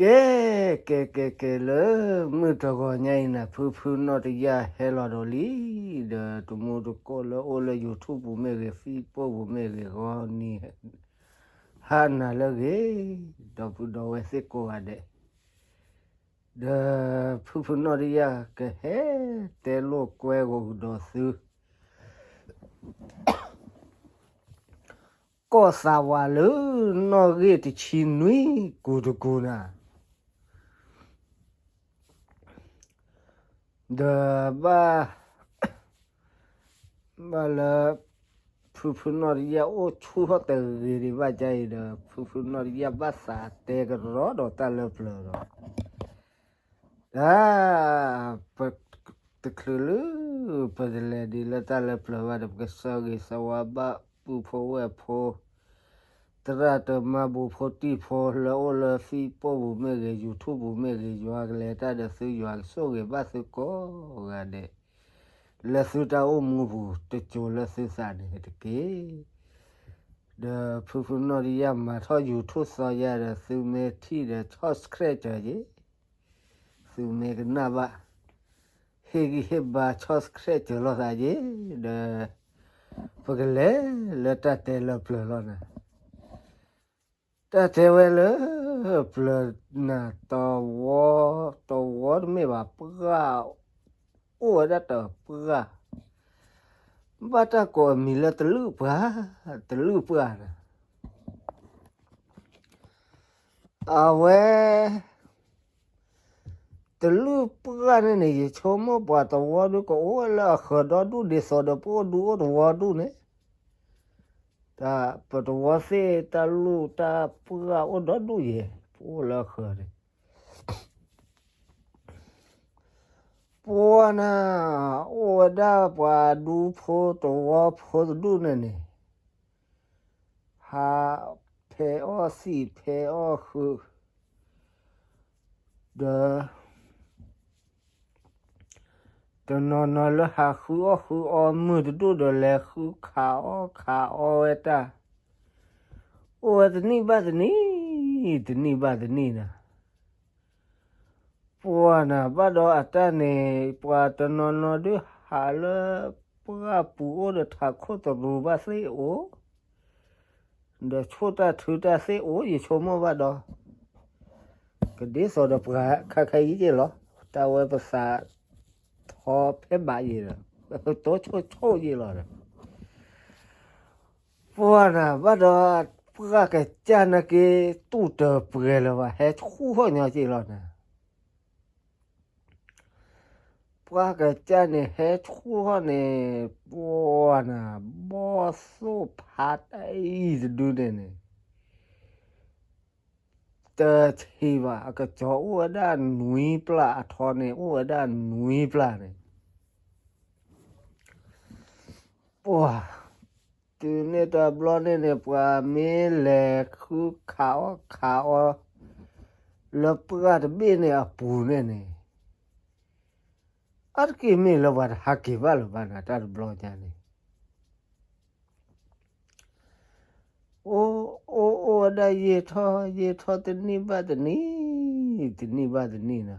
ကဲ, ကဲ ကဲ ကဲ လၢမုၢ်တဂီၤညါအံၤန့ၣ် ဖုဖုနီၢ်တယၢ်ဟဲလီၤဒီးလံ, ဒီးတမူတကိးလၢအိၣ်လၢ YouTube ပူၤမ့ၢ်ဂ့ၤ, Facebook ပူၤမ့ၢ်ဂ့ၤ, ဂီၤနံၤဟါနၤလၢအဂ့ၤ, ဒီပုၢ်ဒီဝဲၢ်သ့ၣ်ကိးဂၤဒဲး, ဒီးဖုဖုနီၢ်တယၢ်ကဟဲတဲလိာ်ကွဲဂီၤကဒီးသု ကီၢ်သးဝးလၢနီၣ်ဂံၢ်တဆံနွံကူၤတကူၤနၤ, ဒီးဘၣ် ဘၣ်လၢ ဖုဖုနီၢ်တယၢ်အိၣ်ဆူၣ်ထီၣ်တဂ့ၤဒံးဘၣ်ကါအံၤဒီး ဖုဖုနီၢ်တယၢ်ဘၣ်သးတဲကရီဒီးတၢ်လၢပျၢၤဒီး တၢ် ပ တချုးလၢ ပတလဲၤဒံးလၢတၢ်လၢပျၢၤဘၣ်ဒီး ပကဆၢဂ့ၤဆၢဝါဘၣ်ပုၢ်ဖိဝဲၢ်ဖိ သရၣ်သမါ ဘူးဖိတံၢ်ဖိ လၢအိၣ်လၢ Facebook ပူၤမ့ၢ်ဂ့ၤ, YouTube ပူၤမ့ၢ်ဂ့ၤ, ယွၤကလဲၤတၢ်ဒီးသု, ယွၤကဆိၣ်ဂ့ၤဘၣ်သုကိးဂၤဒဲး လၢသုတၢ်အိၣ်မူပူၤ တစိၤလၢသုသးန့ၣ်တက့ၢ်. ဒီးဖုဖုနီၢ်တယၢ်မၤထီၣ် YouTube စီၤယၤဒီး သုမ့ၢ်ထံၣ်ဒီး ဆီၣ်ဆှဲးစၢၤယ့ၣ်, သုမ့ၢ်ကနၣ်ဘၣ် ဟ့ၣ်ဂံၢ်ဟ့ၣ်ဘါ ဆီၣ်ဆှဲးစၢၤလိာ်သးယ့ၣ်, ဒီး ပကလဲၤလၢတၢ်တဲလၢပျၢၤလီၤနၤ. တၢ်တဲဝဲလၢပျၢၤနၤ, တဝီ, တဝီတမ့ၢ်ဘၣ်, ပှၢ်, အိၣ်ဝဲဒၣ်တပှၢ်, ဘၣ်တၢ်ကိးအမံၤလၢတလုၣ်ပှၢ်, တလုၣ်ပှၢ်နၤ. အဝဲ တလုၣ်ပှၢ်န့ၣ်န့ၣ် ယဆိကမိၣ်ပှၤတဝီဒုးကအိၣ်ဝဲလၢအဃၢၤဒီဒူၣ် ဒ်သိးဒီးပအိၣ်ဒူအိၣ်တဝီဒူၣ်န့ၣ်, တၢ်ပတဝီသ့ၣ်တၢ်လုၣ်တၢ်ပှၢ်အိၣ်ဒီဒူၣ်ယဲၢ် ပအိၣ်လၢအဃၢၤန့ၣ် ပှၢ်နၤ, အိၣ်ဝဲဒၣ်ပှၤဒူဖိတဝီဖိတဒူၣ်န့ၣ်န့ၣ်, ဟးဖဲအီၣ်သံၣ်ဖဲအီၣ်ဃုာ်, ဒီး တနီၤနီၤလၢဟးဃုအီၣ်ဃုအီမုၢ်တဒူၣ်ဒီး လဲၤဃုခးအီၣ်ခးအီဝဲတၢ်, အိၣ်ဝဲတနံၣ်ဘၣ်တနံၣ်, တနံၣ်ဘၣ်တနံၣ်နၤ. ပှၢ်နၤ, ဘၣ်ဒီးအတၢ်န့ၣ် ပှၤတနီၤနီၤဒုးဟးလၢပှၢ်ပူၤအိၣ်ဒီး ထးခိၣ်တရူးဘၣ်သ့ၣ်အိၣ်, ဒီးဆိၣ်တၢ်ထုတၢ်သ့ၣ်အိၣ် ယဆိကမိၣ်ဘၣ်ဒီး, ကဒ်သိးဒီးပှၤခဲခဲအံၤယ့ၢ်လီၤ, တၢ်ဝဲပသးထီဖဲဘးယ့ၢ်ဒီး, တိဆိၣ်ဆိၣ်ယ့ၢ်လီၤဒီး ပှၢ်နၤ, ဘၣ်ဒီးပှၢ်ကစၢ်နာ်က့ တူၢ်တပှဲၤလၢၤဘၣ်, ဟဲဆူၣ်ထီၣ်ညီက့ၢ်လီၤနၤ. ပှၢ်ကစၢ်န့ၣ် ဟဲဆူၣ်ထီၣ်န့ၣ်, ပှၢ်နၤ, ဘီၣ်သိၣ်ဖးတၢ်အံၤတဒုန့ၣ်န့ၣ် တထံၣ်ဘၣ်, အကစီၤအိၣ်ဝဲဒၣ်နွံပျၢ်, အထီန့ၣ်အိၣ်ဝဲဒၣ်နွံပျၢ်န့ၣ်, ပှၢ်, တုၤန့ၣ်တဘျီန့ၣ်န့ၣ် ပှၤမ့ၢ်လဲၤဃုခးအီၣ်ခးအီ လၢပှၢ်တဘ့ၣ်န့ၣ်အပူၤန့ၣ်န့ၣ်, အါတက့ၢ်မ့ၢ်လၢပှၤတဟးက့ၤဘၣ်လၢၤဘၣ်နၤ တၢ်တဘျီညါန့ၣ် အိၣ်အိၣ်အိၣ်ဝဲဒၣ်ယံာ်ထီၣ်ယံာ်ထီၣ် တနံၣ်ဘၣ်တနံၣ်, တနံၣ်ဘၣ်တနံၣ်နၤ,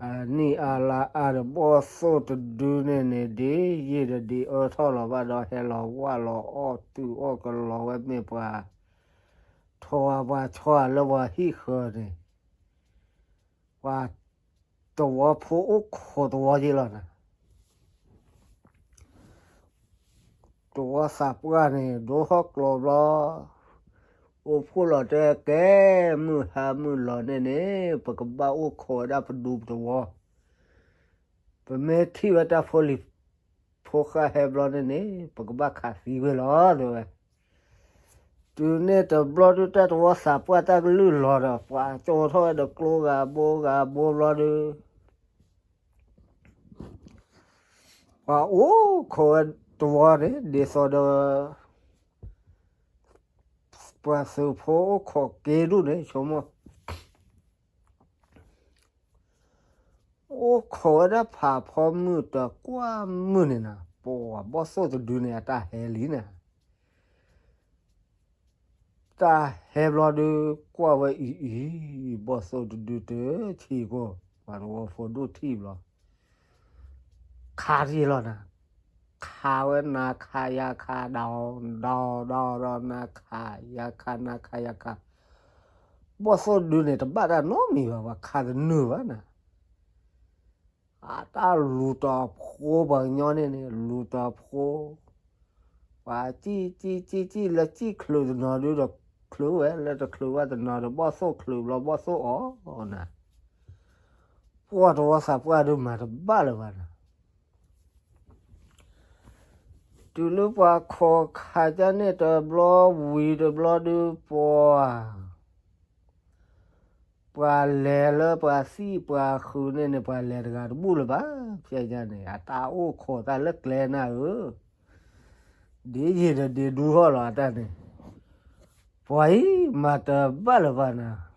အနံၣ်အါလါအါဒီး ဘီၣ်သိၣ်တဒုန့ၣ်န့ၣ် ဒ်ယံာ်ဒီးဒ်အၢထီၣ်လီၤဘၣ်ဒီး ဟဲလီၤဝၢ်လီၤအီၣ်တုၤအီၣ်ကလီၤဝဲ မ့ၢ်ပှၤ ထိၣ်ဝါပှၤဆီၣ်လၢပှၤဟံၣ်ဃၢၤန့ၣ်, ပှၤ သဝီဖိအိၣ်ခိးသဝီက့လီၤနၤ. သဝီသးပှၢ်န့ၣ် ဒိဟီၣ်ကျိၤဘျီ, အိၣ်ဖှိၣ်လီၤတဲကဲ, မုၢ်ဟါမုၢ်လီၤန့ၣ်န့ၣ် ပကဘၣ်အိၣ်ခိးဝဲဒၣ်ပဒူပသဝီ, ပမ့ၢ်ထံၣ်ဝဲတၢ်ဖိလံၤဖိဃၢ်ဟဲဘျီန့ၣ်န့ၣ် ပကဘၣ်ခးသံကွံာ်လီၤ တဲဝဲ. တုၤန့ၣ်တဘျီဒုး တၢ်သဝီသးပှၢ်တၢ်ကလုၢ်လီၤဒီး ပှၤကၠိထီၣ်ဝဲဒီးကျိဂၤဘိဂၤဘိဘျီဒုး ပှၤအိၣ်ခိးဝဲသဝီန့ၣ် ဒ်သိးဒီး ပှၤသုးဖိအိၣ်ခိးက့ဒူၣ်န့ၣ် ဆိကမိၣ် အိၣ်ခိးဝဲဒၣ်ဖးဖီမုၢ်တကွၢ်မုၢ်န့ၣ်နၤ, ပှၤဘီၣ်သိၣ်တဒုန့ၣ် အတၢ်ဟဲလံနၤ. တၢ်ဟဲဘျီဒုး ကွၢ်ဝဲအံၤအံၤ, ဘီၣ်သိၣ်တဒုတဆံးကိၢ်, ပှၤသဝီဖိဒိၣ်ထံၣ်ဘျီ, ခးတယံာ်လီၤနၤ, ခးဝဲနၤခးယၤခး ဒီးဒီးဒီးဒီး နၤခးယၤခး နၤခးယၤခး, ဘီၣ်သိၣ်ဒုန့ၣ် တဘၣ်တၢ်နီတမံၤဘၣ်, ပှၤခးတနုာ်ဘၣ်နၤ အတၢ်လူၤတီၤဖိပှၤကညီန့ၣ်န့ၣ် လူၤတီၤဖိ, ပှၤစံၣ်စံၣ်စံၣ်စံၣ်လၢစံၣ်ချုးတနီၤဒုဒီးချုးဝဲ, လၢတချုးဘၣ်တနီၤဒီးဘီၣ်သိၣ်ချုးဘျီဘီၣ်သိၣ်အီၣ်နၤ, ပှၤသဝီသးပှၢ်ဒုမၤတဘၣ်လၢၤဘၣ်နၤ တုၤလၢပှၤခိးခးကၢန့ၣ်တဘျီဝံၤတဘျီဒုပှၤ, ပှၤလဲၤလၢပှၤသံၣ်ပှၤဃုာ်န့ၣ်န့ၣ် ပှၤလဲၤတဂၤတဘူၣ်လၢၤဘၣ်, ဖဲညါန့ၣ် အတၢ်အိၣ်ခိးတၢ်လၢကျဲနၢ်ဧၢ, ဒ်ယံာ်ဒီးဒ်ဒူဟီၣ်လီၤအတၢ်န့ၣ်, ပှၤအံၤမၤတဘၣ်လၢၤဘၣ်နၤ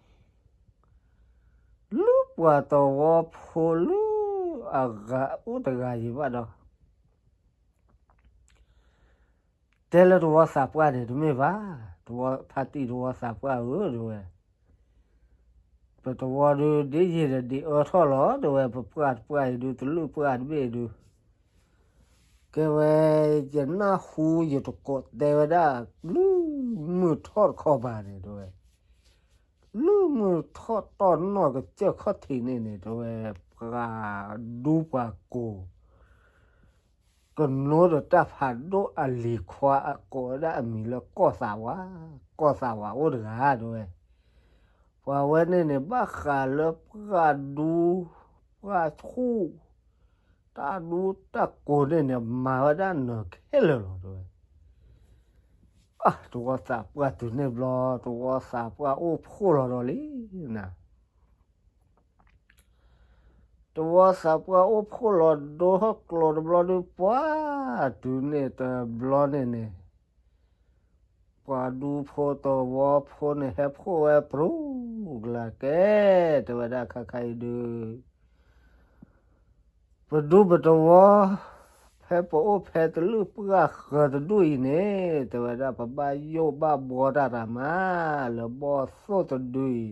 လၢပှၤသဝီဖိလၢအဂၤအိၣ်တဂၤယံၤဘၣ်ဒီး တဲလၢသဝီသးပှၢ်န့ၣ် တမ့ၢ်ဘၣ်, သဝီဖါတံၢ်သဝီသးပှၢ်ဧၢ တဲဝဲ, ပသဝီဒု ဒ်ယံာ်ဒီးဒ်အၢထီၣ်လီၤ တဲဝဲ, ပပှၢ်တပှၢ်အံၤဒု တလုၢ်ပှၢ်တဘ့ၣ်အံၤဒု ကဲဝဲ, ယနၢ်ဟူယတကိးတဲဝဲဒၣ် လုၢ်မုၢ်ထီၣ်တခီပၤန့ၣ် တဲဝဲ, လုၢ်မုၢ်ထီၣ်တီၢ်နီၢ်ကစၢၢ်ခီၣ်ထံးန့ၣ်န့ၣ် တဲဝဲ, ပှၤဒူပှၤကိး ကနိဒီးတၢ်ဖးဒိၣ်အလံၤခွါအကိးဝဲဒၣ်အမံၤလၢကီၢ်သးဝး, ကီၢ်သးဝးအိၣ်တဂၤ တဲဝဲ, ပှၤဝဲန့ၣ်န့ၣ် ဘၣ်ဃးလၢပှၤဒူ ပှၤဆူၣ် တၢ်ဒူတၢ်ကိးန့ၣ်န့ၣ် မၤဝဲဒၣ်နၢၤခဲလၢာ်လီၤ တဲဝဲ, သဝီသးပှၢ်တုၤန့ၣ်ဘျီ သဝီသးပှၢ်အိၣ်ဖှိၣ်လီၤဒီးလံနၤ သဝီသးပှၢ်အိၣ်ဖှိၣ်လီၤဒိဟီၣ်ကျိၤတဘျီဒု ပှၤ, တုၤန့ၣ်တဘျီန့ၣ်န့ၣ်, ပှၤဒူဖိသဝီဖိန့ၣ် ဟဲဖှိၣ်ဝဲပြူၤကလာ်ကဲ, တဲဝဲဒၣ်ခါခါအံၤဒု ပဒူပသဝီ, ဖဲပအိၣ်ဖဲတလုၢ်ပှၢ်ဃၢၤတဒူၣ်အံၤန့ၣ် တဲဝဲဒၣ် ပဘၣ်ယိၣ်ဘၣ်ဘှီတၢ်တၢ်မး လၢဘီၣ်သိၣ်တဒုအံ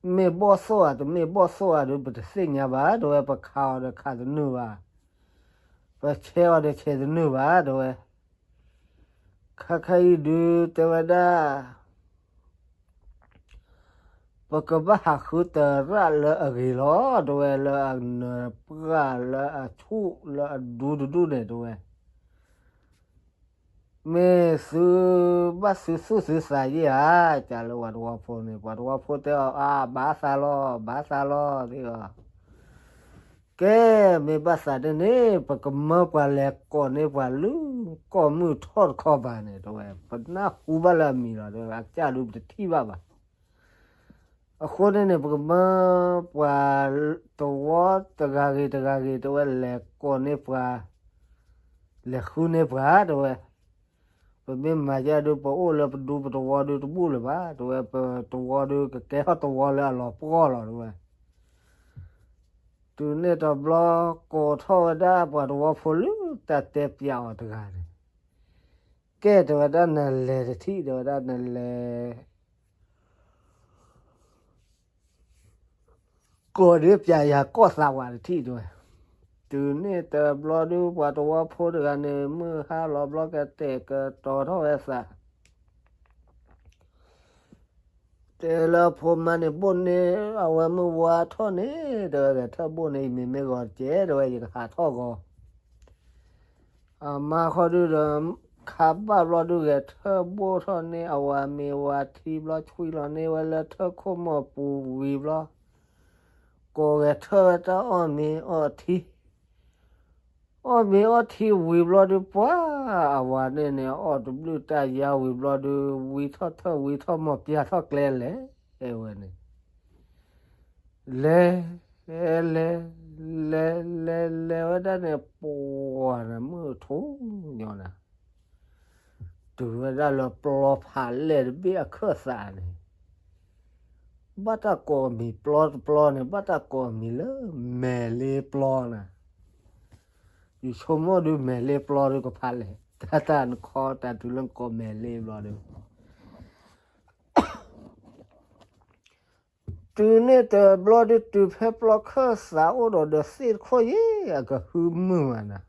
ၤ, မ့ၢ်ဘီၣ်သိၣ်ဧါ တမ့ၢ်ဘီၣ်သိၣ်ဧါဒု ပတသ့ၣ်ညါဘၣ် တဲဝဲ, ပခးအီၤဒီးခးတနုာ်ဘၣ်, ပဆဲးအီၤဒီးဆဲးတနုာ်ဘၣ် တဲဝဲ, ခါခါအံၤဒု တဲဝဲဒၣ် ပကဘၣ်ဟးဃုတရၣ်လၢအဂ့ၤလီၤ တဲဝဲ, လၢအနၢၤပှၢ်လၢအဆူၣ်လၢအဒူတဒူၣ်န့ၣ် တဲဝဲ, မ့ၢ်သုဘၣ်သုသူၣ်သုသးယဲၢ်ဧါ, ကးလၢပှၤသဝီဖိန့ၣ်, ပှၤသဝီဖိတဲအီၤ အါ ဘၣ်သးလီၤ ဘၣ်သးလီၤ တဲအီၤ ကဲ, မ့ၢ်ဘၣ်သးဒ်န့ၣ် ပကမၢပှၤလဲၤကိးန့ၢ်ပှၤလၢ ကီၢ်မုၢ်ထီၣ်တခီပၤန့ၣ် တဲဝဲ, ပနၢ်ဟူဘၣ်လၢအမံၤလီၤ တဲဝဲ, အကစၢ်ဒုပတထံၣ်ဘၣ်ဘၣ်. အဃိန့ၣ်န့ၣ် ပကမၢပှၤသဝီတဂၤဂ့ၤတဂၤဂ့ၤ တဲဝဲ, လဲၤကိးန့ၢ်ပှၤ, လဲၤဃုန့ၢ်ပှၤ တဲဝဲ, ပမ့ၢ်မၤယဲဒု ပအိၣ်လၢပဒူပသဝီဒုတဘူၣ်လၢၤဘၣ် တဲဝဲ, ပသဝီဒုကကဲထီၣ်သဝီလၢအလီၤပှီၢ်လီၤ တဲဝဲ. တုၤန့ၣ်တဘျီ ကိးထီၣ်ဝဲဒၣ်ပှၤသဝီဖိလၢတၢ်တဲပျးအီၤတဂၤန့ၣ်, ကဲ တဲဝဲဒၣ် နလဲၤတထံၣ် တဲဝဲဒၣ် နလဲၤ ကိးန့ၢ်ပျးယၤကီၢ်သးဝးတထံၣ် တဲဝဲ. တုၤန့ၣ်တဘျီဒု ပှၤသဝီဖိတဂၤန့ၣ် မုၢ်ဟါလီၤဘျီ ကတဲာ်ကတီၤထီၣ်ဝဲသး တဲလၢအဖိမါန့ၣ် ဘိၣ်န့ၢ်အဝဲမုၢ်ဝါထီၣ်န့ၣ် တဲဝဲ, ဂဲၤထၢၣ်ဘိၣ်န့ၢ် ယမ့ၢ်မ့ၢ်ဂီၤတကဲး တဲဝဲ, ယကဟးထီၣ်ဂီၤ. အမါဃီဒုဒီး ခါဘၣ်ဘျီဒု ဂဲၤထၢၣ်ဘိၣ်ထီၣ်န့ၢ် အဝၤမ့ၤဝၤထံဘျီ ဆွံလီၤန့ၢ်ဝဲလၢထၢၣ်ခိၣ်မီၢ်ပူၤဝံၤဘျီ, ကိးဂဲၤထၢၣ်ဝဲတၢ်အီၣ်မ့ၤအီထံ အီၣ်မ့ၤအီထံဝံၤဘျီဒု ပှၤအဝၤန့ၣ်န့ၣ် အီၣ်တဘျုးတၢ်ယါဝံၤဘျီဒု ဝံထီၣ်ထၢၣ်ဝံထီၣ်မီၢ် ပျၢ်ထီၣ်ကျဲလဲၤဝဲန့ၣ်, လဲၤ, လဲၤ, လဲၤလဲၤလဲၤဝဲဒၣ်န့ၣ် ပှၤနၤမုၢ်ထူၣ်ညီနၤ တုၤဝဲဒၣ်လၢပျီဖးလဲၢ်တဘ့ၣ်အခၢၣ်သးန့ၣ်, ဘၣ်တၢ်ကိးအမံၤပျီတပျီန့ၣ် ဘၣ်တၢ်ကိးအမံၤလၢ မဲာ်လ့ပျီနၤ. ယဆိကမိၣ်ဒု မဲာ်လ့ပျီဒုကဖးလဲၢ်, တၢ်တၢ်နခီတၢ်တုၤလၢနကိးမဲာ်လ့ပျီဒု တုၤန့ၣ်တဘျီဒုးတုၤဖဲပျီခၢၣ်သးအိၣ်ဒီးဒီးသ့ၣ်တခိၣ်ယဲၢ် အကဟုမုၢ်မးနၤ,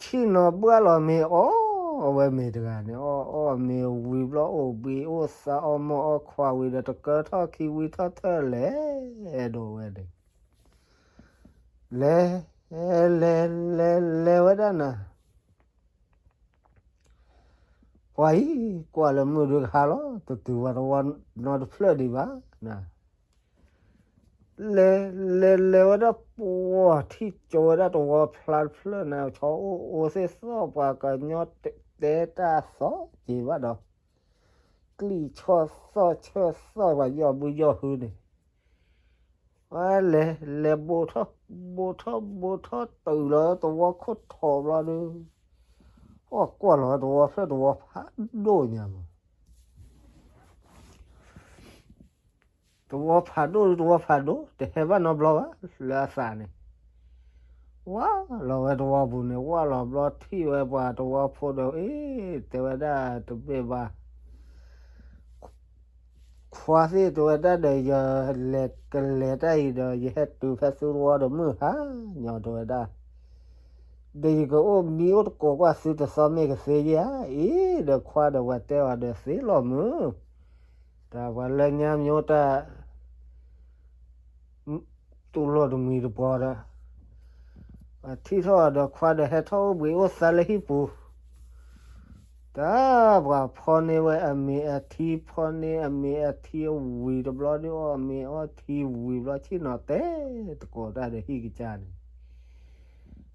ဆ့ၣ်နီၤဘှၣ်လီၤမ့ၤအီၣ်ဝဲမ့ၤတဂၤန့ၣ် အီၣ်အီၣ်မ့ၤဝံၤဘျီအိၣ်ဘှံးအိၣ်သါအီၣ်မီၢ်အီၣ်ခွါဝံၤဒီးတကၢထီၣ်ခံဝံထီၣ်ထၢၣ်လဲၤဒိးဝဲန့ၣ် လဲၤ လဲၤ လဲၤ လဲၤဝဲဒၣ်နၤ ပှၤအံၤ ကွၢ်လၢမုၢ်ဒုးကဟါလီၤ တတုၤဝဲတဝီနီတဖျၢၣ်ဒံးဘၣ်နၤ, လဲၤ လဲၤ လဲၤဝဲဒၣ်ပှၤထံၣ်ကၠီဝဲဒၣ်တဝီဖျါတဖျၢၣ်နၤ ဆီအိၣ်အိၣ်သ့ၣ်သီၣ်ပှၤကညီတဲတၢ်သီက့ၤဘၣ်ဒီး ကျံၣ်ဆီၣ်သီၣ်ဆၢၣ်သီၣ်ပှၤယီၢ်ဘုယီၢ်ဟုန့ၣ် ဝဲလဲၤ လဲၤဘိးထီၣ် ဘိးထီၣ် ဘိးထီၣ်တုၤလီၤတဝီခိၣ်ထီးဘျီဒုး အီၣ်ကွၢ်လီၤဝဲတဝီဖျၢၣ်တဝီဖးဒိၣ်ညါမး တဝီဖးဒိၣ်ဒုးတဝီဖးဒိၣ် တဟဲဘၣ်နီတဘျီဘၣ် လၢအသးန့ၣ် ဝၢ်လီၤဝဲတဝီပူၤန့ၣ် ဝၢ်လီၤဘျီထံၣ်ဝဲပှၤတဝီဖိဒီး အ့ တဲဝဲဒၣ်တမ့ၢ်ဘၣ် ခွါသ့ၣ်တဲဝဲဒၣ်ဒီး ယလဲၤကလဲၤတၢ်အံၤဒီး ယဟဲတုၤဖဲသုတဝီဒီးမုၢ်ဟါညီတဲဝဲဒၣ်, ဒီးယကအိၣ်မံအိၣ်တကိးကွၢ်သုတသီမ့ၢ်ကသ့ဧါ, အံၤဒီးခွါဒီးပှၤတဲအီၤဒီးသ့လီၤမုၢ်, တၢ်ပှၤလၢညါမ့ၢ်အိၣ်တၢ် တူၢ်လိာ်တမှံၤတပှီၤဒီး ပှၤထံၣ်ထီၣ်ဒီးခွါဒီးဟဲထီၣ်အိၣ်ဘှံးအိၣ်သါလၢဟံၣ်ပူၤ, တၢ်ပှၤဖီန့ၢ်ဝဲအမ့ၤအထံ ဖီန့ၢ်အမ့ၤအထံဝံၤတဘျီဒုးအီၣ်မ့ၤအီထံဝံၤဘျီ ဆ့ၣ်နီၤတဲသကိးတၢ်ဒီးဟံၣ်ကစၢ်န့ၣ်,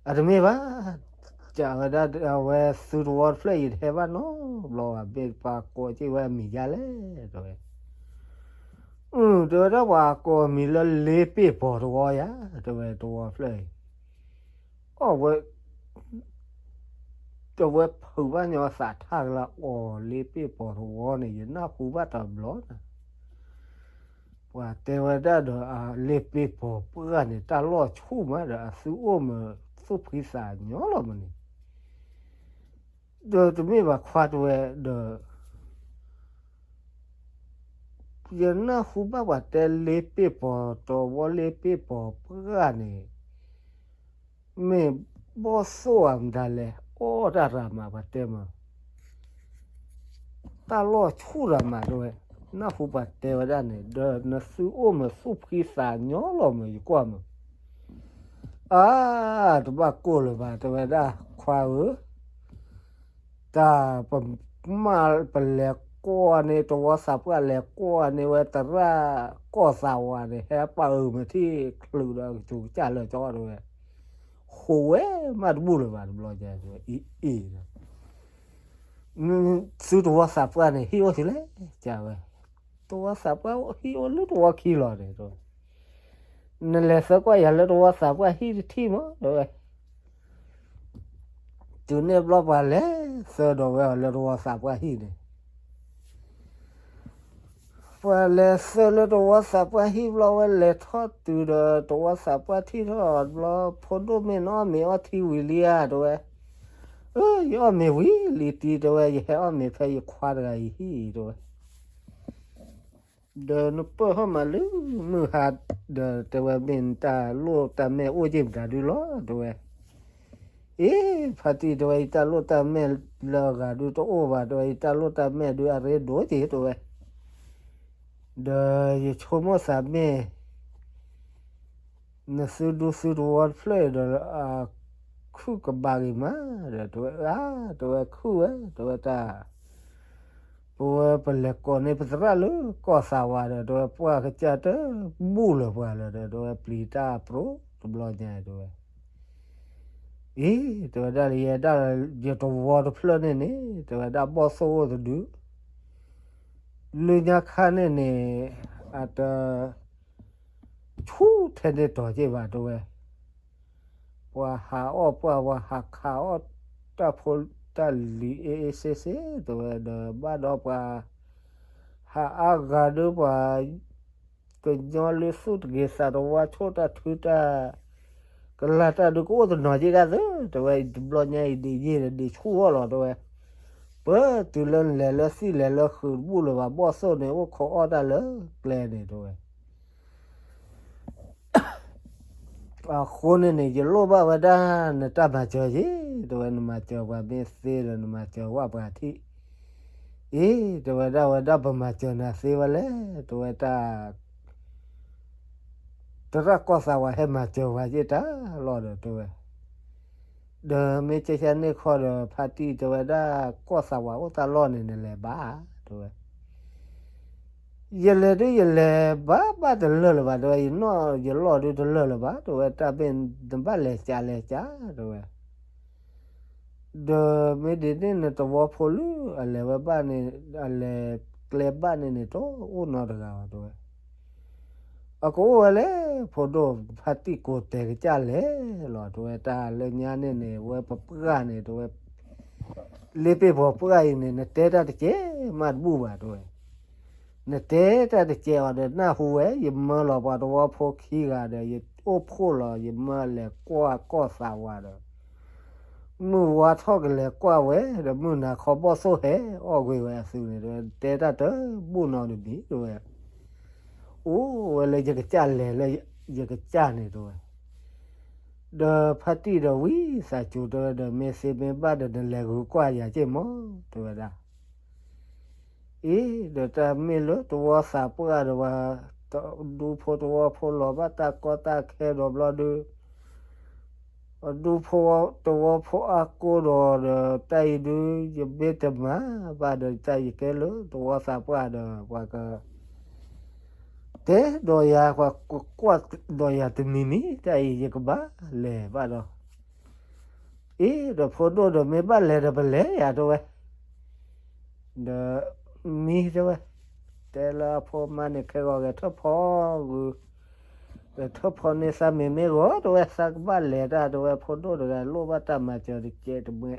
အတမ့ၢ်ဘၣ်, ကးဝဲဒၣ်အဝဲသုတဝီတဖျၢၣ်အံၤတဟဲဘၣ်နီတဘျီဘၣ် မ့ၢ်ပှၤကိးက့ၢ်ဝဲအမံၤဒ်လဲၣ် တဲဝဲ အၢ တဲဝဲဒၣ်ပှၤကိးမံၤလၢလ့ပ့ၢ်ပီၤတဝီယါ, တဲဝဲတဝီဖျၢၣ်အံၤ, အီၣ်ဝဲ, တဲဝဲဖုးဘၣ်ညီအသးထၣ်ကလၢအီၤလ့ပ့ၢ်ပီၤတဝီန့ၣ် ယနၢ်ဟူဘၣ်တဘျီနၤ, ပှၤတဲဝဲဒၣ်ဒီးအလ့ပ့ၢ်ပီၤပှၢ်န့ၣ် တၢ်လီၢ်ဆူၣ်မးဒီးအသုအိၣ်မးသူၣ်ဖှံသးညီလီၤမးန့ၣ် ဒီးတမ့ၢ်ဘၣ်ခွါတဲဝဲဒီး ယနၢ်ဟူဘၣ်ပှၤတဲလ့ပ့ၢ်ပီၤတဝီလ့ပ့ၢ်ပီၤပှၢ်န့ၣ် မ့ၢ်ဘီၣ်သိၣ်ဧါမတၤလဲၣ် အီၣ်တၢ်ရၤမးပှၤတဲမး တၢ်လီၢ်ဆူၣ်ရၤမးတဲဝဲ, နၢ်ဟူပှၤတဲဝဲဒၣ်န့ၣ် ဒီးနသုအိၣ်မးသူၣ်ဖှံသးညီလီၤမး ယကွၢ်မး အါ, တဘၣ်ကိၢ်လၢၤဘၣ် တဲဝဲဒၣ်ခွါဧၢ, တၢ်ပမၢ်ပလဲၤကွၢ်န့ၣ် တဝီသးပှၢ်လဲၤကွၢ်န့ၣ်ဝဲသရၣ်ကီၢ်သးဝးန့ၣ် ဟဲပာ်အုးမ့ၢ်ထံၣ်ချုးဒီးကစူၤကစၢ်လၢာ်ကၠီတဲဝဲ, ဟူးဝဲမးတဘူၣ်လၢၤဘၣ် တဘျီညါတဲဝဲ အံၤအံၤ သုတဝီသးပှၢ်န့ၣ် ဟံၣ်အိၣ်ဆူၣ်လဲၣ် တဲဝဲ, တဝီသးပှၢ်ဟံၣ်အိၣ်လၢတဝီခံလီၤန့ၣ်တဲဝဲ, နလဲၤသၢကွၢ်ယၤလၢတဝီသးပှၢ်ဟံၣ်တထံၣ်မး တဲဝဲ, တုၤန့ၣ်ဘျီပှၤလဲၤသၢဒီးဝဲအီၤလၢတဝီသးပှၢ်ဟံၣ်န့ၣ် ပှၤလဲၤသၢလၢတဝီသးပှၢ်ဟံၣ်ဘျီဝဲလဲၤထီၣ်တုၤဒီးတဝီသးပှၢ်ထံၣ်ထီၣ်ဘျီ ဖိဒိၣ်မ့ၢ်နအီၣ်မ့ၤအီထံဝံၤလံဧါ တဲဝဲ, အၢ ယအီၣ်မ့ၤဝံၤလံတံၤ တဲဝဲ ယဟဲအီၣ်မ့ၤဖဲယခွါတဂၤအံၤဟံၣ် တဲဝဲ ဒီးနပၢၢ်ဟီၣ်မးလၢမုၢ်ဟါ ဒီးတဲဝဲ မ့ၢ်နတၢ်လိၣ်တၢ်မဲၢ်အိၣ်က့ၤမတၤဒုလီၤ တဲဝဲ, အ့ ဖါတံၢ် တဲဝဲ ယတၢ်လိၣ်တၢ်မဲၢ်လၢအဂၤဒုတအိၣ်ဘၣ် တဲဝဲ ယတၢ်လိၣ်တၢ်မဲၢ်ဒုအရ့ဒိၣ်က့ၤ တဲဝဲ, ဒီးယဆိကမိၣ်သးမ့ၢ် နသုဒူသုတဝီတဖျၢၣ်ဒီး ခုၣ်ကဘၣ်ဂ့ၤမး ဒီးတဲဝဲ အါ တဲဝဲ ခုၣ်ဝဲ တဲဝဲတၢ် ပဝဲပလဲၤကိးန့ၢ်ပသရၣ်လၢကီၢ်သးဝးဒီး တဲဝဲ ပှၢ်ကစၢ်တဘူၣ်လၢၤပှၤလၢၤဒီး တဲဝဲပျံၤတၢ်ပြိတဘျီညါ တဲဝဲ, အံၤ တဲဝဲဒၣ် ယဲဒၣ်ယတဝီတဖျၢၣ်န့ၣ်န့ၣ် တဲဝဲဒၣ်ဘီၣ်သိၣ်အိၣ်တဒု လၢညါခါန့ၣ်န့ၣ် အတ ဆူၣ်ထဲန့ၣ်တီၤက့ၤဘၣ် တဲဝဲ, ပှၤဟးအီၣ်ပှၢ် ပှၤဟးခးအီၣ်တၢ်ဖိတၢ်လံၤအ့ၣ်အ့ၣ်စ့ၣ်စ့ၣ် တဲဝဲ ဒီးဘၣ်ဒီးပှၤ ဟးအါဂၤဒီးပှၤ ကညီလၢသူၣ်တဂ့ၤသးတဝါ ဆိၣ်တၢ်ထုတၢ် ကလၤတၢ်ဒုးကအိၣ်တနီၤက့ၤဒၣ်သၢ တဲဝဲ တဘျီညါအံၤဒ့ၣ်ယ့ၢ်ဒီးဒ့ၣ်ဆူၣ်အီၣ်လီၤ တဲဝဲ, ပ ပတုၤလၢလဲၤလၢသံၣ်လဲၤလၢဃုာ်တဘူၣ်လၢၤဘၣ် ဘီၣ်သိၣ်န့ၣ် အိၣ်ခိးအီၣ်တၢ်လၢကျဲန့ၣ် တဲဝဲ. အဃိန့ၣ်န့ၣ် ယလိၣ်ဘၣ်ဝဲဒၣ်နတၢ်မၤစၢၤယ့ၣ်, တဲဝဲ, နမၤစၢၤပှၤမ့ၢ်သ့ဒီး နမၤစၢၤဝဲပှၤထံၣ်. အ့ တဲဝဲဒၣ်, ဝဲဒၣ်ပမၤစၢၤနၤသ့ဝဲလဲၣ်, တဲဝဲ, တၢ် သရၣ်ကီၢ်သးဝးဟဲမၤစၢၤဝဲယ့ၣ်တၢ်လီၢ်ဒီး တဲဝဲ. ဒီးမ့ၢ်ကဲကဲန့ၣ်ခီဒီး ဖါတံၢ်တဲဝဲဒၣ်, ကီၢ်သးဝးအိၣ်တၢ်လီၢ်န့ၣ် နလဲၤဘၣ်ဧါ, တဲဝဲ. ယလဲၤဒုးယလဲၤဘၣ်ဘၣ်တလၢာ်လၢၤဘၣ်, တဲဝဲ, ယနီၣ်ယလီၢ်ဒုးတလၢာ်လၢၤဘၣ်, တဲဝဲ, တၢ်မ့ၢ်နဘၣ်လဲၤကးလဲၤကး, တဲဝဲ. ဒီးမ့ၢ်ဒ်န့ၣ်နသဝီဖိလၢအလဲၤဝဲဘၣ်န့ၣ်, အလဲၤကျဲဘၣ်န့ၣ်န့ၣ် တအိၣ်နီတဂၤဘၣ်, တဲဝဲ. အကအိၣ်ဝဲလဲၣ်, ဖိဒိၣ်ဖါတံၢ်ကိးတဲာ်ကစၢ်လဲၤလီၤ, တဲဝဲ, တၢ်လၢညါန့ၣ်န့ၣ် ဝဲပပှၢ်န့ၣ် တဲဝဲ, လ့ပ့ၢ်ပှၤပှၢ်အံၤန့ၣ် နတဲတၢ်တကဲးမးတဘူၣ်ဘၣ်, တဲဝဲ. နတဲတၢ်တကဲးအီၤဒီးနၢ်ဟူဝဲ, ယမၢလီၤပှၤသဝီဖိခံဂၤဒီး ယအိၣ်ဖှိၣ်လီၤ, ယမၢလဲၤကွၢ်ကီၢ်သးဝးဒီး မုၢ်ဝါထီၣ်ကလဲၤကွၢ်ဝဲဒီး မုၢ်နၤခီဘီၣ်သိၣ်ဟဲအီၣ်ကွံာ်ဝဲအသုးန့ၣ်, တဲဝဲ, တဲတၢ်တဘူၣ်နီတမံၤ, တဲဝဲ. အိၣ်ဝဲလၢယကစၢ်လဲၤလၢယကစၢ်န့ၣ်, တဲဝဲ. ဒီးဖါတံၢ်ဒီးဝံသးစူၤ, တဲဝဲ, ဒီးမ့ၢ်သ့မ့ၢ်ဘၣ်ဒီး နလဲၤဂုာ်ကွၢ်ယၤက့ၢ်မး, တဲဝဲဒၣ်. အ့ ဒီးတၢ်မ့ၢ်လၢသဝီသးပှၢ်ဒီးဝဲ, ဒူဖိသဝီဖိလီၤဘၣ်တၢ်ကီတၢ်ခဲဒီးဘျီဒုး, ဒူဖိသဝီဖိအါကိၢ်ဒီး, ဒီးတၢ်အံၤဒုး ယမ့ၢ်တမၤဘၣ်ဒီး တၢ်ယကဲလၢသဝီသးပှၢ်ဒီး ပှၤက တဲဒီးယၤ, ပှၤကကွၢ်ဒီးယၤတမံၤမံၤ, တၢ်အံၤယကဘၣ်လဲၤဘၣ်ဒီး. အ့ ဒီးဖိဒိၣ်ဒီး မ့ၢ်ဘၣ်လဲၤဒီးပလဲၤယၤ, တဲဝဲ. ဒီးမံ, တဲဝဲ, တဲလၢအဖိမါန့ၣ် ခဲဂီၤဂဲၤထၢၣ်ဖီဂုာ်, ဂဲၤထၢၣ်ဖီန့ၢ်သးမ့ၤမ့ၢ်ဂီၤ, တဲဝဲ, သးကဘၣ်လဲၤတၢ်, တဲဝဲ. ဖိဒိၣ်တဂၤလိၣ်ဘၣ်တၢ်မၤစၢၤတကဲးတမှဲ,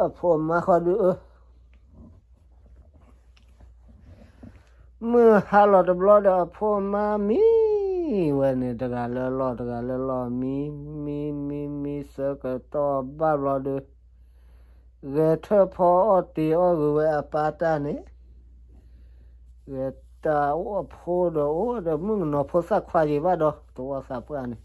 အဖိမါဃီဒုး အၢ မုၢ်ဟါလီၤတဘျီဒီး အဖိမါမံဝဲန့ၣ် တဂၤလၢလီၢ် တဂၤလၢလီၢ်, မံ မံ မံ မံဆၢကတီၢ်ဘၣ်ဘျီဒီး, ဂဲၤထၢၣ်ဖီအီၣ်တ့ၤအီၣ်ဂုာ်ဝဲအပၢ်တၢ်န့ၣ်, ဂဲၤတၢ်အိၣ်အဖိဒီးအိၣ်ဒီး မုၣ်ကနီၤဖိသၣ်ခွါယံၤဘၣ်ဒီး သဝီသးပှၢ်န့ၣ်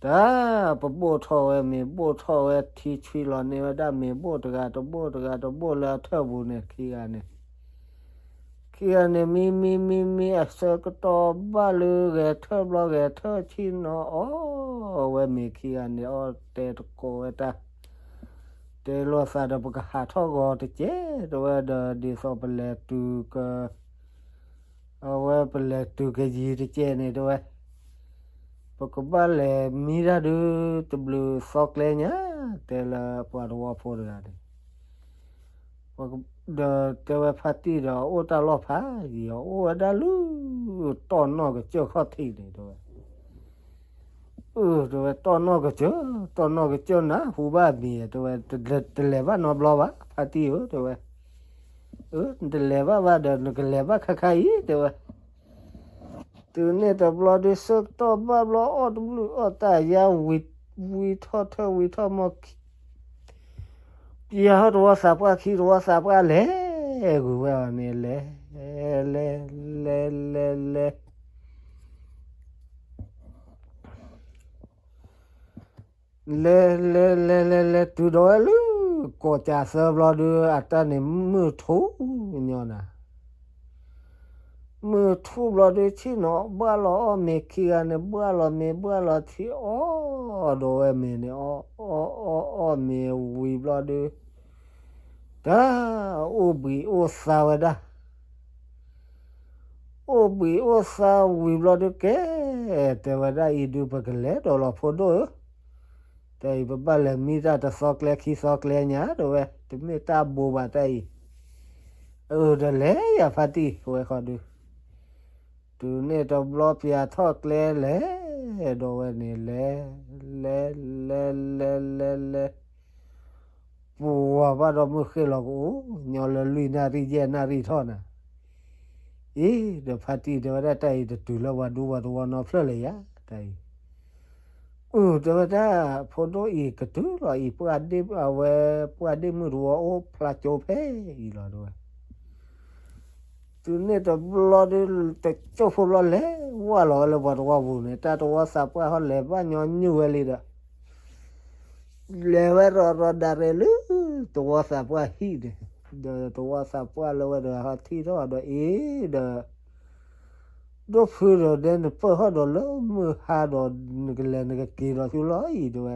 တၢ်ပဘိၣ်ထီၣ်ဝဲမ့ၤ ဘိၣ်ထီၣ်ဝဲထံဆွံလီၤန့ၢ်ဝဲဒၣ်မ့ၤဘိၣ်တဂၤတဘိၣ် တဂၤတဘိၣ်လၢအထၢၣ်ပူၤန့ၣ် ခံဂၤန့ၣ်, ခံဂၤန့ၣ် မံ မံ မံ မံ အဆၢကတီၢ်ဘၣ်လၢဂဲၤထၢၣ်ဘျီ ဂဲၤထၢၣ်ဆံၣ်နီၤအီၣ်ဝဲမ့ၤ ခံဂၤန့ၣ် အီၣ်တဲတကိးဝဲတၢ် တဲလိာ်သးဒီး ပကဟးထီၣ်ဂီၤတကဲး တဲဝဲဒီး ဒ်သိးပလဲၤတုၤက အဝဲပလဲၤတုၤကယံၤတကဲးန့ၣ် တဲဝဲ, ပကဘၣ်လဲၤမံတၢ်ဒုး တဘျုးသီကျဲညါ, တဲလၢပှၤသဝီဖိတဂၤန့ၣ်, ဒီးတဲဝဲဖါတံၢ်ဒီး အအိၣ်တၢ်လီၢ်ဖးယံၤ အအိၣ်ဝဲဒၣ်လၢ တီၢ်နီၢ်ကစၢၢ်ခီၣ်ထံးန့ၣ် တဲဝဲ အၢ တဲဝဲ တီၢ်နီၢ်ကစၢၢ်, တီၢ်နီၢ်ကစၢၢ်နၢ်ဟူဘၣ်မံၤ တဲဝဲ, တလဲၤဘၣ်နီတဘျီဘၣ် ဖါတံၢ်ဧၢ တဲဝဲ, အၢ နတလဲၤဘၣ်ဘၣ်ဒီး နကလဲၤဘၣ်ခါခါအံၤ တဲဝဲ, တုၤန့ၣ်တဘျီဒုး ဆၢကတီၢ်ဘၣ်ဘျီ အီၣ်တဘျုးအီၣ်တၢ်ယါ ဝံထီၣ်ထၢၣ်ဝံထီၣ်မီၢ် ပယီၤဟီၣ်တဝီသးပှၢ်ခံ တဝီသးပှၢ်လဲၤဂုာ်ဝဲအီၤန့ၣ် လဲၤ လဲၤ လဲၤ လဲၤ လဲၤ လဲၤ လဲၤ လဲၤ လဲၤ လဲၤ တုၤဒီးဝဲလၢ ကီၢ်ကၠၣ်သၢဘျီဒုး အတၢ်န့ၣ်မုၢ်ထူၣ်ညီနၤ မုၢ်ထူၣ်ဘျီဒုး ဆ့ၣ်နီၤဘၣ်လီၤအီၣ်မ့ၤ ခံဂၤန့ၣ် ဘၣ်လီၤမ့ၤ ဘၣ်လီၤထံ အီၣ်ဒီးဝဲမ့ၤန့ၣ် အီၣ် အီၣ် အီၣ်မ့ၤဝံၤဘျီဒုး တၢ်အိၣ်ဘှံးအိၣ်သါဝဲဒၣ် အိၣ်ဘှံးအိၣ်သါဝံၤဘျီဒုး ကဲ တဲဝဲဒၣ်အံၤဒုး ပကလဲၤဒီးလီၤဖိဒိၣ်ဧၢ, တၢ်အံၤပဘၣ်လဲၤမံတၢ်တသီကျဲခံသီကျဲညါ တဲဝဲ, တမ့ၢ်တၢ်ဘိးဘၣ်တၢ်အံၤ, အၢ ဒီးလဲၤယၤဖါတံၢ်ဝဲဃီဒုး, တုၤန့ၣ်တဘျီ ပယီၤထီၣ်ကျဲလဲၤဒီးဝဲန့ၣ် လဲၤ လဲၤ လဲၤ လဲၤ လဲၤ လဲၤ ပှၤဘၣ်ဒီးမုၢ်ဃ့ၢ်လီၤကအိၣ် ညီလၢလွံၢ်နၣ်ရံၣ်ယဲၢ်နၣ်ရံၣ်ထီၣ်နၤ, အံၤ ဒီးဖါတံၢ်တဲဝဲဒၣ် တၢ်အံၤတတုၤလၢပှၤဒူပှၤသဝီနီတဖျၢၣ်လၢၤယၤ, တၢ်အံၤ အု တဲဝဲဒၣ်, ဖိဒိၣ်အံၤကတုၤလီၤအံၤ, ပှၢ်ဒ့ၣ်အဝဲ, ပှၢ်ဒ့ၣ်မုၣ်တဝီအိၣ်ဖျါကၠိဖဲအံၤလီၤ တဲဝဲ. တုၤန့ၣ်တဘျီဒုး တကၠိဖိဘျီလဲၤဝဲလီၤဝဲလၢပှၤတဝီပူၤန့ၣ်, တၢ်တဝီသးပှၢ်ဟီလဲၤဘၣ်ညီနုၢ်ဝဲလံဒီး လဲၤဝဲရီၤရီၤဒၣ်ရဲၣ်လၢ တဝီသးပှၢ်ဟံၣ်န့ၣ်, ဒီးတဝီသးပှၢ်လၢဝဲတဂၤဟီထံၣ်ထီၣ်ဒီးအ့ၣ်ဒီး ဒိၣ်ဖုဒီး ဒဲနပၢၢ်ဟီၣ်ဒီးလၢမုၢ်ဟါဒီး နကလဲၤနကက့ၤဒီးဆူလီၤအံၤ တဲဝဲ.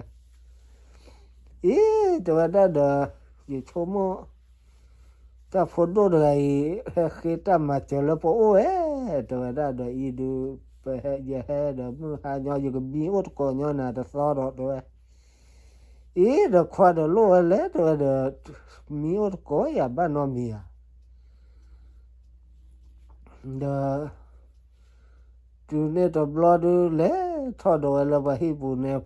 အ့ၣ် တဲဝဲဒၣ်ဒီး ယဆိကမိၣ် တၢ်ဖိဒိၣ်တဂၤအံၤ ဟဲဃ့တၢ်မၤစၢၤလၢပအိၣ်ဝဲ, တဲဝဲဒၣ်ဒီးအံၤဒုး ပဟဲယဟဲဒီးမုၢ်ဟါညီ ယကမံအိၣ်တကိးညီနၤတသီဒီး တဲဝဲ. အ့ၣ် ဒီးခွါဒီးလိၣ်ဝဲလဲၣ် တဲဝဲဒီး မံအိၣ်တကိးယၤဘၣ်နီတမံၤဧါ ဒီး တုၤန့ၣ်တဘျီဒုး လဲၤထီၣ်ဒီးဝဲလၢပှၤဟံၣ်ပူၤန့ၣ်,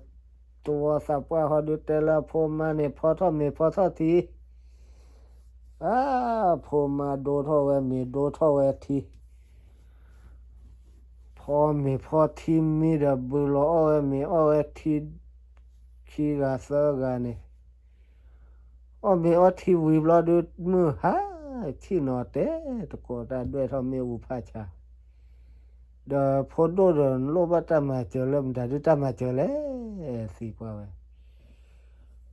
တဝီသးပှၢ်ဟီဒုးတဲလၢအဖိမါန့ၣ် ဖီထီၣ်မ့ၤဖီထီၣ်ထံ, အါ, ဖိမါဒိထီၣ်ဝဲမ့ၤဒိထီၣ်ဝဲထံ, ဖီမ့ၤဖီထံမံဒီး ဘုလီၤအီၣ်ဝဲမ့ၤအီၣ်ဝဲထံ, ခံဂၤသၢဂၤန့ၣ် အီၣ်မ့ၤအီထံဝံၤဘျီဒုး မုၢ်ဟါ, ဆ့ၣ်နီၤတဲတကိးတၢ်ဒွဲၣ်ထီၣ်မ့ၣ်အူဖးဆါ, ဒီးဖိဒိၣ်ဒီး နလိၣ်ဘၣ်တၢ်မၤစၢၤလၢမတၤဒုးတၢ်မၤစၢၤလဲၣ်, သံကွၢ်ဝဲ.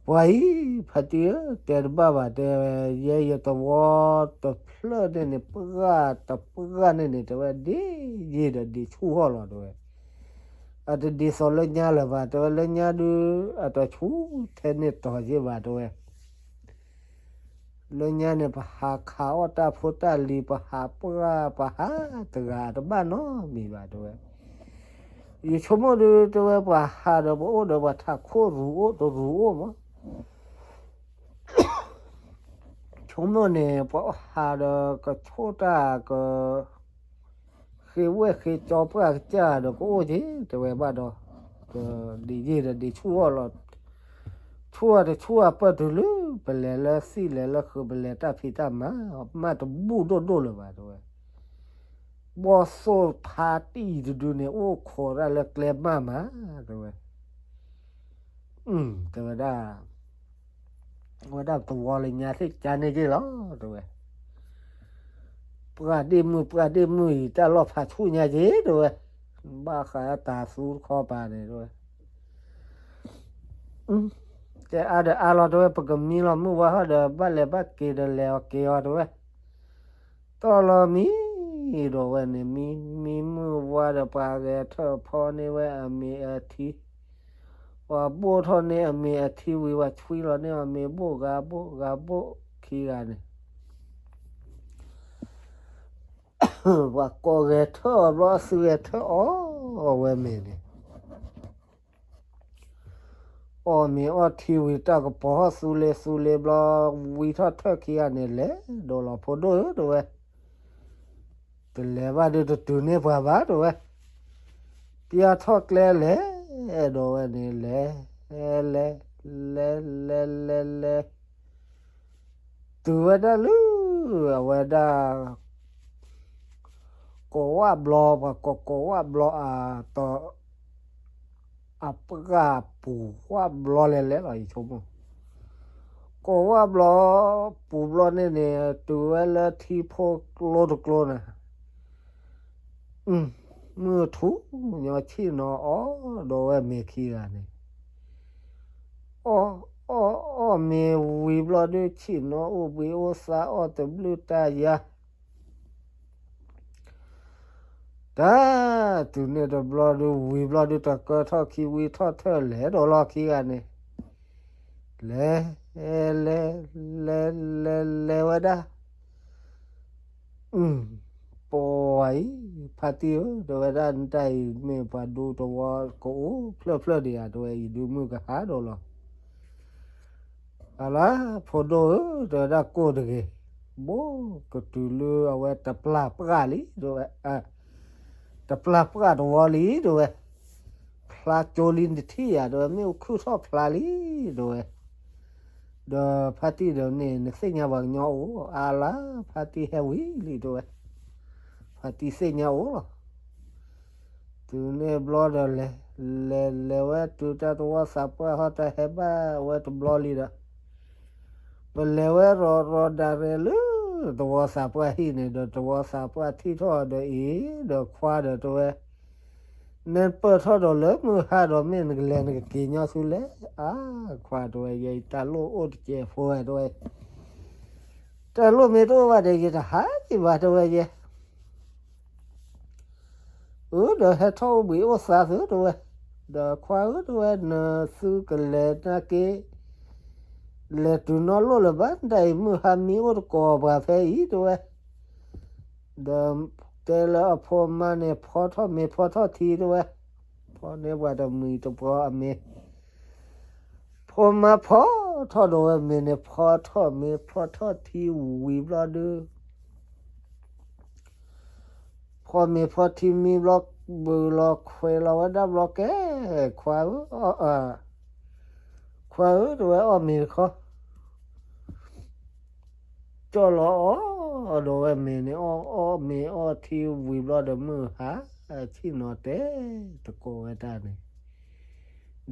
ပှၤအံၤ ဖါတံၢ်ဧၢ, တဲတဘၣ်ဘၣ် တဲဝဲ, ယဲယတဝီတဖျၢၣ်န့ၣ်န့ၣ် ပှၢ်တပှၢ်န့ၣ်န့ၣ် တဲဝဲ ဒ့ယ့ၢ်ဒီးဒ့ဆူၣ်ဟီၣ်လီၤ တဲဝဲ. အတဒ်သိးလၢညါလၢၤဘၣ် တဲဝဲ, လၢညါဒုး အတဆူၣ်ထဲန့ၣ်တီၤယ့ၢ်ဘၣ် တဲဝဲ. လၢညါန့ၣ် ပဟးခးအီၣ်တၢ်ဖိတၢ်လံၤ ပဟးပှၢ် ပဟးတဂၤတဘၣ်နီတမံၤဘၣ် တဲဝဲ. ယဆိကမိၣ်ဒုး တဲဝဲ ပှၤဟးဒီးပအိၣ်ဒီးပှၤထးခိၣ်ရူၤအိၣ်တရူၤအိၣ်မး ဆိကမိၣ်န့ၣ် ပှၤဟးဒီးကဆိၣ်တၢ်က ဃ့ဝဲၢ်ဃ့ကၠီပှၢ်ကစၢ်ဒီးကအိၣ်က့ၤ တဲဝဲဘၣ်ဒီး ဒ်ယ့ၢ်ဒီးဒ်ဆူၣ်အီၤလီၤ. ဆူၣ်အီၤတဆူၣ်အီၤပၢၢ်တုၤလၢ ပလဲၤလၢသံၣ်လဲၤလၢဃုာ် ပလဲၤတၢ်ဖံးတၢ်မၤ မၢ်တဘူၣ်ဒိၣ်ဒိၣ်လၢၤဘၣ် တဲဝဲ. ဘီၣ်သိၣ်ဖါတံၢ်တဒုန့ၣ် အိၣ်ခိးတၢ်လၢကျဲမၢ်မး တဲဝဲ. တဲဝဲဒၣ် ဝဲဒၣ်သဝီလၢညါသ့ၣ်ကါန့ၢ်က့ၤလီၤ တဲဝဲ. ပှၢ်ဒ့ၣ်မုၣ် ပှၢ်ဒ့ၣ်မုၣ်အံၤ တၢ်လီၢ်ဖးဆူၣ်ညါက့ၤ တဲဝဲ. ဘၣ်ဃးတၢ်သူတခီပၤန့ၣ် တဲဝဲ. တဲအါဒီးအါလီၤ တဲဝဲ, ပကမံလီၤမုၢ်ဝါဟီၣ်ဒီး ဘၣ်လဲၤဘၣ်က့ၤဒီးလဲၤအီၤက့ၤအီၤ တဲဝဲ. တီၢ်လီၤမံ ဒီးဝဲန့ၣ် မံမံမုၢ်ဝါဒီး ပှၤဂဲၤထၢၣ်ဖီန့ၢ်ဝဲအမ့ၤအထံ, ပှၤဘိၣ်ထီၣ်န့ၢ်အမ့ၤအထံဝံၤ ပှၤဆွံလီၤန့ၢ်အမ့ၤဘိၣ်ဂၤဘိၣ်ဂၤဘိၣ်ခံဂၤန့ၣ် ပှၤကိးဂဲၤထၢၣ်အီၤဘျီ အသုဂဲၤထၢၣ်အီၣ်ဝဲမ့ၤန့ၣ် အီၣ်မ့ၤအီထံဝံၤ တၢ်ကပီၤဟီၣ်သူလ့ၤသူလ့ၤဘျီ ဝံထီၣ်ထၢၣ်ခံဂၤန့ၣ် လဲၤဒိးလီၤ ဖိဒိၣ်ဧၢ တဲဝဲ, တလဲၤဘၣ်ဒုးတတုၤန့ၢ်ပှၤဘၣ် တဲဝဲ, ပျၢ်ထီၣ်ကျဲလဲၤဒီးဝဲန့ၣ် လဲၤ လဲၤ လဲၤ လဲၤ လဲၤ လဲၤ တုၤဝဲဒၣ်လၢ အဝဲဒၣ် ကိးဝၣ်ဘျီ ပှၤကိးကိးဝၣ်ဘျီအတီၤ အပှၢ်ပူၤဝၣ်ဘျီလဲၤလဲၤလီၤ ယဆိကမိၣ်, ကိးဝၣ်ဘျီ ပူၤဘျီန့ၣ်န့ၣ် တုၤဝဲလၢထံဖိကျိတကျိန့ၣ် မုၢ်ထူၣ်ညီဆ့ၣ်နီၤအီၣ်ဒီးဝဲမ့ၤခံဂၤန့ၣ်, အီၣ် အီၣ် အီၣ်မ့ၤဝံၤဘျီဒုး ဆ့ၣ်နီၤအိၣ်ဘှံးအိၣ်သါအီၣ်တဘျုးတၢ်ယါ တၢ် တုၤန့ၣ်တဘျီဒုး ဝံၤဘျီဒုး တကၢထီၣ်ခံဝံထီၣ်ထၢၣ်လဲၤဒီးလီၢ်ခံဂၤန့ၣ်, လဲၤ လဲၤ လဲၤ လဲၤ လဲၤဝဲဒၣ် ပှၤအံၤ ဖါတံၢ်ဧၢ တဲဝဲဒၣ် နတၢ်အံၤမ့ၢ်ပှၤဒူသဝီ ကအိၣ်ဖျၢၣ်ဖျၢၣ်ဒံးဧါ တဲဝဲ အံၤဒုးမုၢ်ကဟါဒီးလီၤ. အလါ ဖိဒိၣ်ဧၢ တဲဝဲဒၣ် ကိၢ်တဂ့ၤ, ဘိးကတုၤလၢအဝဲတပျၢ်ပှၢ်လံ တဲဝဲ, တပျၢ်ပှၢ်တဝီလံ တဲဝဲ, ဖျါကၠိလံနထံၣ်ဧါ တဲဝဲ, မ့ၣ်အူခုၣ်ထီၣ်ဖျါလံ တဲဝဲ, ဒီးဖါတံၢ်ဒီးန့ၣ် နသ့ၣ်ညါပှၤကညီအိၣ် အါလါ ဖါတံၢ်ဟဲဝံၤလံ တဲဝဲ, ဖါတံၢ်သ့ၣ်ညါအိၣ်လီၤ. တုၤန့ၣ်ဘျီဒီးလဲၤ, လဲၤလဲၤဝဲတုၤတၢ်သဝီသးပှၢ်ဟီၣ်တၢ်ဟဲဘၣ်ဝဲတဘျီလံဒီး, ပလဲၤဝဲရီၤရီၤဒၣ်ရဲၣ်လၢ သဝီသးပှၢ်ဟံၣ်န့ၣ်ဒီး သဝီသးပှၢ်ထံၣ်ထီၣ်ဒီးအံၤဒီးခွါဒီးတဲဝဲ, နပၢၢ်ထီၣ်ဒီးလၢမုၢ်ဟါဒီးမ့ၢ်နကလဲၤနကက့ၤညီဆူလဲၣ်. အါ, ခွါတဲဝဲ ယဲအံၤတၢ်လိၣ်အိၣ်တစဲးဖိဝဲတဲဝဲ, တၢ်လိၣ်မ့ၢ်တအိၣ်ဘၣ်ဒီး ယတဟးက့ၤဘၣ်တဲဝဲယဲ အၢ ဒီးဟဲထီၣ်အိၣ်ဘှံးအိၣ်သါသုတဲဝဲ, ဒီးခွါဧၢတဲဝဲ နသုကလဲၤနာ်က့ လဲၤတုၤနီတလိၣ်လၢၤဘၣ် တၢ်အံၤမုၢ်ဟါမံအိၣ်တကိးပှၤဖဲအံၤတဲဝဲ, ဒီးတဲလၢအဖိမါန့ၣ် ဖီထီၣ်မ့ၤဖီထီၣ်ထံတဲဝဲ, ဖီန့ၢ်ပှၤတမံၤတပှီၤအမ့ၤ ဖိမါဖီထီၣ်ဒီးဝဲမ့ၤန့ၣ် ဖီထီၣ်မ့ၤဖီထီၣ်ထံဝံၤဘျီဒုး, ဖီမ့ၤဖီထံမံဘျီ, ဘုးလီၤခွဲးလီၤဝဲဒၣ်ဘျီကဲ, ခွါဧၢ, ခွါဧၢတဲဝဲ အီၣ်မ့ၤတခီ ကၠီၣ်လီၤအီၣ်ဒီးဝဲမ့ၤန့ၣ် အီၣ်မ့ၤအီၣ်ထံဝံၤဘျီဒီး မုၢ်ဟါဆ့ၣ်နီၤတဲတကိးဝဲတၢ်န့ၣ်,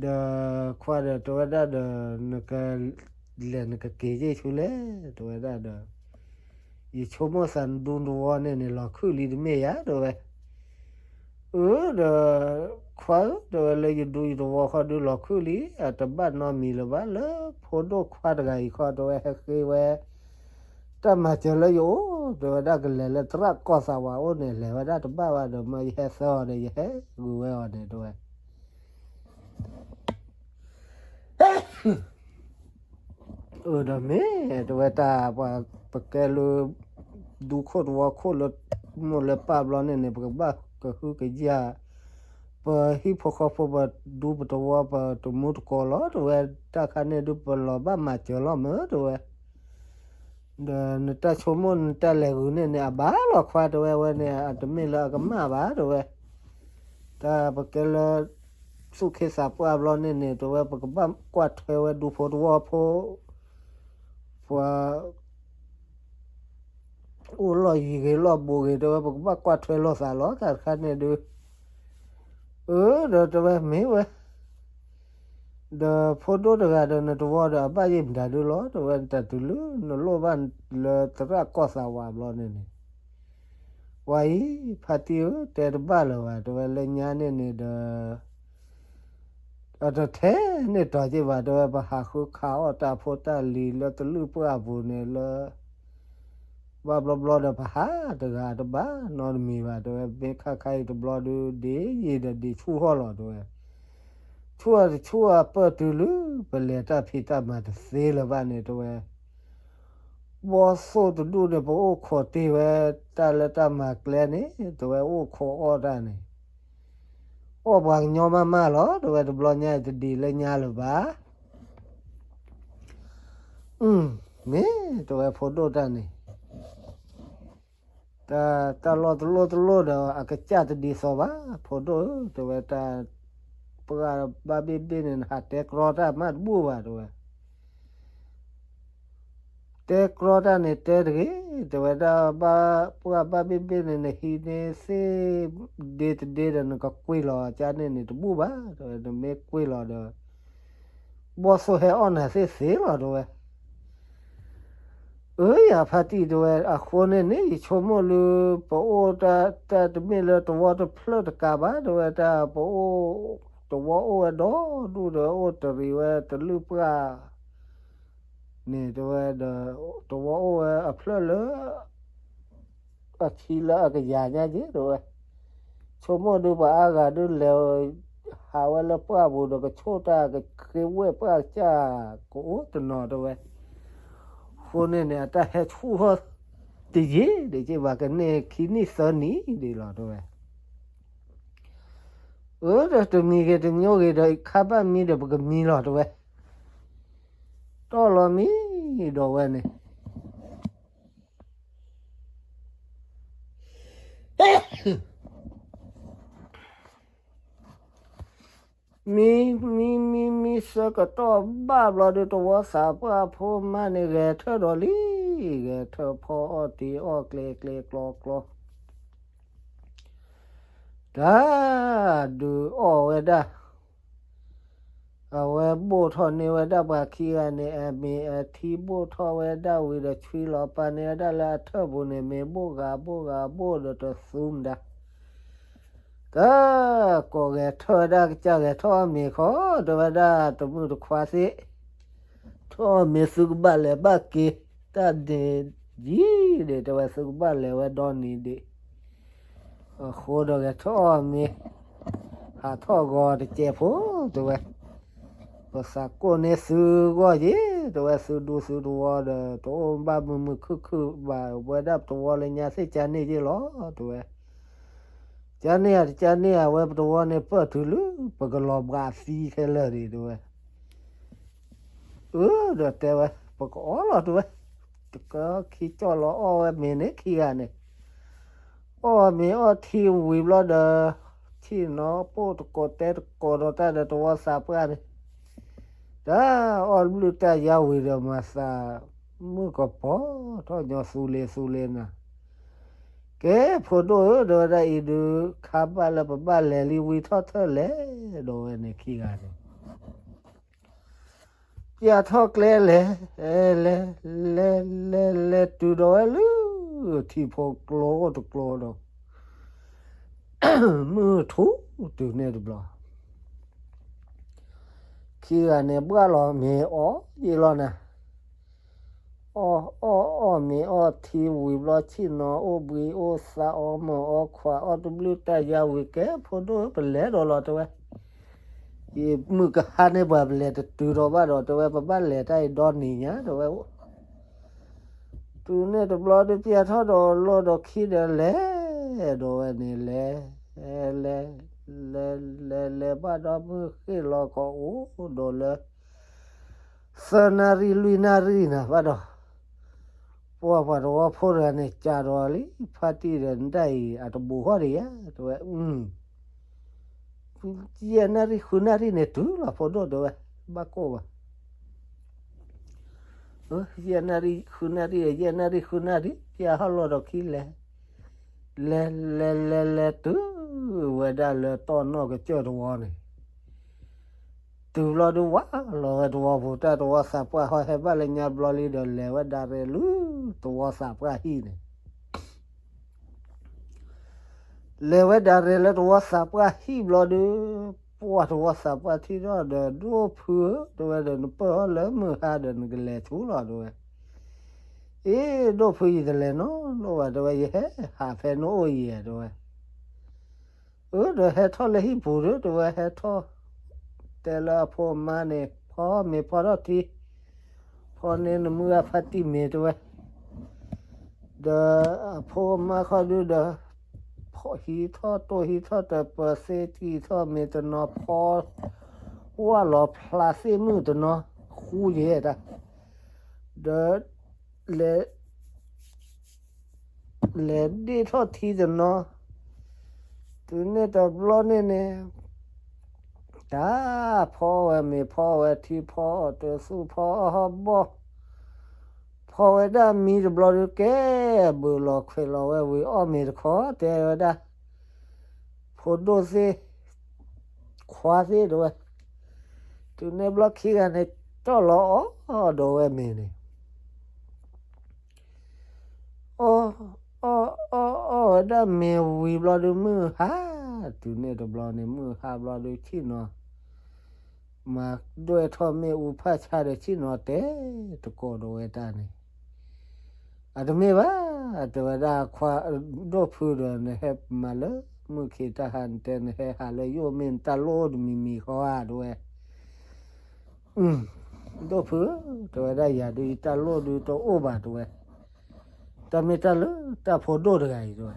ဒီးခွါဒီးတဲဝဲဒၣ်ဒီး နကလဲၤနကက့ၤယ့ၢ်ဆူလဲၣ် တဲဝဲဒၣ်ဒီး ယဆိကမိၣ်သးနဒူသဝီန့ၣ်န့ၣ် လီၤခုၣ်လံတမ့ၢ်ဧါ တဲဝဲ. အၢ ဒီး ခွါဧၢ တဲဝဲ လၢယဒူယသဝီဃီဒုးလီၤခုၣ်လံ အတဘၣ်နီတမံၤလၢၤဘၣ် လၢဖိဒိၣ်ခွါတဂၤအံၤဃီ တဲဝဲ ဟဲဃ့ဝဲ တၢ်မၤစၢၤလၢယအိၣ် တဲဝဲဒၣ် ကလဲၤလၢသရၣ်ကီၢ်သးဝးအိၣ်န့ၣ် လဲၤဝဲဒၣ်တဘၣ်ဘၣ်ဒီး မၢယဟဲသၢအီၤဒီး ယဟဲဂုာ်ဝဲအီၤန့ၣ် တဲဝဲ အၢ ဒီးမ့ၢ် တဲဝဲ တၢ်ပှၤပကဲလၢ ဒူခိၣ်သဝီခိၣ်လၢမိၢ်လၢပၢ်ဘျီန့ၣ်န့ၣ် ပကဘၣ်ကဟုကယာ် ပဟံၣ်ဖိဃီဖိ ပဒူပသဝီ ပတမူတကိးလီၤ တဲဝဲ တၢ်ခါန့ၣ်ဒုး ပလီၤဘၣ်မၤစၢၤလီၤမၢ် တဲဝဲ ဒီးနတၢ်ဆိကမိၣ်နတၢ်လဲၤဂုာ်န့ၣ်န့ၣ် အဘၣ်လီၤခွါ တဲဝဲ ဝဲန့ၣ် အတမ့ၢ်လၢအကမၣ်ဘၣ် တဲဝဲ တၢ်ပကဲလၢ သူၣ်က့သးပှၢ်ဘျီန့ၣ်န့ၣ် တဲဝဲ ပကဘၣ်ကွၢ်ထွဲဝဲဒူဖိသဝီဖိ ပှၤ အိၣ်လီၢ်ယံၤဂ့ၤလီၢ်ဘူးဂ့ၤ တဲဝဲ ပကဘၣ်ကွၢ်ထွဲလိာ်သးလီၤ တၢ်တခါန့ၣ်ဒုး အၢ ဒီးတဲဝဲမ့ၢ်ဝဲ ဒီးဖိဒိၣ်တဂၤဒီးနသဝီဒီး အဘၣ်ယိၣ်မတၤဒုးလီၤ တဲဝဲ တၢ်တုၤလၢနလိၣ်ဘၣ်လၢသရၣ်ကီၢ်သးဝးဘျီန့ၣ်န့ၣ် ဝဲအံၤ ဖါတံၢ်ဧၢ တဲတဘၣ်လၢၤဘၣ် တဲဝဲ လၢညါန့ၣ်န့ၣ်ဒီး အတထဲန့ၣ်တီၤက့ၤဘၣ် တဲဝဲ ပဟးဃုခးအီၣ်တၢ်ဖိတၢ်လံၤလၢတလုၢ်ပှၢ်ပူၤန့ၣ်လၢ ဘၣ်ဘျီဘျီဒီး ပဟးတဂၤတဘၣ်နီတမံၤဘၣ် တဲဝဲ မ့ၢ်ခါခါအံၤတဘျီဒုး ဒ်ယံာ်ဒီးဒ်ဆူၣ်ဟီၣ်လီၤ တဲဝဲ ဆူၣ်အတဆူၣ်အပၢၢ်တုၤလၢ ပလဲၤတၢ်ဖံးတၢ်မၤတသ့လၢၤဘၣ်န့ၣ် တဲဝဲ ဘီသိၣ်တဒူၣ်န့ၣ် ပအိၣ်ခိးတ့ၢ်ဝဲ တၢ်လၢတၢ်မၤကျဲန့ၣ် တဲဝဲ အိၣ်ခိးအီၣ်တၢ်န့ၣ် အီၣ်ပှၤကညီမးမးလီၤ တဲဝဲ တဘျီညါအံၤတဒ်လၢညါလၢၤဘၣ် မ့ၢ် တဲဝဲ ဖိဒိၣ်တၢ်န့ၣ် တၢ်လီၢ်တလိၣ်တလိၣ်ဒီး အကစၢ်တဒ်သိးဘၣ် ဖိဒိၣ်ဧၢ တဲဝဲ တၢ် ပှၢ်ဘၣ်ဘ့ၣ်ဘ့ၣ်န့ၣ် နဟးတဲကြီတၢ်မးတဘူၣ်ဘၣ် တဲဝဲ တဲကြီတၢ်န့ၣ်တဲတဂ့ၤ တဲဝဲဒၣ် ပှၢ်ဘၣ်ဘ့ၣ်ဘ့ၣ်န့ၣ် နဟံးန့ၢ်သ့ၣ် ဒ့တဒ့ဒီး နကကွံာ်လီၤကၢ်န့ၣ်န့ၣ် တဘူၣ်ဘၣ် တဲဝဲ နမ့ၢ်ကွံာ်လီၤဒီး ဘီၣ်သိၣ်ဟဲအီၣ်နၤသ့ၣ်သ့လီၤ တဲဝဲ အၢ ယၤဖါတံၢ် တဲဝဲ အဃိန့ၣ်န့ၣ် ယဆိကမိၣ်လၢ ပအိၣ်တၢ် တၢ်တမ့ၢ်လၢသဝီတဖျၢၣ်တကးဘၣ် တဲဝဲ တၢ်ပအိၣ် သဝီအိၣ်ဝဲဒီဒူၣ်ဒီး အိၣ်တရံးဝဲတလုၢ်ပှၢ်န့ၣ် တဲဝဲဒီး သဝီအိၣ်ဝဲအဖျၢၣ်လၢ အဆံလၢအကယၤညါက့ၤ တဲဝဲ ဆိကမိၣ်ဒုး ပှၤအါဂၤဒုးလဲၤ ဟးဝဲလၢပှၢ်ပူၤဒီး ကဆိၣ်တၢ် ကဃ့ဝဲပှၢ်ကစၢ် ကအိၣ်တနီၤ တဲဝဲ အဃိန့ၣ်န့ၣ် အတၢ်ဟဲဆူၣ်ထီၣ်တယံာ်ဒံးက့ၤဘၣ် ကန့ၢ်ခံနံၣ်သၢနံၣ်ဒံးလီၤ တဲဝဲ အၢ ဒီးတမံၤဂ့ၤတမံၤဂ့ၤဒီး ခါဘၣ်မံဒီး ပကမံလီၤ တဲဝဲ တီၢ်လီၤမံဒီးဝဲန့ၣ် မံ မံ မံ မံဆၢကတီၢ်ဘၣ်ဘျီဒီး သဝီသးပှၢ်ဖိမါန့ၣ် ဂဲၤထၢၣ်ဒီးလံ, ဂဲၤထၢၣ်ဖီအီၣ်တ့ၤအီၣ်ကျဲကျဲကျီကျီ, တ တၢ်ဒုးအီၣ်ဝဲဒၣ်, အဝဲဘိၣ်ထီၣ်န့ၢ်ဝဲဒၣ်ပှၤခံဂၤန့ၣ် အမ့ၤအထံ ဘိၣ်ထီၣ်ဝဲဒၣ်ဝံၤဒီး ဆွံလီၤပာ်န့ၢ်ဝဲဒၣ်လၢအထၢၣ်ပူၤန့ၣ် မ့ၤဘိၣ်ဂၤဘိၣ်ဂၤဘိၣ်ဒီးတသူမတၤ တၢ်ကိးဂဲၤထၢၣ်ဝဲဒၣ် ကစၢ်ဂဲၤထီၣ်အီၣ်မ့ၤခီ တဲဝဲဒၣ် တမုၣ်တခွါသ့ၣ်, ထီၣ်အီၣ်မ့ၤ သုကဘၣ်လဲၤဘၣ်က့ၤ တၢ်ဒ့ယံၤဒံး တဲဝဲ သုကဘၣ်လဲၤဝဲဒီနံၤဒံး. အဃိဒီးဂဲၤထီၣ်အီၣ်မ့ၤ ဟးထီၣ်ဂီၤတစဲးဖိ တဲဝဲ, ပသးကိၢ်န့ၢ်သုဂီၢ်ယ့ၤ တဲဝဲ, သုဒူသုသဝီဒီး တအိၣ်ဘၣ်မုာ်မုာ်ခုၣ်ခုၣ်ဘၣ် ဝဲဒၣ်ပတဝီလၢညါသ့ၣ် ကန့ၢ်ယ့ၤလီၤ တဲဝဲ. ကန့ၢ်ဧါ တကန့ၢ်ဧါ ဝဲပတဝီန့ၣ် ပၢၢ်တုၤလၢ ပကလီၤဘှးသံခဲလၢာ်ဒံး တဲဝဲ. အၢ ဒီးတဲဝဲ ပကအီၣ်လီၤ တဲဝဲ. တကခံကၠီၣ်လီၤအီၣ်ဝဲမ့ၤန့ၣ် ခံဂၤန့ၣ် အီၣ်မ့ၤအီၣ်ထံဝံၤဘျီဒီး ဆ့ၣ်နီၤပိၢ်တကိးတဲတကိးဒီးတၢ်ဒီးတဝီသးပှၢ်န့ၣ် တၢ်အီၣ်ဘျုၣ်တၢ်ယါဝံၤဒီး မၤသးမုၢ်ကပီၤထီၣ်ညီသူလ့ၤသူလ့ၤနၤ. ကဲ ဖိဒိၣ်ဧၢ တဲဝဲဒၣ်အံၤဒုး ခါဘၣ်လၢပဘၣ်လဲၤလံ ဝံၤထီၣ်ထၢၣ်လဲၤဒီးဝဲန့ၣ် ခံဂၤန့ၣ် ပျၢ်ထီၣ်ကျဲလဲၤ လဲၤ လဲၤ လဲၤ လဲၤတုၤဒီးဝဲလၢ ထံဖိကျိအိၣ်တကျိဒီး မုၢ်ထူၣ်တုၤန့ၣ်တဘျီ ခံဂၤန့ၣ် ဘှၣ်လီၤမ့ၤအီၣ်ယ့ၤလီၤနၤ. အီၣ် အီၣ် အီၣ်မ့ၤအီၣ်ထံဝံၤဘျီ ဆ့ၣ်နီၤအိၣ်ဘှံးအိၣ်သါ အီၣ်မီၢ်အီၣ်ခွါ အီၣ်တဘျုၣ်တၢ်ယါဝံၤ ကဲ ဖိဒိၣ်ဧၢ ပလဲၤဒီးလီၤ တဲဝဲ. ယမုၢ်ကဟါန့ၢ်ပှၤ ပလဲၤတတုၤဒီးဘၣ်ဒီး တဲဝဲ ပဘၣ်လဲၤတၢ်အံၤဒီနံၤညါ တဲဝဲ. တုၤန့ၣ်တဘျီဒုး ပျၢ်ထီၣ်ဒီးလီၢ်ဒီးခံဒီးလဲၤ ဒီးဝဲန့ၣ်လဲၤ လဲၤ လဲၤ လဲၤ လဲၤဘၣ်ဒီး မုၢ်ဃ့ၢ်လီၤကအိၣ်ဒီးလၢ သၢနၣ်ရံၣ်လွံၢ်နၣ်ရံၣ်နၤဘၣ်ဒီး ပှၤပှၤတဝီဖိတဂၤန့ၣ် ကးဒီးလံ ဖါတံၢ်ဒီး နတၢ်အံၤအတဘူးဃီဒံးဧါ တဲဝဲ. ယဲၢ်နၣ်ရံၣ်ဃုနၣ်ရံၣ်န့ၣ်တုၤလီၤ ဖိဒိၣ် တဲဝဲ, ဘၣ်ကိၢ်ဘၣ်. ယဲၢ်နၣ်ရံၣ်ဃုနၣ်ရံၣ် ယဲၢ်နၣ်ရံၣ်ဃုနၣ်ရံၣ် ပျၢ်ဟီၣ်လီၤဒီးခံလဲၤ လဲၤ လဲၤ လဲၤ လဲၤတုၤဝဲဒၣ်လၢတီၢ်နီၣ်ကစၢၢ်တဝီန့ၣ် တုၤဘျီဒုးဝးလီၤဝဲတဝီပူၤ တၢ်တဝီသးပှၢ်ဟီၣ်ဟဲဘၣ်လၢညါဘျီလံဒီး လဲၤဝဲဒၣ်ရဲၣ်လၢတဝီသးပှၢ်ဟံၣ်န့ၣ် လဲၤဝဲဒၣ်ရဲၣ်လၢတဝီသးပှၢ်ဟံၣ်ဘျီဒုး ပှၢ်တဝီသးပှၢ်ထံၣ်ထီၣ်ဒီး ဒိၣ်ဖု တဲဝဲဒီး နပၢၢ်အီၣ်လၢမုၢ်ဟါဒီး နကလဲၤဆူလီၤ တဲဝဲ. အ့ ဒိၣ်ဖု ယတလဲၤနီတဘျီဘၣ် တဲဝဲ, ယဟဲဟးဖဲနအိၣ်ယံၤ တဲဝဲ. အၢ ဒီးဟဲထီၣ်လၢဟံၣ်ပူၤဒီး တဲဝဲ ဟဲထီၣ် တဲလၢအဖိအမါန့ၣ် ဖီမ့ၤဖီထီၣ်ထံ ဖီန့ၢ်နမုၢ်ဂၤဖါတံၢ်မ့ၤ တဲဝဲ. ဒီးအဖိအမါခီဒုဒီး ဟံးထီၣ်တိၢ်ဟံးထီၣ်တပၢၤသ့ တံၢ်ထီၣ်မ့ၤတနီၤ ဖီ ဝၢ်လီၤဖျါသ့ၣ်မုၣ်တနီၤ ဃူယဲၢ်တၢ် ဒီး လဲၤ လဲၤဒ့ၣ်ထီၣ်ထံတနီၤ တုၤန့ၣ်တဘျီန့ၣ်န့ၣ် တၢ်ဖီဝဲမ့ၤ ဖီဝဲထံ ဖီအီၣ်တသူၣ် ဖီအီၣ်ဟီၣ်ဘီၣ် ဖီဝဲဒၣ်မံတဘျီဒုး ကဲ ဘုးလီၤခွဲးလီၤဝဲဝံၤ အီၣ်မ့ၤတခီ တဲဝဲဒၣ် ဖိဒိၣ်သ့ၣ် ခွါသ့ၣ် တဲဝဲ. တုၤန့ၣ်ဘျီခံဂၤန့ၣ် တီၢ်လီၤအီၣ်ဒီးဝဲမ့ၤန့ၣ် အီၣ် အီၣ် အီၣ် အီၣ်ဝဲဒၣ်မ့ၤဝံၤဘျီဒုး မုၢ်ဟါ တုၤန့ၣ်တဘျီန့ၣ် မုၢ်ဟါဘျီဒုး ဆ့ၣ်နီၤ မၤဒွဲၣ်ထီၣ်မ့ၣ်အူဖၣ်ဆါဒီး ဆ့ၣ်နီၤတဲတကိးဒီးဝဲတၢ်န့ၣ် အတမ့ၢ်ဘၣ် တဲဝဲဒၣ်ခွါ ဒိၣ်ဖုဒီး နဟဲမၤလၢမုၢ်ခ့တၢ်ဟါ နတဲနဟဲဟးလၢယအိၣ်မ့ၢ် နတၢ်လိၣ်အိၣ်တမံၤမံၤဃီဧါ တဲဝဲ. ဒိၣ်ဖု တဲဝဲဒၣ် ယၤဒုး ယတၢ်လိၣ်ဒုးတအိၣ်ဘၣ် တဲဝဲ. တၢ်မ့ၢ်တၢ်လၢတၢ်ဖိဒိၣ်တဂၤအံၤ တဲဝဲ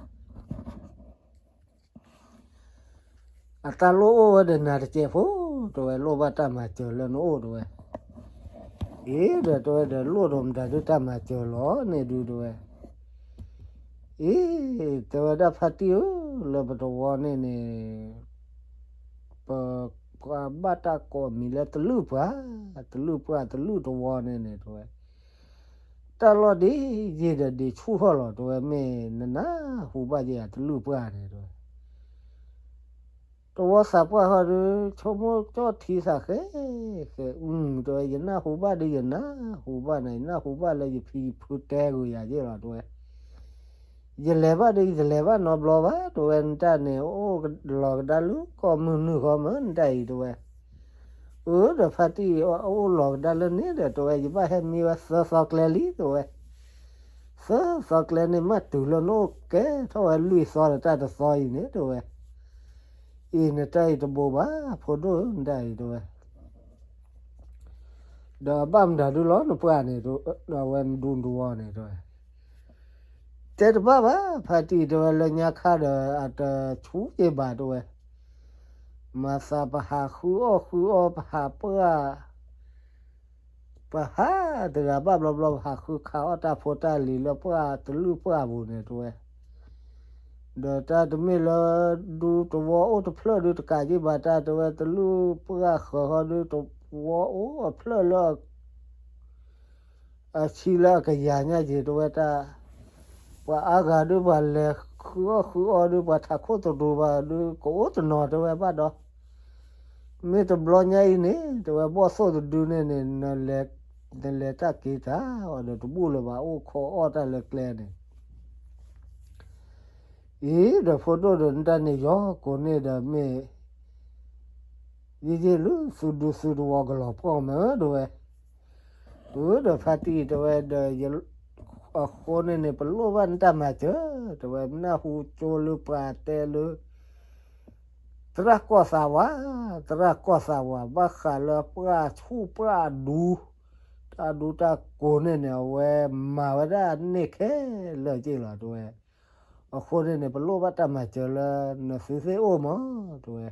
အတၢ်လိၣ်အိၣ်ဝဲဒီးနၤတစဲးဖိ တဲဝဲ လိၣ်ဘၣ်တၢ်မၤစၢၤလၢနအိၣ် တဲဝဲ. အ့ ဒီးတဲဝဲဒီး လိၣ်ဒီးမတၤဒုးတၢ်မၤစၢၤလီၤန့ၣ်ဒုး တဲဝဲ. အ့ တဲဝဲဒၣ်ဖါတံၢ်ဧၢ လၢပတဝီန့ၣ်န့ၣ် ပ ပှၤဘၣ်တၢ်ကိးမံၤလၢတလုၣ်ပှၢ် တလုၣ်ပှၢ်တလုၣ်တဝီန့ၣ်န့ၣ် တဲဝဲ တၢ်လီၢ်ဒ့ယ့ၢ်ဒီးဒ့ဆူၣ်ထီၣ်လီၤ တဲဝဲ မ့ၢ်နနၢ်ဟူဘၣ်ယဲၢ်ဧါ တလုၣ်ပှၢ်န့ၣ် တဲဝဲ. တဝီသးပှၢ်ဃီဒီး ဆိကမိၣ်ကၠီၣ်ထံသးဃဲ, ဃဲ, အု, တဲဝဲ ယနၢ်ဟူဘၣ်ဒီးယနၢ်ဟူဘၣ်န့ၣ်, ယနၢ်ဟူဘၣ်လၢယဖံယဖုတဲဂုာ်ယၤယ့ၢ်လီၤ တဲဝဲ. ယလဲၤဘၣ်ဒီးယတလဲၤဘၣ်နီတဘျီဘၣ် တဲဝဲ, နတၢ်န့ၣ် အိၣ်လီၤကဒါလၢကီၢ်မုၢ်နုာ်ဃီမး နတၢ်အံၤ တဲဝဲ. အၢ ဒီးဖါတံၢ် အိၣ်လီၤကဒါလၢန့ၣ်ဒီး တဲဝဲ ယဘၣ်ဟဲမံဝဲသၢသီကျဲလံ တဲဝဲ. သၢသီကျဲန့ၣ် မ့ၢ်တုၤလၢနအိၣ်ကဲထီၣ်ဝဲလွံၢ်သီဒီးတၢ်တသီအံၤန့ၣ် တဲဝဲ. အံၤနတၢ်အံၤတဘိးဘၣ် ဖိဒိၣ်ဧၢ နတၢ်အံၤ တဲဝဲ. ဒီးအဘၣ်မတၤဒုလီၤ နပှၢ်န့ၣ် ဒီးအဝဲဒူတဝီန့ၣ် တဲဝဲ. တဲတဘၣ်ဘၣ် ဖါတံၢ် တဲဝဲ, လၢညါခါဒီးအတဆူယ့ၢ်ဘၣ် တဲဝဲ. မၤသးပဟးဃုအီၣ်ဃုအီ ပဟးပှၢ် ပဟးတဂၤဘၣ်ဘျီဘျီ ပဟးဃုခးအီၣ်တၢ်ဖိတၢ်လံၤလၢပှၢ်တလုၢ်ပှၢ်ပူၤန့ၣ် တဲဝဲ. ဒီးတၢ်တမ့ၢ်လၢဒူတဝီအိၣ်တဖျၢၣ်ဒုတကးယ့ၢ်ဘၣ် တၢ်တဲဝဲ တလုၢ်ပှၢ်ဃၢၤဃီဒုတဝီအိၣ်အဖျၢၣ်လၢ အဆံလၢအကယၤညါက့ၤ တဲဝဲတၢ်, ပှၤအါဂၤဒု ပှၤလဲၤဃုအီၣ်ဃုအီဒု ပှၤထးခိၣ်သတူၤဘၣ်ဒု ကအိၣ်တနီၤ တဲဝဲဘၣ်ဒီး, မ့ၢ်တဘျီညါအံၤန့ၣ် တဲဝဲ ဘီၣ်သိၣ်တဒုန့ၣ်န့ၣ် နလဲၤတၢ်က့ၤတၢ်အီၤဒီးတဘူၣ်လၢၤဘၣ် အိၣ်ခိးအီၣ်တၢ်လၢကျဲန့ၣ် အံၤဒီးဖိဒိၣ်ဒီး နတၢ်န့ၣ်ယီၤကိးန့ၢ်ဒီးမ့ၢ် ယံာ်ယံာ်လၢသုဒူသုတဝီကလီၤပှီၢ်မး တဲဝဲ. အၢ ဒီးဖါတံၢ် တဲဝဲဒီး အဃိန့ၣ်န့ၣ် ပလိၣ်ဘၣ်နတၢ်မၤစၢၤ တဲဝဲ, နၢ်ဟူကၠိလၢပှၤတဲလၢ သရၣ်ကီၢ်သးဝး, သရၣ်ကီၢ်သးဝး ဘၣ်ဃးလၢပှၢ်ဆူၣ်ပှၢ်ဒူ တၢ်ဒူတၢ်ကိးန့ၣ်န့ၣ် အဝဲမၤဝဲဒၣ်န့ၢ်ခဲလၢာ်က့ၢ်လီၤ တဲဝဲ. အဃိန့ၣ်န့ၣ် ပလိၣ်ဘၣ်တၢ်မၤစၢၤလၢနသုသ့ၣ်အိၣ်မး တဲဝဲ.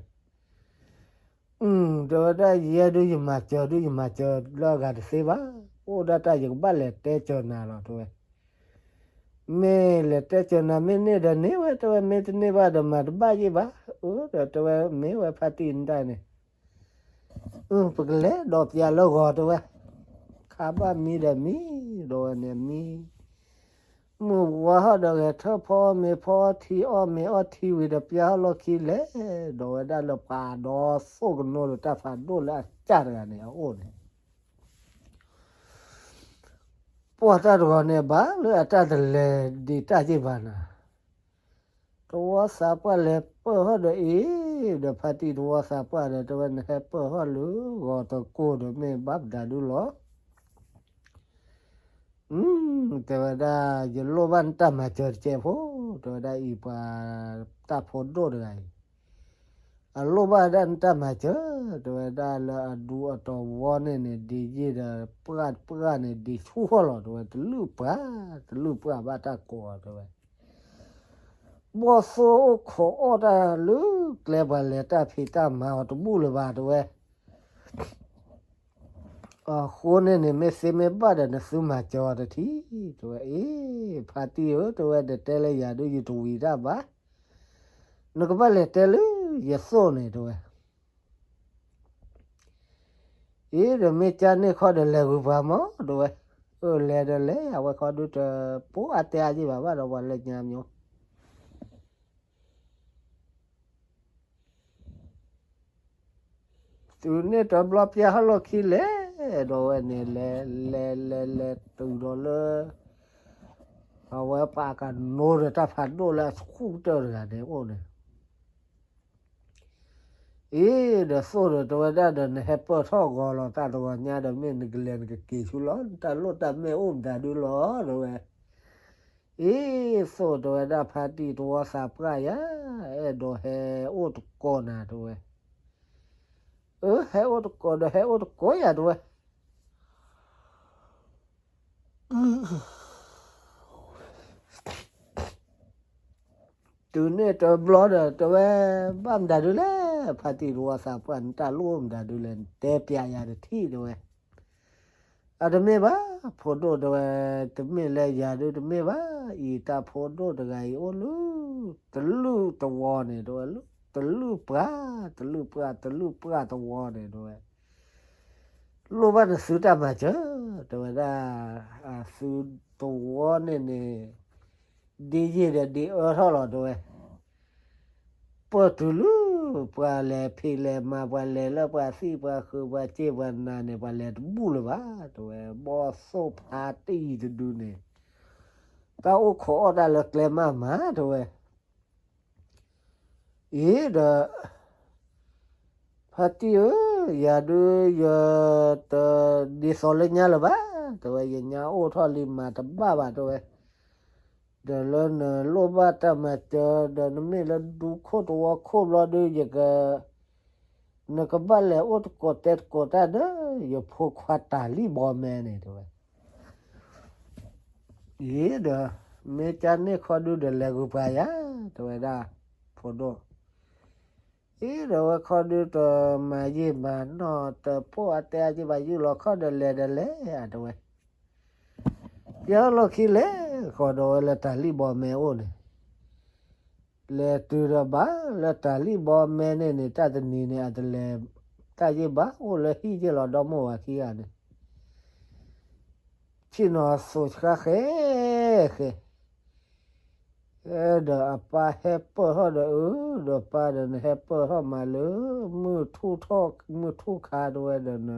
အၢ တဲဝဲဒၣ် ယဲဒုးယမၤစၢၤဒုးယမၤစၢၤလၢအဂၤတသ့ဘၣ်, အိၣ်ဒၣ်တၢ်ယကဘၣ်လဲၤတဲစၢၤနၤလီၤ တဲဝဲ. မ့ၢ်လဲၤတဲစၢၤနၤမ့ၢ်န့ၢ်ဒီးန့ၢ်ဝဲ တဲဝဲ, မ့ၢ်တန့ၢ်ဘၣ်ဒီးမၤတဘၣ်ယ့ၢ်ဘၣ်. အၢ ဒီးတဲဝဲ မ့ၢ်ဝဲဖါတံၢ်နတၢ်န့ၣ် အၢ ပကလဲၤဒီးပျးလၢဂီၤ တဲဝဲ. ခါဘၣ်မံဒီးမံ, ဒီးဝဲန့ၣ်မံ မုၢ်ဝါဟီၣ်ဒီးဂဲၤထၢၣ်ဖီအီၣ်မ့ၤဖီအီထံ အီၣ်မ့ၤအီထံဝံၤဒီး ပျးဟီၣ်လီၢ်ခံလဲၤ, ဒီးဝဲဒၣ်လၢပှၤဒီးသိၣ်ကနိဒီးတၢ်ဖးဒိၣ်လၢအစၢ်တဂၤန့ၣ် အအိၣ်န့ၣ် ပှၤတၢ်တဂီၤန့ၣ် ဘၣ်လၢအတၢ်တလဲၤဒံးတၢ်ယ့ၢ်ဘၣ်နၤ, တဝီသးပှၢ်လဲၤပၢၢ်ဟီၣ်ဒီးအံၤ, ဒီးဖါတံၢ်တဝီသးပှၢ်ဒီး တဲဝဲ နဟဲပၢၢ်ဟီၣ်လၢဂီၤတကိၢ်ဒီး မ့ၢ်ဘၣ်မတၤဒုလီၤ. တဲဝဲဒၣ် ယလိၣ်ဘၣ်နတၢ်မၤစၢၤတကဲးဖိ, တဲဝဲဒၣ်အံၤ ပှၤတၢ်ဖိဒိၣ်တဂၤအံၤ အလိၣ်ဘၣ်ဒၣ်နတၢ်မၤစၢၤ, တဲဝဲဒၣ်လၢအဒူအတဝီန့ၣ်န့ၣ် ဒံးယ့ၢ်ဒီး ပှၢ်ပှၢ်န့ၣ် ဒံးဆူၣ်ဃီလီၤ တဲဝဲ, တလုၢ်ပှၢ်, တလုၢ်ပှၢ်ဘၣ်တၢ်ကိးအီၤ တဲဝဲ. ဘီၣ်သိၣ်အိၣ်ခိးအီၣ်တၢ်လၢကျဲ ပှၤလဲၤတၢ်ဖံးတၢ်မၤအီၤတဘူၣ်လၢၤဘၣ် တဲဝဲ. အဃိန့ၣ်န့ၣ် မ့ၢ်သ့မ့ၢ်ဘၣ်ဒီး နသုမၤစၢၤအီၤတထံၣ် တဲဝဲ. အ့ ဖါတံၢ်ဧၢ တဲဝဲ, တတဲလၢယၤဒုး ယတဝံၤတၢ်ဘၣ်, နကဘၣ်လဲၤတဲလၢယသိၣ်န့ၣ် တဲဝဲ. အ့ ဒီးမ့ၢ်ကၢ်န့ၢ်ခီဒီး လဲၤဂုၤပှၤမး တဲဝဲ. အၢ လဲၤဒီးလဲၤ အဝဲခီဒုး တပိအါတဲအါယ့ၢ်ဘၣ်ဘၣ်ဒီး ပှၤလၢညါမၠိ တုၤန့ၣ်တဘျီ ပျးဟီၣ်လီၢ်ခံလဲၤ, ဒီးဝဲန့ၣ်လဲၤ လဲၤလဲၤလဲၤတုၤဒီးလၢ အဝဲပှၤကနိဒီးတၢ်ဖးဒိၣ်လၢအဆူၣ်ကတၢၢ်တဂၤန့ၣ်အိၣ်န့ၣ် အ့ ဒီးသိၣ်ဒီးတဲဝဲဒၣ်ဒီး နဟဲပၢၢ်ထီၣ်ဂီၤလီၤ တၢ်တဂီၤညါဒီး မ့ၢ်နကလဲၤနကက့ၤဆူလီၤ နတၢ်လိၣ်တၢ်မဲၣ်အိၣ်မတၤဒုလီၤ တဲဝဲ. အ့ သိၣ်တဲဝဲဒၣ် ဖါတံၢ်တဝီသးပှၢ်ယၤ အဲၣ်ဒိးဟဲအိၣ်တကိးနၤ တဲဝဲ. အၢ ဟဲအိၣ်တကိးဒီး ဟဲအိၣ်တကိးယၤ တဲဝဲ. တုၤန့ၣ်တဘျီဒီး တဲဝဲ ဘၣ်မတၤဒုလဲၣ် ဖါတံၢ်တဝီသးပှၢ် နတၢ်လိၣ်မတၤဒုလဲၣ် နတဲပျးယၤတထံၣ် တဲဝဲ. အတမ့ၢ်ဘၣ် ဖိဒိၣ် တဲဝဲ, တမ့ၢ်လၢယၤဒုးတမ့ၢ်ဘၣ်, အံၤတၢ်ဖိဒိၣ်တဂၤအံၤအိၣ်လၢ တလုၢ်တဝီန့ၣ် တဲဝဲ, တလုၢ်ပှၢ်, တလုၢ်ပှၢ်, တလုၢ်ပှၢ်တဝီန့ၣ် တဲဝဲ, လိၣ်ဘၣ်နသုတၢ်မၤစၢၤ, တဲဝဲဒၣ်, အသုတဝီန့ၣ်န့ၣ် ဒ်ယ့ၢ်ဒီးဒ်အၢထီၣ်လီၤ တဲဝဲ. ပၢၢ်တုၤလၢ ပှၤလဲၤဖံးလဲၤမၤ ပှၤလဲၤလၢပှၤသံပှၤဃုာ် ပှၤစ့ပှၤနာ်န့ၣ် ပှၤလဲၤတဘူၣ်လၢၤဘၣ် တဲဝဲ, ဘီၣ်သိၣ်ဖါတံၢ်တဒုန့ၣ် တၢ်အိၣ်ခိးအီၣ်တၢ်လၢကျဲမးမး တဲဝဲ. အံၤဒီး ဖါတံၢ်ဧၢ, ယၤဒုး ယတဒ်သိးလၢညါလၢၤဘၣ် တဲဝဲ, ယညါအိၣ်ထီၣ်လံမၤတဘၣ်ဘၣ် တဲဝဲ, ဒီးလၢနလိၣ်ဘၣ်တၢ်မၤစၢၤ ဒီးနမ့ၢ်လၢဒူခိၣ်တဝီခိၣ်ဘျီဒုး ယက နကဘၣ်လဲၤအိၣ်တကိးတဲတကိးတၢ်ဒီး ယဖိခွါတၤလံၣ်ဘီမဲန့ၣ် တဲဝဲ. အံၤဒီး မ့ၢ်ကန့ၣ်ခီဒုဒီးလဲၤဂုာ်ပှၤယၤ တဲဝဲဒၣ် ဖိဒိၣ်. အံၤဒီးဝဲခီဒုတမၤယံာ်မၤနီၢ် တပိာ်အတဲအက့ဘၣ် ယုၢ်လီၤခီၣ်ဒီးလဲၤဒီးလဲၤဧါ တဲဝဲ. ယလီၢ်ခံလဲၤဃီၤဒီးဝဲလၢတၤလံၣ်ဘီမဲအိၣ်န့ၣ် လဲၤတုၤဒီးဘၣ်လၢတၤလံၣ်ဘီမဲန့ၣ်န့ၣ် တၢ်တနံၤန့ၣ် အတလဲၤတၢ်ယ့ၢ်ဘၣ် အိၣ်လၢဟံၣ်ယ့ၢ်လီၤဒီမိၢ်ဝၤခံဂၤန့ၣ် ဆ့ၣ်နီၤသိးဆှါဃဲဃဲ ဒီးအပၢ်ဟဲပၢၢ်ထီၣ်ဒီး အၢ ဒီးပၢ်ဒီးနဟဲပၢၢ်ထီၣ်မးလၢ မုၢ်ထူၣ်ထီၣ် မုၢ်ထူၣ်ခါတဲဝဲဒီးန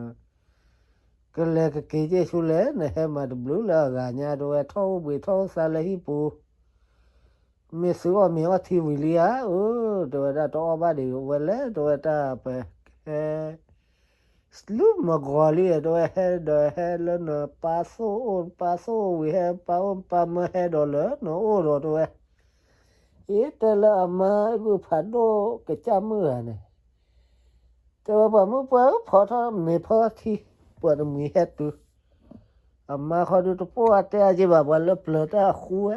ကလဲၤကက့ၤက့ၤဆူလဲၣ် နဟဲမၤတဘျုးလၢအဂၤညါတဲဝဲ ထီၣ်အိၣ်ဘှံးထီၣ်အိၣ်သါလၢဟံၣ်ပူၤ မ့ၢ်သုအီၣ်မ့ၤအီထံဝံၤလံဧါ အၢ တဲဝဲဒၣ်တအီၣ်ဘၣ်ဒံးဝဲလဲၣ် တဲဝဲတၢ်ပဟဲ စလူမဂီၤလံ တဲဝဲဟဲဒီးဟဲလၢနပၢ်သိၣ်အိၣ် ပၢ်သိၣ်အိၣ်ဝံၤ ဟဲပၢ်အိၣ်ပၢ်မၢဟဲဒီးလၢနအိၣ်ဒီးတဲဝဲ အ့ တဲလၢအမါဂုၢ်ဖးဒိၣ်ကစၢ်မုၣ်ဂၤန့ၣ် တဲဝဲပှၤမုၣ်ပှၢ်ဧၢ ဖီထီၣ်မ့ၤဖီထံ ပှၤတမှံၤဟဲတုၤ အမါဃီဒုတပိာ်အတဲအက့ဘၣ် ပှၤလၢပျၢၤတၢ်ဃူဝဲ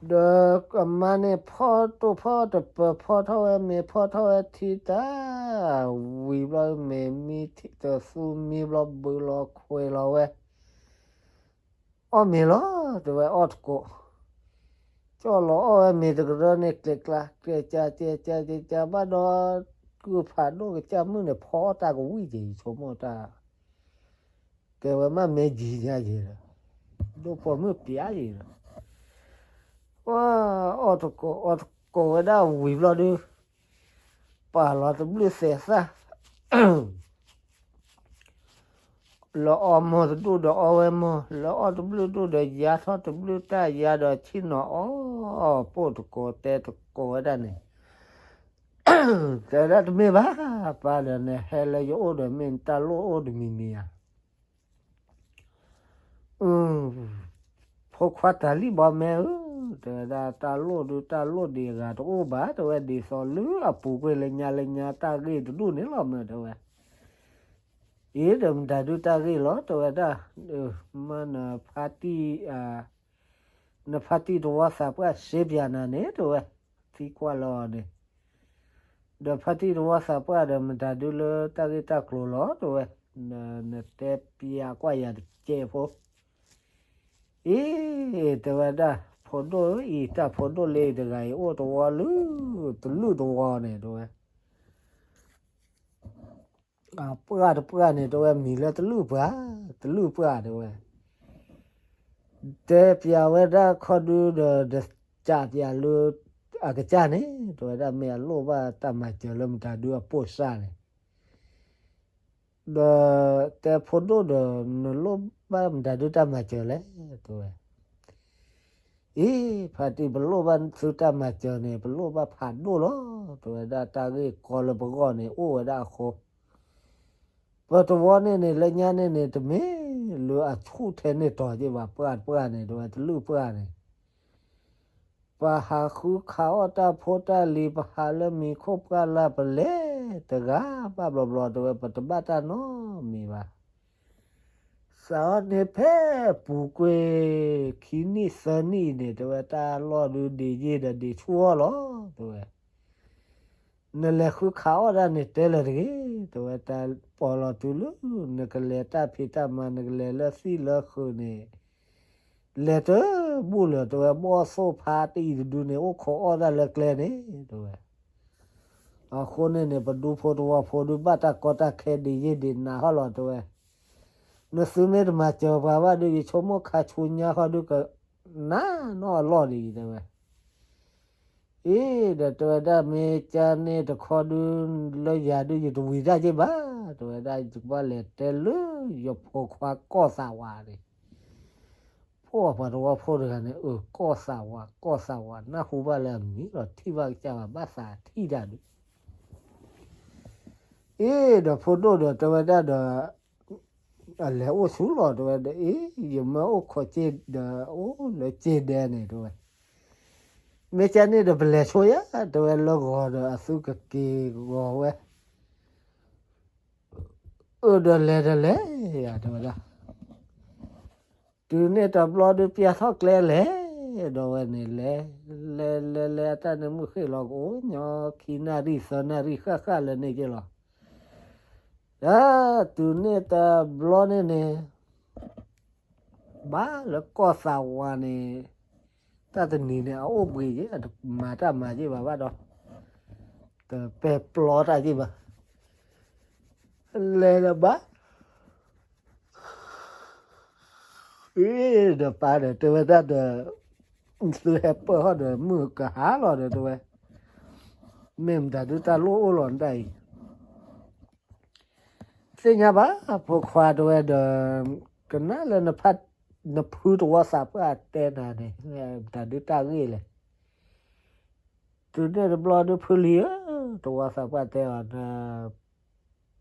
ဒီးအမါန့ၣ်ဖီတိၢ်ဖီတပၢၤ ဖီထီၣ်ဝဲမ့ၤ ဖီထီၣ်ဝဲထံတၢ် ဝံၤဘျီ မ့ၤမံတသူမံဘျီ ဘုးလီၤခွဲးလီၤဝဲ အီၣ်မ့ၤလီၤ တဲဝဲအီၣ်တကိး ကၠီၣ်လီၤအီၣ်ဝဲမ့ၤတကရၢန့ၣ် ကျဲးကျါ ကျဲးကၢ ကျဲးကၢ ကျဲးကၢဘၣ်ဒီး ကုၢ်ဖးဒိၣ်ကစၢ်မုၣ်န့ၣ် ဖီအီၣ်တၢ်ကဝံၣ်က့ၤ ယဆိကမိၣ်တၢ် ကဲဝဲမ့ၢ်မ့ၢ်ယံၤညါယံၤဒီး ဒိၣ်ပိာ်မုၣ်ပျးယံၤဒီး အီၣ်တကိး အီၣ်တကိးဝဲဒၣ်ဝံၤဘျီဒုး ပာ်လီၤတဘျုးသဲးသၣ် လၢအီၣ်မီၢ်တဒူၣ်ဒီးအီၣ်ဝဲမီၢ် လၢအီၣ်တဘျုးဒူၣ်ဒီးယါထီၣ်တဘျုးတၢ်ယါဒီးဆ့ၣ်နီၤအီၣ် ပိာ်တကိးတဲတကိးဝဲဒၣ်န့ၣ် တဲဒၣ်တမ့ၢ်ဘၣ် ပၢ်ဒီးနဟဲလၢယအိၣ်ဒီးမ့ၢ်တၢ်လိၣ်အိၣ်တမံၤမံၤဧါ ဖိခွါတၤလံၣ်ဘီမဲဧၢ, တဲဝဲဒၣ်တၢ်လိၣ်ဒုးတၢ်လိၣ်ဒံးအဂၤတအိၣ်ဘၣ်, တဲဝဲဒ်သိးလၢအပူၤကွံာ်လၢညါလၢညါတၢ်ဂ့ၢ်တဒူၣ်န့ၣ်လီၤမၢ် တဲဝဲ. အ့ ဒီးမတၤဒုးတၢ်ဂ့ၢ်လီၤ တဲဝဲဒၣ်, မ့ၢ်နဖါတံၢ် နဖါတံၢ်တဝီသးပှၢ်စ့ပၠးနၤန့ၣ် တဲဝဲ, သံကွၢ်လၢအီၤန့ၣ် ဒီးဖါတံၢ်တဝီသးပှၢ်ဒီးမတၤဒုးလၢတၢ်ဂ့ၢ်တၢ်ကျိၤလီၤ တဲဝဲ, နတဲပျးကွၢ်ယၤတကဲးဖိ, အ့ တဲဝဲဒၣ် ဖိဒိၣ်အံၤ တၢ်ဖိဒိၣ်လၢတဂၤအံၤအိၣ်တဝီလၢ တလုၢ်တဝီန့ၣ် တဲဝဲ ပှၢ်တပှၢ်န့ၣ် တဲဝဲမံၤလၢတလုၢ်ပှၢ်, တလုၢ်ပှၢ် တဲဝဲ, တဲပျးဝဲဒၣ်ခီဒုဒီး ဒီးကးပျးလၢ အကစၢ်န့ၣ် တဲဝဲဒၣ် မ့ၢ်အလိၣ်ဘၣ်တၢ်မၤစၢၤလၢမတၤဒုးအပိၢ်စၢ်န့ၣ် ဒီးတဲဖိဒိၣ်ဒီး နလိၣ်ဘၣ်မတၤဒုးတၢ်မၤစၢၤလဲၣ် တဲဝဲ. အ့ ဖါတံၢ် ပလိၣ်ဘၣ်သုတၢ်မၤစၢၤန့ၣ် ပလိၣ်ဘၣ်ဖးဒိၣ်လီၤ တဲဝဲဒၣ် တၢ်ဂ့ၢ်ကီလၢပဂီၢ်န့ၣ် အိၣ်ဝဲဒၣ်အဃိ ပတဝီန့ၣ်န့ၣ် လၢညါန့ၣ်န့ၣ် တမ့ၢ်လၢအဆူၣ်ထဲန့ၣ်တီၤက့ဘၣ် ပှၢ်တပှၢ်န့ၣ် တဲဝဲ တလုၢ်ပှၢ်န့ၣ် ပဟးဃုခးအီၣ်တၢ်ဖိတၢ်လံၤ ပဟးလၢမံၤခိၣ်ပှၢ်လၢ်ပလဲၤတဂၤဘၣ်ဘျီဘျီ တဲဝဲ ပတဘၣ်တၢ်နီတမံၤဘၣ်. စးထီၣ်န့ၢ်ဖဲပူၤကွံာ်ခံနံၣ်သၢနံၣ်န့ၣ် တဲဝဲ တၢ်လီၢ်ဒုးဒံးယ့ၢ်ဒီးဒံးဆူၣ်အီၣ်လီၤ တဲဝဲ နလဲၤဃုခးအီၣ်တၢ်န့ၣ်တဲလၢၤတဂ့ၤ တဲဝဲ တၢ်ပီးလီၤတုၤလၢ နကလဲၤတၢ်ဖံးတၢ်မၤ နကလဲၤလၢသံၣ်လၢဃုာ်န့ၣ် လဲၤတဘူၣ်လၢၤ တဲဝဲ ဘီၣ်သိၣ်ဖါတံၢ်တဒုန့ၣ် အိၣ်ခိးအီၣ်တၢ်လၢကျဲန့ၣ် တဲဝဲ. အဃိန့ၣ်န့ၣ် ပဒူဖိတဝီဖိဒုးဘၣ်တၢ်ကီတၢ်ခဲဒံးယ့ၢ်ဒံးနးဟီၣ်လီၤ တဲဝဲ. နသုမ့ၢ်တမၤစၢၤပှၤဘၣ်ဒုး ယဆိကမိၣ်ခါဆူညါဃီဒုးက နးနီၢ်အလီၢ်ဒံး တဲဝဲ. အ့ ဒီးတဲဝဲဒၣ် မ့ၢ်ကန့ၣ်တခီဒု လၢယၤဒု ယတဝံၤတၢ်က့ၢ်ဘၣ်, တဲဝဲဒၣ် ယကဘၣ်လဲၤတဲလၢ ယဖိခွါကီၢ်သးဝးန့ၣ်, ဖိအပှၤသဝီဖိတဂၤန့ၣ် အၢ ကီၢ်သးဝး ကီၢ်သးဝး နၢ်ဟူဘၣ်လၢအမံၤလီၤ ထံၣ်ဘၣ်ကစၢ်ဘၣ် ဘၣ်သးထံၣ်တၢ်ဒု အ့ ဒီးဖိဒိၣ်ဒီးတဲဝဲဒၣ်ဒီး အလဲၤအိၣ်ဆူလီၤ တဲဝဲဒီး အ့ ယမၢအိၣ်ခိးစ့ဒီး အိၣ်လၢစ့ဒဲန့ၣ် တဲဝဲ, မ့ၢ်ကန့ၣ်ဒီးပလဲၤဆိယၤ တဲဝဲ လၢဂီၤဒီးအသုကက့ၤဂီၤဝဲ, အၢ ဒီးလဲၤဒီးလဲၤယၤ တဲဝဲဒၣ် တုၤန့ၣ်တဘျီဒုးပျၢ်ထီၣ်ကျဲလဲၤ, ဒီးဝဲန့ၣ်လဲၤ, လဲၤလဲၤလဲၤအတၢ်န့ၣ်မုၢ်ဃ့ၢ်လီၤကအိၣ်ညီခံနၣ်ရံၣ်သၢနၣ်ရံၣ်ဃၣ်ဃၣ်လၢန့ၣ်က့ၢ်လီၤ. ဒီးတုၤန့ၣ်တဘျီန့ၣ်န့ၣ် ဘၣ်လၢကီၢ်သးဝးန့ၣ် တၢ်တနံၤန့ၣ် အအိၣ်ဘှံးက့ၤ မၤတၢ်မၤက့ၤဘၣ်ဘၣ်ဒီး တပဲာ်ပျီတၢ်က့ၤဘၣ် လဲၤဒီးဘၣ် အ့ ဒီးပၢ်ဒီးတဲဝဲဒၣ်ဒီး သုဟဲပၢၢ်ဟီၣ်ဒီး မုၢ်ကဟါလီၤဒီးတဲဝဲ, မ့ၢ်မတၤဒုတၢ်လိၣ်အိၣ်လီၤနတၢ်အံၤ, သ့ၣ်ညါဘၣ် ဖိခွါတဲဝဲဒီး ကနၣ်လၢ နဖုသဝီသးပှၢ်တဲနၤန့ၣ် မတၤဒုတၢ်ဂ့ၢ်လဲၣ် တုၤန့ၣ်တဘျီဒုးဖုလံၤဧၢ, သဝီသးပှၢ်တဲအီၤ န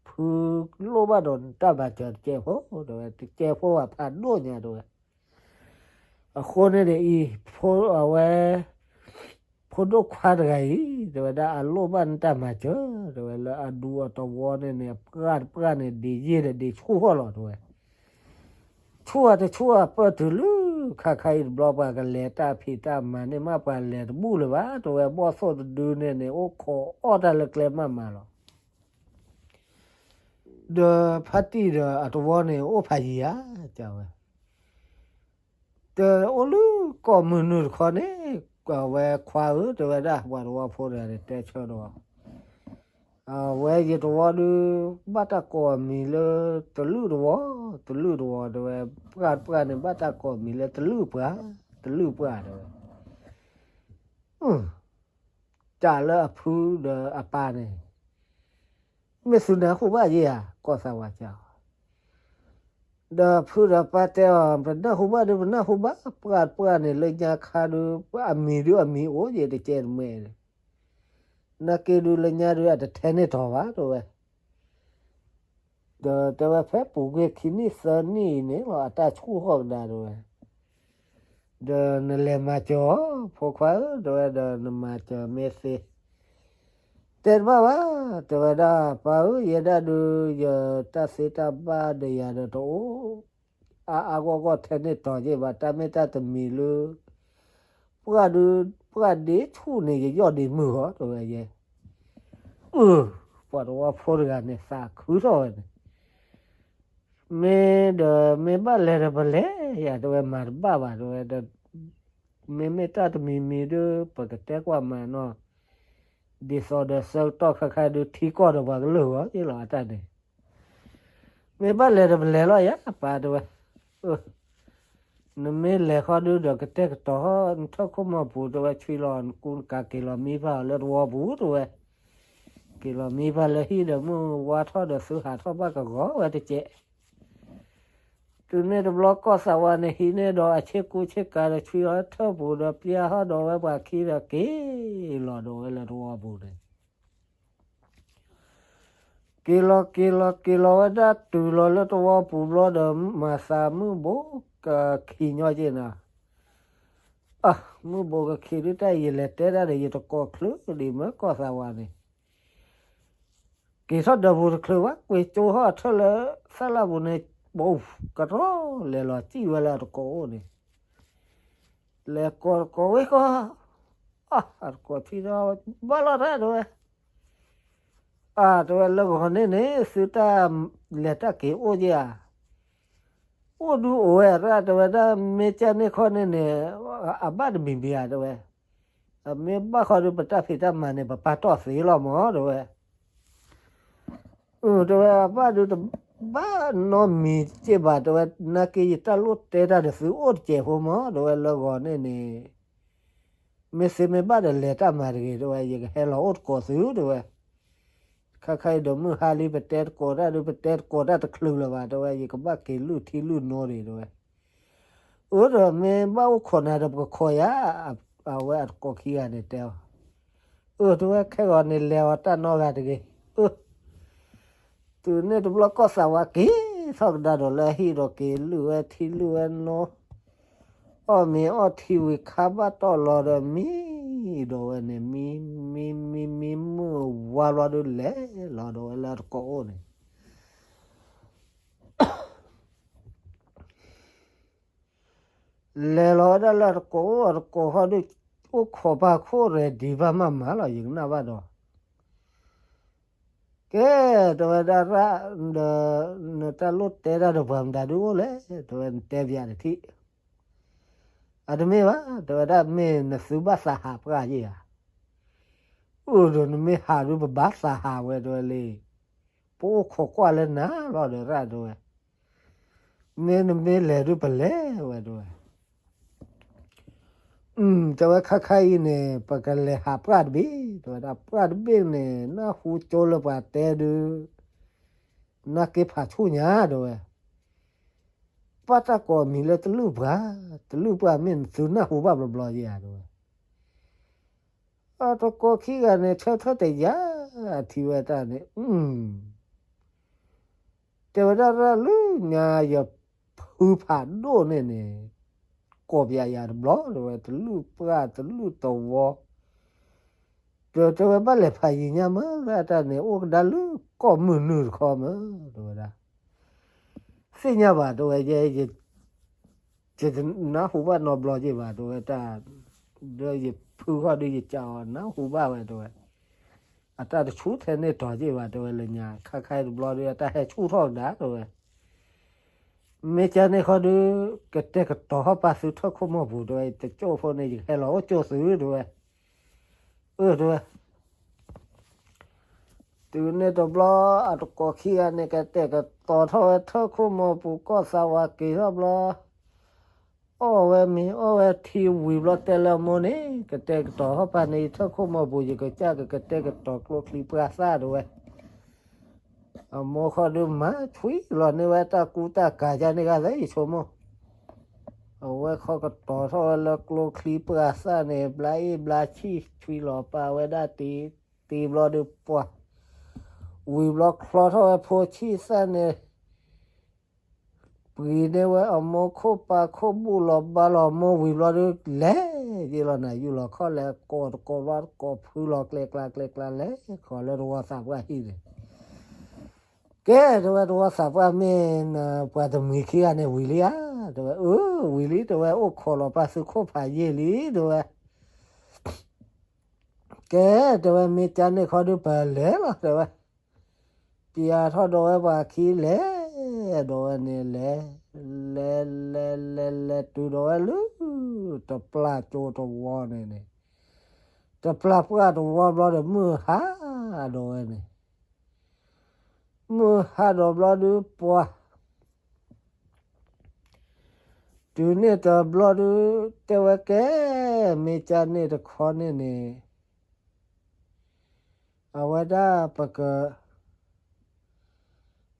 ဖုလိၣ်ဘၣ်ဒီးနတၢ်မၤစၢၤတကဲဖိ, တဲဝဲ တကဲဖိဘၣ်ဖးဒိၣ်ညါတဲဝဲ, အဃိန့ၣ်န့ၣ်အံၤ ဖိအဝဲ ဖိဒိၣ်ခွါတဂၤအံၤ တဲဝဲဒၣ်အလိၣ်ဘၣ်နတၢ်မၤစၢၤ, တဲဝဲလၢအဒူအသဝီန့ၣ်န့ၣ် အပှၢ်တပှၢ်န့ၣ် ဒံးယ့ၢ်ဒီးဒံးဆူၣ်ဟီၣ်လီၤတဲဝဲ ဆူၣ်အတဆူၣ်အပၢၢ်တုၤလၢ ခါခါအံၤတဘျီပှၤကလဲၤတၢ်ဖံးတၢ်မၤန့ၣ်မး ပှၤလဲၤတဘူၣ်လၢၤဘၣ် တဲဝဲ ဘီၣ်သိၣ်တဒုန့ၣ်န့ၣ် အိၣ်ခိးအီၣ်တၢ်လၢကျဲမးမးလီၤ. ဒီးဖါတံၢ်ဒီးအသဝီန့ၣ် အိၣ်ဖးယံၤဧါ, တဲဝဲ တအိၣ်လၢကီၢ်မုၢ်နုာ်တခီန့ၣ်, အဝဲခွါဧၢ တဲဝဲဒၣ် ပှၤသဝီဖိတဂၤန့ၣ် တဲဆၢဒီး အဝဲယသဝီဒုး ဘၣ်တၢ်ကိးအမံၤလၢ တလုၣ်သဝီ, တလုၣ်သဝီတဲဝဲ, ပှၢ်တပှၢ်န့ၣ် ဘၣ်တၢ်ကိးအမံၤလၢတလုၣ်ပှၢ်, တလုၣ်ပှၢ်တဲဝဲ တၢ်လၢအဖုဒီးအပၢ်န့ၣ် မ့ၢ်သုနၢ်ဟူဘၣ်ယဲဧါ, ကီၢ်သးဝးကၢ်အီၤ, ဒီးဖုဒီးပၢ်တဲအီၤ ပနၢ်ဟူဘၣ်ဒုး ပနၢ်ဟူဘၣ်, ပှၢ်တပှၢ်န့ၣ် လၢညါခါဒုး အမံၤဒုးအမံၤအိၣ်ယဲတကဲတမဲာ်ဒီး, နာ်က့ဒုးလၢညါဒုး အတထဲန့ၢ်တီၤဘၣ်တဲဝဲ ဒီးတဲဝဲဖဲပူၤကွံာ်ခံနံၣ်သၢနံၣ်အံၤန့ၣ်လီၤ အတၢ်ဆူၣ်ဟီၣ်ကဒါတဲဝဲ, ဒီးနလဲၤမၤစၢၤအီၤ ဖိခွါဧၢ တဲဝဲ ဒီးနမၤစၢၤမ့ၢ်သ့, တဲတဘၣ်ဘၣ်, တဲဝဲဒၣ် ပၢ်ဧၢ ယဲဒၣ်ဒုး ယတၢ်သ့တၢ်ဘၣ်ဒီးယၤဒီးတအိၣ် အါအါဂီၢ်ဂီၢ်ထဲန့ၢ်တီၤက့ၤဘၣ် တၢ်မ့ၢ်တၢ်တမံၤလၢ ပှၢ်ဒုး ပှၢ်ဒ့ဆူၣ်န့ၣ် ယယီၢ်ဒ့မုၢ်ဂီၤ တဲဝဲယဲ, အၢ ပှၤသဝီဖိတဂၤန့ၣ် သးခုထီၣ်ဝဲန့ၣ်, မ့ၢ်ဒီး မ့ၢ်ဘၣ်လဲၤဒီးပလဲၤယၤ တဲဝဲ မၤတဘၣ်ဘၣ် တဲဝဲ, မ့မ့ၢ်တၢ်တမံၤမံၤဒုး ပကတဲကွၢ်မၤနီၢ်, ဒ်သိးဒီးဆၢကတီၢ်ခါခါဒုး ထံကီၢ်ဒီးပှၤကလုာ်ဂီၤက့ၤလီၤ အတၢ်န့ၣ် မ့ၢ်ဘၣ်လဲၤဒီးပလဲၤလီၤယၤ ပၢ်တဲဝဲ, အၢ နမ့ၢ်လဲၤဃီဒုးဒီးကတဲာ်ကတီၤ နထၢၣ်ခိၣ်မီၢ်ပူၤ တဲဝဲ ဆွံလီၤနကူနကၤ က့ၤလီၤမံဖးအီၤလၢသဝီပူၤ တဲဝဲ, က့ၤလီၤမံဖးလၢဟံၣ်ဒီးမုၢ်ဝါထီၣ်ဒီးသုဟးထီၣ်ဘၣ်ကဂီၤဝဲတကဲး တုၤန့ၣ်တဘျီကီၢ်သးဝးန့ၣ် ဟံးန့ၢ်ဒီးအဆ့ကူဆ့ကၤဒီး ဆွံလီၤထၢၣ်ပူၤဒီးပျၢ်ဟီၣ်ဒီးဝဲပှၤခံဒီး က့ၤလီၤဒီးဝဲလၢသဝီပူၤန့ၣ် က့ၤလီၤက့ၤလီၤက့ၤလီၤဝဲဒၣ်တုၤလီၤလၢသဝီပူၤဘျီဒီး မၤသးမုၢ်ဘိကခံညီက့ၤနၤ, အၢ မုၢ်ဘိကခံဒုးတၢ်အံၤ ယလဲၤတဲတၢ်ဒီး ယတကိးချုးဒံးမ့ၢ်ကီၢ်သးဝးန့ၣ် က့ၤထီၣ်ဒၢးပူၤတချုးဘၣ် ကွ့ကၠိဟီၣ်ထၢၣ်လၢသၣ်လၣ်ပူၤန့ၣ် ဘူးကရီ လဲၤလီၤစံၣ်ဝဲလၢအတကိးအိၣ်န့ၣ် လဲၤကိးတကိးဝဲဃီ, အၢ အတကိးထံဒီး ဘၣ်လီၤတၢ်တဲဝဲ, အၢ တဲဝဲလၢဂီၤန့ၣ်န့ၣ် သုတၢ်လဲၤတၢ်က့ၤအိၣ်က့ၤဧါ, အိၣ်ဒုးအိၣ်ဝဲရၣ် တဲဝဲဒၣ် မ့ၢ်ကန့ၣ်ခီန့ၣ်န့ၣ် အဘၣ်တမံၤမံၤဧါ တဲဝဲ, အမ့ၢ်ဘၣ်ဃီဒုး ပတၢ်ဖံးတၢ်မၤန့ၣ် ပပာ်တီၢ်သ့လီၤမး တဲဝဲ တဲဝဲ အဘၣ်ဒုးတဘၣ်နီတမံၤက့ၤဘၣ် တဲဝဲ နာ်က့ယတၢ်လိၣ်တဲတၢ်ဒီးသုအိၣ်တစဲးဖိမး တဲဝဲလၢဂီၤန့ၣ်န့ၣ် မ့ၢ်သ့မ့ၢ်ဘၣ်ဒီးလဲၤတၢ်မၤတဂ့ၤ တဲဝဲ, ယကဟဲလီၤအိၣ်တကိးသု တဲဝဲ. ခါခါအံၤဒီးမုၢ်ဟါလံ ပတဲတကိးတၢ်ဒုး ပတဲတကိးတၢ်တချုးလၢၤဘၣ် တဲဝဲ, ယကဘၣ်က့ၤလုၢ်ထံလုၢ်နိဒံး တဲဝဲ. အၢ ဒီးမ့ၢ်ဘၣ်အိၣ်ခိးနၤဒီး ပကခိးယၤ, အဝဲအတကိးခံဂၤန့ၣ်တဲအီၤ. အၢ တဲဝဲ, ခဲဂီၤန့ၣ်လဲၤအီၤတၢ်နီတဂၤတဂ့ၤ. အၢ တုၤန့ၣ်တဘျီကီၢ်သးဝးက့ၤထီၣ်ကဒါဒီးလၢဟံၣ်ဒီးက့ၤလုၢ်ဝဲထံလုၢ်ဝဲနိ, အီၣ်မ့ၤအီထံဝံၤခါဘၣ်တီၢ်လီၤဒီးမံ, ဒီးဝဲန့ၣ် မံမံမံမုၢ်ဝါဘျီဒုးလဲၤလီၤဒီးဝဲလၢအတကိးအိၣ်န့ၣ် လဲၤလီၤဝဲဒၣ်လၢအတကိးအိၣ် အတကိးဃီဒုး အိၣ်ခိးပာ်ခိၣ်ရဲၣ်ဒံးဘၣ်မးမးလီၤ ယကနၣ်ဘၣ်ဒီး ကဲ, တဲဝဲဒၣ်ရၣ်, ဒီးနတၢ်လိၣ်တဲတၢ်ဒီးပှၤမတၤဒုးအိၣ်လဲၣ်, တဲဝဲနတဲပယၤတထံၣ်. အတမ့ၢ်ဘၣ်, တဲဝဲဒၣ် မ့ၢ်နသုဘၣ်သးဟးပှၢ်ယဲၢ်ဧါ. အိၣ်ဒီးနမ့ၢ်ဟးဒုးပဘၣ်သးဟးဝဲ တဲဝဲလံ. ပအိၣ်ခိးကွၢ်လၢနၤလီၤဒီးရၣ် တဲဝဲ. မ့ၢ်နမ့ၢ်လဲၤဒုးပလဲၤဝဲ တဲဝဲ. တဲဝဲခါခါအံၤန့ၣ် ပကလဲၤဟးပှၢ်တဘ့ၣ် တဲဝဲဒၣ်. ပှၢ်တဘ့ၣ်န့ၣ် နၢ်ဟူကၠိလၢပှၤတဲဒုး နၢ်က့ဖးဆူၣ်ညါ တဲဝဲ. ပှၢ်တၢ်ကိးမံၤလၢတလုၢ်ပှၢ်, တလုၢ်ပှၢ်မ့ၢ်နသုနၢ်ဟူဘၣ်ဘျီဘျီယဲၢ်ဧါ တဲဝဲ. အတကိးခံဂၤန့ၣ် ဆၢထၢၣ်တယာ်ထံဝဲတၢ်န့ၣ် တဲဝဲဒၣ်ရၣ်လၢညါ ယဖုဖးဒိၣ်န့ၣ်န့ၣ် ကိးပယၤယၤတဘျီ တဲဝဲ, တလုၢ်ပှၢ်တလုၢ်တဝီ, ဒီးတဲဝဲဘၣ်လဲၤဖးယံာ်ညါမး လၢအတၢ်န့ၣ် အိၣ်ကဒါလၢကီၢ်မုၢ်နုာ်တခီမး တဲဝဲဒၣ်. သ့ၣ်ညါဘၣ် တဲဝဲ, ယ ယတနၢ်ဟူဘၣ်နီတဘျီက့ၤဘၣ် တဲဝဲတၢ်, ဒီးယဖုဃီဒီးယကးအီၤ နၢ်ဟူဘၣ်ဝဲ တဲဝဲ. အတၢ်တဆူၣ်ထဲန့ၣ်တီၤက့ၤဘၣ် တဲဝဲ လၢညါ ခါခါအံၤတဘျီဒီး အတၢ်ဟဲဆူၣ်ထီၣ်ကဒါ တဲဝဲ. မ့ၢ်ကန့ၣ်ခီဒီး ကတဲာ်ကတီၤထီၣ်ပာ်သုထၢၣ်ခိၣ်မီၢ်ပူၤ တဲဝဲ, တကၠိၣ်ဖိန့ၣ် ယကဟဲလီၤအိၣ်ကၠိၣ်သု တဲဝဲ. အၢ တဲဝဲ တုၤန့ၣ်တဘျီ အတကိးခံဂၤန့ၣ် ကတဲာ်ကတီၤထီၣ်ဝဲထၢၣ်ခိၣ်မီၢ်ပူၤ ကီၢ်သးဝးက့ၤထီၣ်ဘျီ, အီၣ်ဝဲမ့ၤအီၣ်ဝဲထံဝံၤဘျီ တဲလၢအမိၢ်န့ၣ် ကတဲာ်ကတီၤထီၣ်ပာ်န့ၢ်ယထၢၣ်ခိၣ်မီၢ်ပူၤ ယကစၢ်ကကတဲာ်ကတီၤကျိချံပှၢ်သၣ် တဲဝဲ. အမိၢ်ဃီဒီးမၤဆွံလီၤန့ၢ်ဝဲတၢ်ကူတၢ်ကၤ ကန့ၣ်ဂၤသၢ ယဆိကမိၣ်, အဝဲခီကတီၤထီၣ်ဝဲလၢကျိချံပှၢ်သၣ်န့ၣ် ဘျါအ့ၣ်ဘျါဆံၣ် ဆွံလီၤပာ်ဝဲဒၣ်တံၤ, တံၤဘျီဒီးပှၤ, ဝံၤဘျီချီထီၣ်ဝဲဖိဆံၣ်သၣ်န့ၣ် ပှ့ၤန့ၢ်ဝဲအမိၢ်ခိၣ်ပာ်ခိၣ် ဘူၣ်လီၤဘါလီၤအမိၢ်ဝံၤဘျီဒီး လဲၤယ့ၢ်လီၤနၤယူၢ်လီၤခီၣ် လဲၤကိးတကိးဘျီတကိး ဖုလီၤကျဲကျါကျဲကျါ လဲၤခီလၢတဝီသးပှၢ်ဟံၣ်န့ၣ်, ကဲ တဲဝဲ တဝီသးပှၢ်မ့ၢ် ပှၤတမှံၤခံဂၤန့ၣ်ဝံၤလံဧါ, တဲဝဲ. အၢ ဝံၤလံ တဲဝဲ, အိၣ်ခိးလီၤပာ်သုခိၣ်ဖးယံာ်လံ တဲဝဲ. ကဲ တဲဝဲ မ့ၢ်ကန့ၣ်ခီဒီးပလဲၤလီၤ တဲဝဲ. ပျဲထီၣ်ဒီးဝဲပှၤခံလဲၤ, ဒီးဝဲန့ၣ်လဲၤ, လဲၤလဲၤလဲၤလဲၤတုၤဒီးဝဲလၢ တပျၢ်ကၠိတဝီန့ၣ်န့ၣ်, တပျၢ်ပှၢ်တဝီဘျီဒီး မုၢ်ဟါဒီးဝဲန့ၣ်, မုၢ်ဟါဒီးဘျီဒီးပှၤ တုၤန့ၣ်တဘျီဒီး တဲဝဲ ကဲ မ့ၢ်ကန့ၣ်တခီန့ၣ်န့ၣ်, အဝဲဒၣ်ပက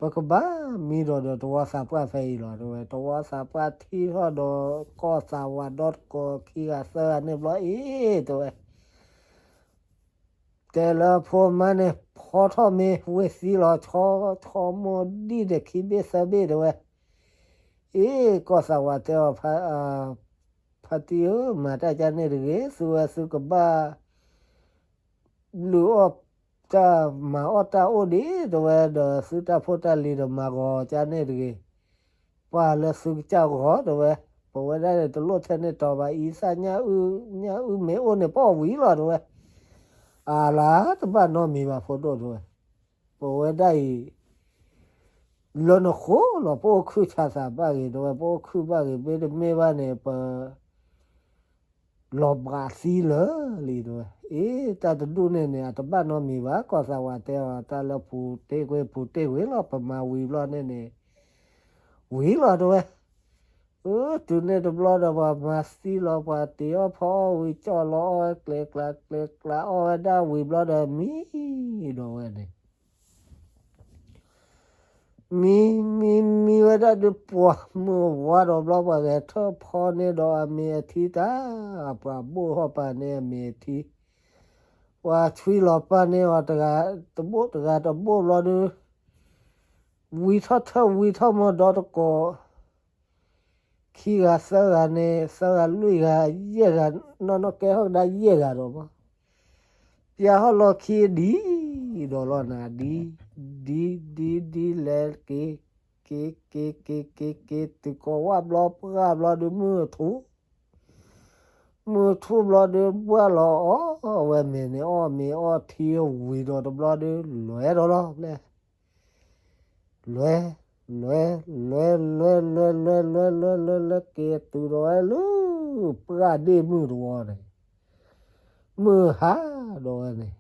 ပကဘၣ်မံဒီးဒီးတဝီသးပှၢ်ဖဲအံၤလီၤ တဲဝဲ. တဝီသးပှၢ်ထံၣ်ထီၣ်ဒီး ကီၢ်သးဝးဒီတကိးခံဂၤသၢဂၤန့ၣ်ဘျီအံၤ တဲဝဲ တဲလၢအဖိအမါန့ၣ် ဖီထီၣ်မ့ၤဝ့ၢ်သံလီၤ ဆီ ဆီမိၢ်ဒံၣ်ဒီးခံဘ့ၣ်သၢဘ့ၣ် တဲဝဲ. အ့ ကီၢ်သးဝးတဲအီၤ ဖါတံၢ်ဧၢ, မၤတၢ်ကန့ၣ်တဂ့ၤ, သုဝဲသုကဘၣ် လုၢ်အီၣ်တၢ်မၤအီၣ်တၢ်အိၣ်ဒံး တဲဝဲ, ဒီးသုတၢ်ဖိတၢ်လံၤဒီးမၤဂီၤကန့ၣ်တဂ့ၤ. ပှၤလၢသုကစၢ်ဂီၤ တဲဝဲ, ပဝဲဒၣ်န့ၣ်တလိၣ်ထဲန့ၣ်တီၤဘၣ်အံၤ သၣ်ညၣ်အုၣ် ညၣ်အုၣ်မ့ၢ်အိၣ်န့ၣ် ပအီၣ်ဝံၤလီၤ တဲဝဲ. အလါတဘၣ်နီတမံၤဘၣ်ဖိဒိၣ် တဲဝဲ. ပဝဲဒၣ်အံၤ လၢနဃိလီၤ ပအိၣ်ခုၣ်ဆါသးဘၣ်ဂ့ၤ တဲဝဲ, ပအိၣ်ခုၣ်ဘၣ်ဂ့ၤ မ့တမ့ၢ်ဘၣ်န့ၣ် ပ လီၤဘှးသံလၢာ်လံ တဲဝဲ. အ့ တၢ်တဒူၣ်န့ၣ်န့ၣ် အတဘၣ်နီတမံၤဘၣ် ကီၢ်သးဝးတဲအီၤ တၢ်လၢပူၤတ့ၢ်ကွံာ်ပူၤတ့ၢ်ကွံာ်လီၤ ပမၤဝံၤဘျီန့ၣ်န့ၣ် ဝံၤလီၤ တဲဝဲ. အၢ တုၤန့ၣ်တဘျီဒီး ပှၤမၤသံလီၤ ပှၤတ့ၤအီၣ်ဖီအီၣ်ဝံၤ ကၠီၣ်လီၤအီၣ်ဝဲ ကျဲၤကျါကျဲၤကျါအီၣ်ဝဲဒၣ်ဝံၤဘျီဒီး မံဒီးဝဲန့ၣ် မံ မံ မံဝဲဒၣ်ဒုး ပှၤမုၢ်ဝါဒီးဘျီ ပှၤဂဲၤထၢၣ်ဖီန့ၢ်ဒီးအမ့ၤအထံတၢ်, ပှၤဘိၣ်ထီၣ်ပာ်န့ၢ်အမ့ၤအထံ, ပှၤဆွံလီၤပာ်န့ၢ်အီၤတဂၤတဘိၣ်တဂၤတဘိၣ်ဘျီဒုး ဝံၤထီၣ်ထၢၣ်ဝံၤထီၣ်မီၢ်ဒီတကိး ခံဂၤသၢဂၤန့ၣ် သၢဂၤလွံၢ်ဂၤယဲၢ်ဂၤ နီၢ်နီၢ်ကဲထီၣ်ကဒါယဲၢ်ဂၤဒီးမီၢ် ပျၢ်ဟီၣ်လီၢ်ခံဒ်ဒီးလီၤနၤ ဒ် ဒ် ဒ် ဒ်လဲၤက့ၤ က့ၤ က့ၤ က့ၤ က့ၤ က့ၤ တုၤကိးဝၣ်ဘျီပှၢ်ဘျီဒုး မုၢ်ထူၣ် မုၢ်ထူၣ်ဘျီဒုး ဘှၢ်လီၤအီၣ်ဝဲမ့ၤန့ၣ် အီၣ်မ့ၤအီထံဝံၤဒီးတဘျီဒုး လဲၤဒီးလီၤဘျဲၣ် လဲၤ လဲၤ လဲၤ လဲၤ လဲၤ လဲၤ လဲၤ လဲၤ လဲၤ လဲၤ က့ၤတုၤဒီးဝဲလၢ ပှၢ်ဒ့ၣ်မုၢ်တဝီန့ၣ် မုၢ်ဟါဒီးဝဲန့ၣ်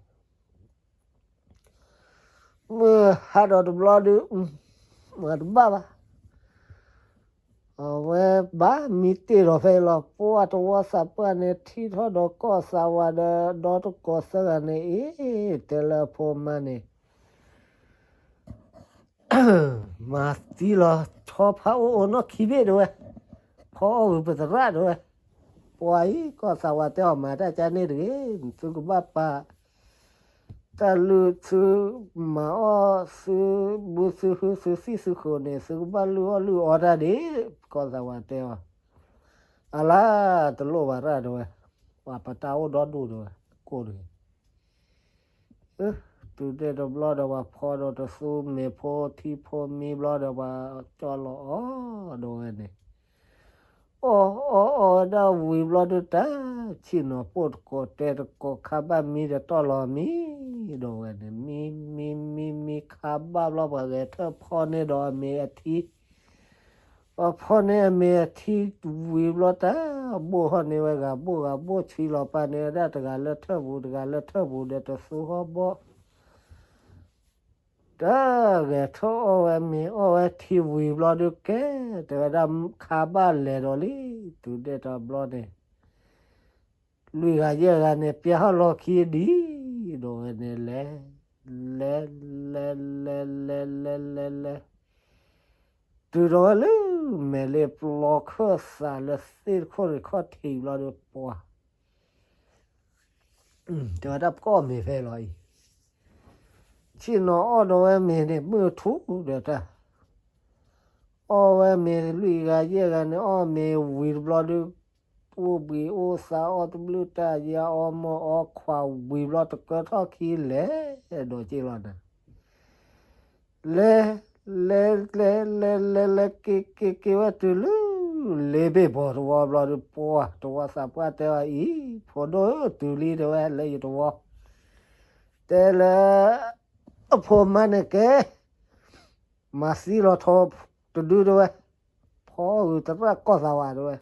မုၢ်ဟါဒီးတဘျီဒုး မၤတဘၣ်ဘၣ် အဝဲဘၣ်မံတ့ၢ်ဒီးဖဲအံၤလီၤ. ပှၢ်တဝီသးပှၢ်န့ၣ် ထံၣ်ထီၣ်ဒီးကီၢ်သးဝးဒီး ဒီတကိးသၢဂၤန့ၣ် အ့ တဲလၢအဖိမါန့ၣ် မၤသံလီၤ ဆီဖါအိၣ်အိၣ်နီၢ်ခံဘ့ၣ်တဝဲ, ဖီအီၣ်ဂုၤပသရၣ်တဝဲ, ပှၤအံၤ ကီၢ်သးဝးတဲအီၤ မၤတၢ်ကါန့ၣ်တဂ့ၤ, သုကဘၣ်ပာ် တၢ်လုၢ်သုမၤအီၣ်သုဘုသုဟုသုသံၣ်သုဃိးန့ၣ် သုကဘၣ်လုၢ်အီၣ်လုၢ်အီတၢ်ဒ့ၣ်, ကီၢ်သးဝးတဲအီၤ, အလါ တလိၣ်ဘၣ်ရၣ်တဝဲ, ပှၤပတၢ်အိၣ်ဒီဒူၣ်တဝဲ, ကိၣ်တဂ့ၤ တုၤဒဲတဘျီဒီး ပှၤဖီဒီးတသူမ့ၤဖိထံဖိမံဘျီဒီး ပှၤကၠီၣ်လီၤအီၣ်ဒီးဝဲန့ၣ်, အီၣ်အီၣ်အီၣ်ဝဲဒၣ်ဝံၤဘျီဒုး တၢ်ဆ့ၣ်နီၤပိၢ်တကိးတဲတကိး ခါဘၣ်မံဒီးတီၢ်လီၤမံဒီးဝဲန့ၣ်, မံ မံ မံ မံခါဘၣ်ဘျီ ပှၤဂဲၤထၢၣ်ဖီန့ၢ်ဒီးအမ့ၤအထံ ပှၤဖီန့ၢ်အမ့ၤအထံဝံၤဘျီ တၢ်ဘိၣ်ထီၣ်န့ၢ်ဝဲ ဂၤဘိၣ်ဂၤဘိၣ် ဆွံလီၤပာ်န့ၢ်ဝဲဒၣ် တဂၤလၢထၢၣ်ပူၤ တဂၤလၢထၢၣ်ပူၤဒီးတသူဟီၣ်ဘီၣ်, တၢ်ဂဲၤထၢၣ်အီၣ်ဝဲမ့ၤအီၣ်ဝဲထံဝံၤဘျီဒုး ကဲ တဲဝဲဒၣ်ခါဘၣ်လဲၤဒီးလံ, တုၤဒဲတဘျီန့ၣ် လွံၢ်ဂၤယဲၢ်ဂၤန့ၣ် ပျၢ်ဟီၣ်လီၢ်ခံဒ်ဒီးဝဲန့ၣ် လဲၤ လဲၤ လဲၤ လဲၤ လဲၤ လဲၤ လဲၤ လဲၤ တုၤဒီးဝဲလၢ မဲာ်လ့ပျီခၢၣ်သးလၢသ့ၣ်တခိၣ်န့ၣ် ခီၣ်ထံးဘျီဒီး ပှၤ တဲဝဲဒၣ်ပကအီၣ်မ့ၤဖဲလီၤအံၤ, ဆ့ၣ်နီၤအီၣ်ဒီးဝဲမ့ၤန့ၣ် မုၢ်ထူၣ်ဒီးတၢ် အီၣ်ဝဲမ့ၤလွံၢ်ဂၤယဲၢ်ဂၤန့ၣ် အီၣ်မ့ၤဝံၤတဘျီဒုး အိၣ်ဘှံးအိၣ်သါ အီၣ်တဘျုးတၢ်ယါ အီၣ်မီၢ်အီခွါဝံၤဘျီ တကၢထီၣ်ခံလဲၤဒီးက့လီၤနၤ, လဲၤ လဲၤ လဲၤ လဲၤ လဲၤ က့ၤ က့ၤ က့ၤဝဲတုၤလၢ လ့ဘ့ၣ်ဘီၣ်တဝီဘျီဒုး ပှၢ်တဝီသးပှၢ်တဲအီၤအံၤ, ဖိဒိၣ်ဧၢ တုၤလံတဲဝဲ လၢယတဝီ, တဲလၢ အဖိမါန့ၣ်ကဲ မၤသံလီၤထီတဒုတဝဲ, ဖီအီၣ်ဂုၤသရၣ်ကီၢ်သးဝးတဝဲ,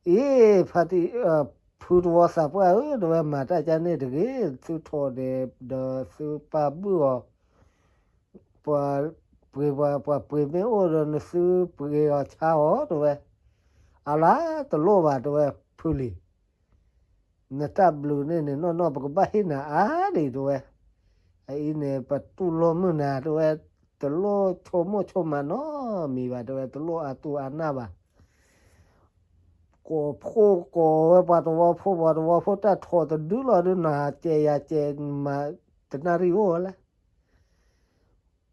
အ့ ဖါတံၢ် ဖုတဝီသးပှၢ်ဧၢ တဝဲ မၤတၢ်ကါန့ၣ်တဂ့ၤ, သုထီၣ်ဒဲးဒီးသုပာ်ဘုၣ်အီၤ, ပှၤပှ့ၤပှၤ ပှၤပှ့ၤမ့ၢ်အိၣ်ဒီး နသုပှ့ၤအီၤဆါအီၤတဝဲ, အလါ တလိၣ်ဘၣ်တဝဲ ဖုလံၤ နတၢ်ဘျုးန့ၣ်န့ၣ် နီၢ်နီၢ် ပကဘၣ်ဟ့ၣ်နၤအါဒံးတဝဲ, အအံၤန့ၣ် ပတူၢ်လိာ်မုာ်နၤတဝဲ, တလိၣ်ဆိကမိၣ်ဆိကမးနီတမံၤဘၣ်တဝဲ, တလိၣ်အါတူၢ်အါနၢ်ဘၣ်, ကိးဖှိၣ်ကိးဝဲပှၤသဝီဖိ ပှၤသဝီဖိတၢ်ထီၣ်တဒုလီၤဒုး နၤစဲးယၤစဲးမး တနၣ်ရံၣ်အိၣ်ဝဲလဲၣ်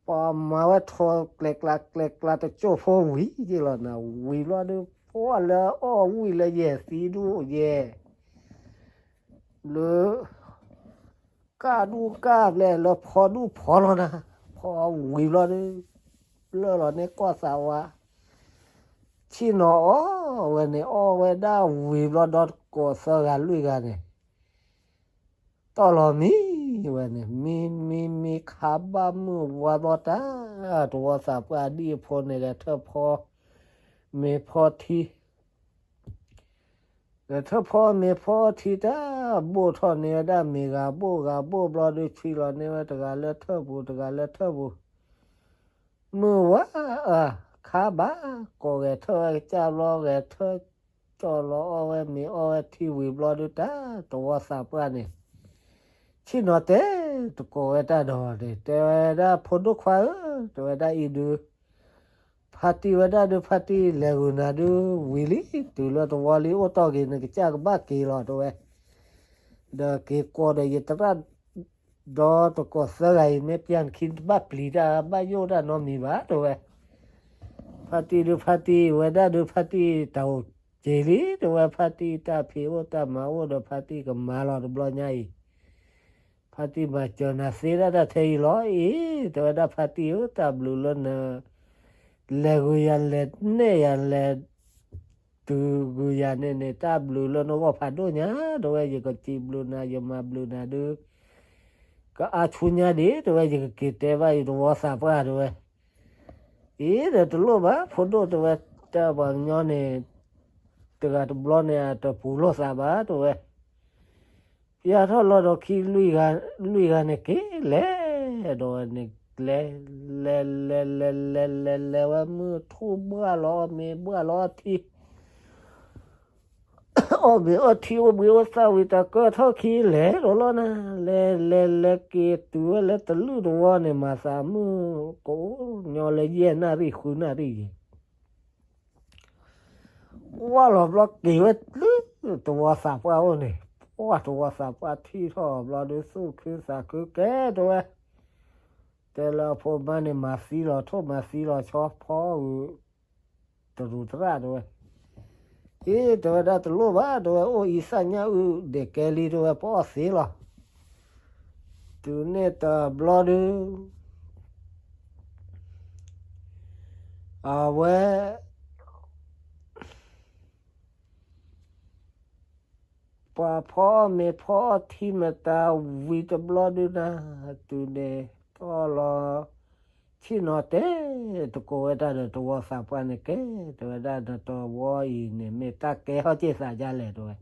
ပှၤမၤဝဲထီၣ်ကျဲကျါကျဲကျါတကၠိၢ်ဖိဝံၤက့လီၤနၤ, ဝံၤဘျီဒုး ပှၢ်လၢအီၣ်ဝံၤလၢယဲၢ်သံဒူၣ်ယဲၢ်, လၢ ကၣ်ဒူၣ်ကၣ်ဘျဲၣ်လၢဖီဒူၣ်ဖီလီၤနၤ, ဖီဝံၤဘျီဒုး လၢလီၤန့ၢ်ကီၢ်သးဝး, ဆ့ၣ်နီၤအီၣ်ဝဲန့ၣ် အီၣ်ဝဲဒၣ်ဝံၤဘျီဒီး ကိးသၢဂၤလွံၢ်ဂၤန့ၣ် တီၢ်လီၤမံဝဲန့ၣ် မံ မံ မံ ခါဘၣ်မုၢ်ဝါဘျီတၢ် တဝီသးပှၢ်ဒံၣ်အဖိန့ၣ် ဂဲၤထၢၣ်ဖီ မ့ၤဖီထံ ဂဲၤထၢၣ်ဖီမ့ၤဖီထံတၢ် ဘိၣ်ထီၣ်န့ၢ်ဝဲဒၣ်မ့ၤဂၤဘိၣ်ဂၤဘိၣ်ဘျီဒုး ဆွံလီၤန့ၢ်ဝဲတဂၤလၢထၢၣ်ပူၤ တဂၤလၢထၢၣ်ပူၤ မုၢ်ဝါအါ ခါဘၣ်, ကိးဂဲၤထၢၣ်ဝဲကစၢ်ဘျီ ဂဲၤထၢၣ် ကၠီလီၤအီၣ်ဝဲမ့ၤအီၣ်ဝဲထံဝံၤဘျီဒုး တၢ်သဝီသးပှၢ်န့ၣ် ဆ့ၣ်နီၤတဲာ် တကိးဝဲတၢ်ဒီးန့ၣ် တဲဝဲဒၣ် ဖိဒိၣ်ခွါဧၢ, တဲဝဲဒၣ်အံၤဒုး ဖါတံၢ်ဝဲဒၣ်ဒုး ဖါတံၢ်လဲၤဂုာ်နၤဒုးဝံၤလံ, တုၤလၢသဝီလံ အိၣ်တီၢ်က့ၤနကစၢ်ကဘၣ်က့ၤလီၤ တဲဝဲ, ဒီးက့ၤကိးဒီးယသရၣ် ဒီးတကိးသၢဂၤအံၤ မ့ၢ်ပျၢ်နခံတဘၣ်ပျံၤတၢ် ဘၣ်ယိၣ်တၢ်နီတမံၤဘၣ် တဲဝဲ. ဖါတံၢ်ဒုး ဖါတံၢ်ဝဲဒၣ်ဒုး ဖါတံၢ်တၢ်အိၣ်က့ၤလံ တဲဝဲ, ဖါတံၢ်တၢ်ဖံးအိၣ်တၢ်မၤအိၣ်ဒီး ဖါတံၢ်ကမၤလီၤတဘျီညါအံၤ, ဖါတံၢ်မၤစၢၤနၤသ့ဒၣ်တၢ်ထဲအံၤလီၤအံၤ, တဲဝဲဒၣ် ဖါတံၢ်ဧၢ, တၢ်ဘျုးလၢန လဲၤဂုာ်ယၤ လဲၤနဲၣ်ယၤ လဲၤ တုၤဂုာ်ယၤန့ၣ်န့ၣ် တၢ်ဘျုးလၢနဂီၢ်ဖးဒိၣ်ညါ တဲဝဲ, ယကစံးဘျုးနၤ ယမၤဘျုးနၤဒုး ကအါဆူညါဒံး တဲဝဲ, ယကက့ၤတဲဘၣ်ယသဝီသးပှၢ် တဲဝဲ. အံၤ ဒီးတလိၣ်ဘၣ် ဖိဒိၣ် တဲဝဲ, တၢ်ပှၤကညီန့ၣ် တဂၤတဘျီန့ၣ် အတပူၤလိာ်သးဘၣ် တဲဝဲ. ပျၢ်ထီၣ်လီၤဒီးခံ လွံၢ်ဂၤန့ၣ်က့ၤလဲၤဒီးဝဲန့ၣ် လဲၤ လဲၤ လဲၤ လဲၤ လဲၤ လဲၤ လဲၤဝဲ မုၢ်ထူၣ်ဘှၣ်လီၤအီၣ်မ့ၤ ဘှၣ်လီၤအီထံ အီၣ်မ့ၤအီထံ အိၣ်ဘှံးအိၣ်သၣ်ဝံၤ တၢ်ကၢထီၣ်ခံ လဲၤဒီးလီၤနၤ, လဲၤ လဲၤ လဲၤက့ၤတုၤဝဲလၢတလုၢ်တဝီန့ၣ် မၤသးမုၢ်ကအိၣ်ညီလၢယဲၢ်နၣ်ရံၣ် ဃုနၣ်ရံၣ်ယဲၢ် ကွၢ်လီၤဘျီက့ၤဝဲတလုၢ် သဝီသးပှၢ်အိၣ်န့ၣ်, ပှၢ် သဝီသးပှၢ်ထံၣ်ထီၣ်ဘျီဒုး သူၣ်ခုသးခုကဲ တဲဝဲ, တဲလၢအဖိမါန့ၣ် မၤသံလီၤထိၣ် မၤသံလီၤဆီ ဖီအုး တရူးသရၣ် တဲဝဲ. အံၤ တဲဝဲဒၣ် တလိၣ်ဘၣ် တဲဝဲ, အိၣ်အံၤသၣ်ညၣ်အုၣ်ဒဲးကဲလံ တဲဝဲ, ပအီၣ်သ့လီၤ. တုၤန့ၣ်တဘျီဒုး အဝဲ ပှၤဖီအီၣ်မ့ၤဖီအီၣ်ထံမတၤဝံၤတဘျီဒုးနၤ, တုၤန့ၣ် တီၢ်လီၤ ဆ့ၣ်နီၤတဲာ် တကိးဝဲတၢ်ဒီးသဝီသးပှၢ်န့ၣ်ကဲ, တဲဝဲဒၣ် နသဝီအံၤန့ၣ် မ့ၢ်တၢ်ကဲထီၣ်က့ၤသးဒ်လဲၣ် တဲဝဲ.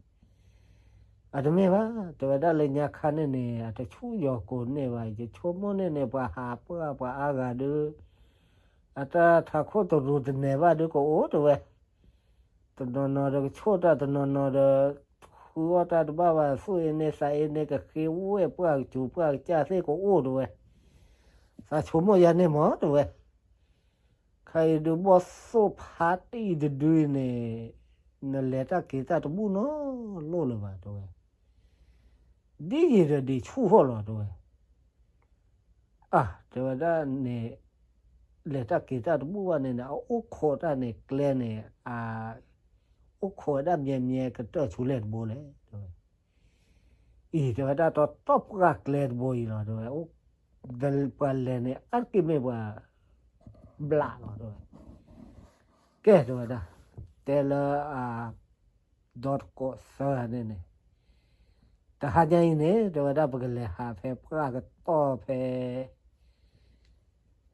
အတမ့ၢ်ဘၣ် တဲဝဲဒၣ်, လၢညါခါန့ၣ်န့ၣ် အတဆူၣ်ယီၤကိာ်န့ၢ်ဘၣ်, ယဆိကမိၣ်န့ၣ်န့ၣ် ပှၤဟးပှၢ်ပှၤအါဂၤဒုး အတၢ်ထးခိၣ်တရူးတနဲၤဘၣ်ဒုးကအိၣ် တဲဝဲ. တနီၤနီၤဒီးကဆိၣ်တၢ်, တနီၤနီၤဒီး ဃုအီၣ်တၢ်တဘၣ်ဘၣ်, သူၣ်အ့န့ၢ်သးအ့န့ၢ် ကဃ့ဝဲပှၢ်ကစူၤပှၢ်ကစၢ်သ့ၣ်ကအိၣ် တဲဝဲ. သးဆိကမိၣ်ယၤန့ၣ်မး တဲဝဲ, ခဲအံၤဒုး ဘီၣ်သိၣ်ဖါတံၢ်တဒုအံၤန့ၣ် နလဲၤတၢ်က့ၤတၢ်တဘူၣ်နီတလိၣ်လၢၤဘၣ် တဲဝဲ. ဒ်ယံာ်ဒီးဒံးဆူၣ်ထီၣ်လီၤ တဲဝဲ. အါ တဲဝဲဒၣ်န့ၣ် လဲၤတၢ်က့ၤတၢ်တဘူၣ်ဘၣ်န့ၣ်န့ၣ် အအိၣ်ခိးတၢ်န့ၣ် ကျဲန့ၣ် အ အိၣ်ခိးဝဲဒၣ်မ့ၢ်မ့ၢ်ကတၢၢ်ဆူလဲၣ်တဘိလဲၣ် တဲဝဲ. အံၤ တဲဝဲဒၣ် တီတီပှၢ်ကျဲတဘိအံၤလီၤ တဲဝဲ, ပှၤလဲၤန့ၣ် အါတက့ၢ်မ့ၢ်ပှၤ ဘျးလီၤ တဲဝဲ. ကဲ တဲဝဲဒၣ်, တဲလၢအ ဒီတကိးသၢဂၤန့ၣ်န့ၣ်, တဟါညါအံၤန့ၣ် တဲဝဲဒၣ် ပကလဲၤဟးဖဲပှၢ်ကတီၢ်ဖဲ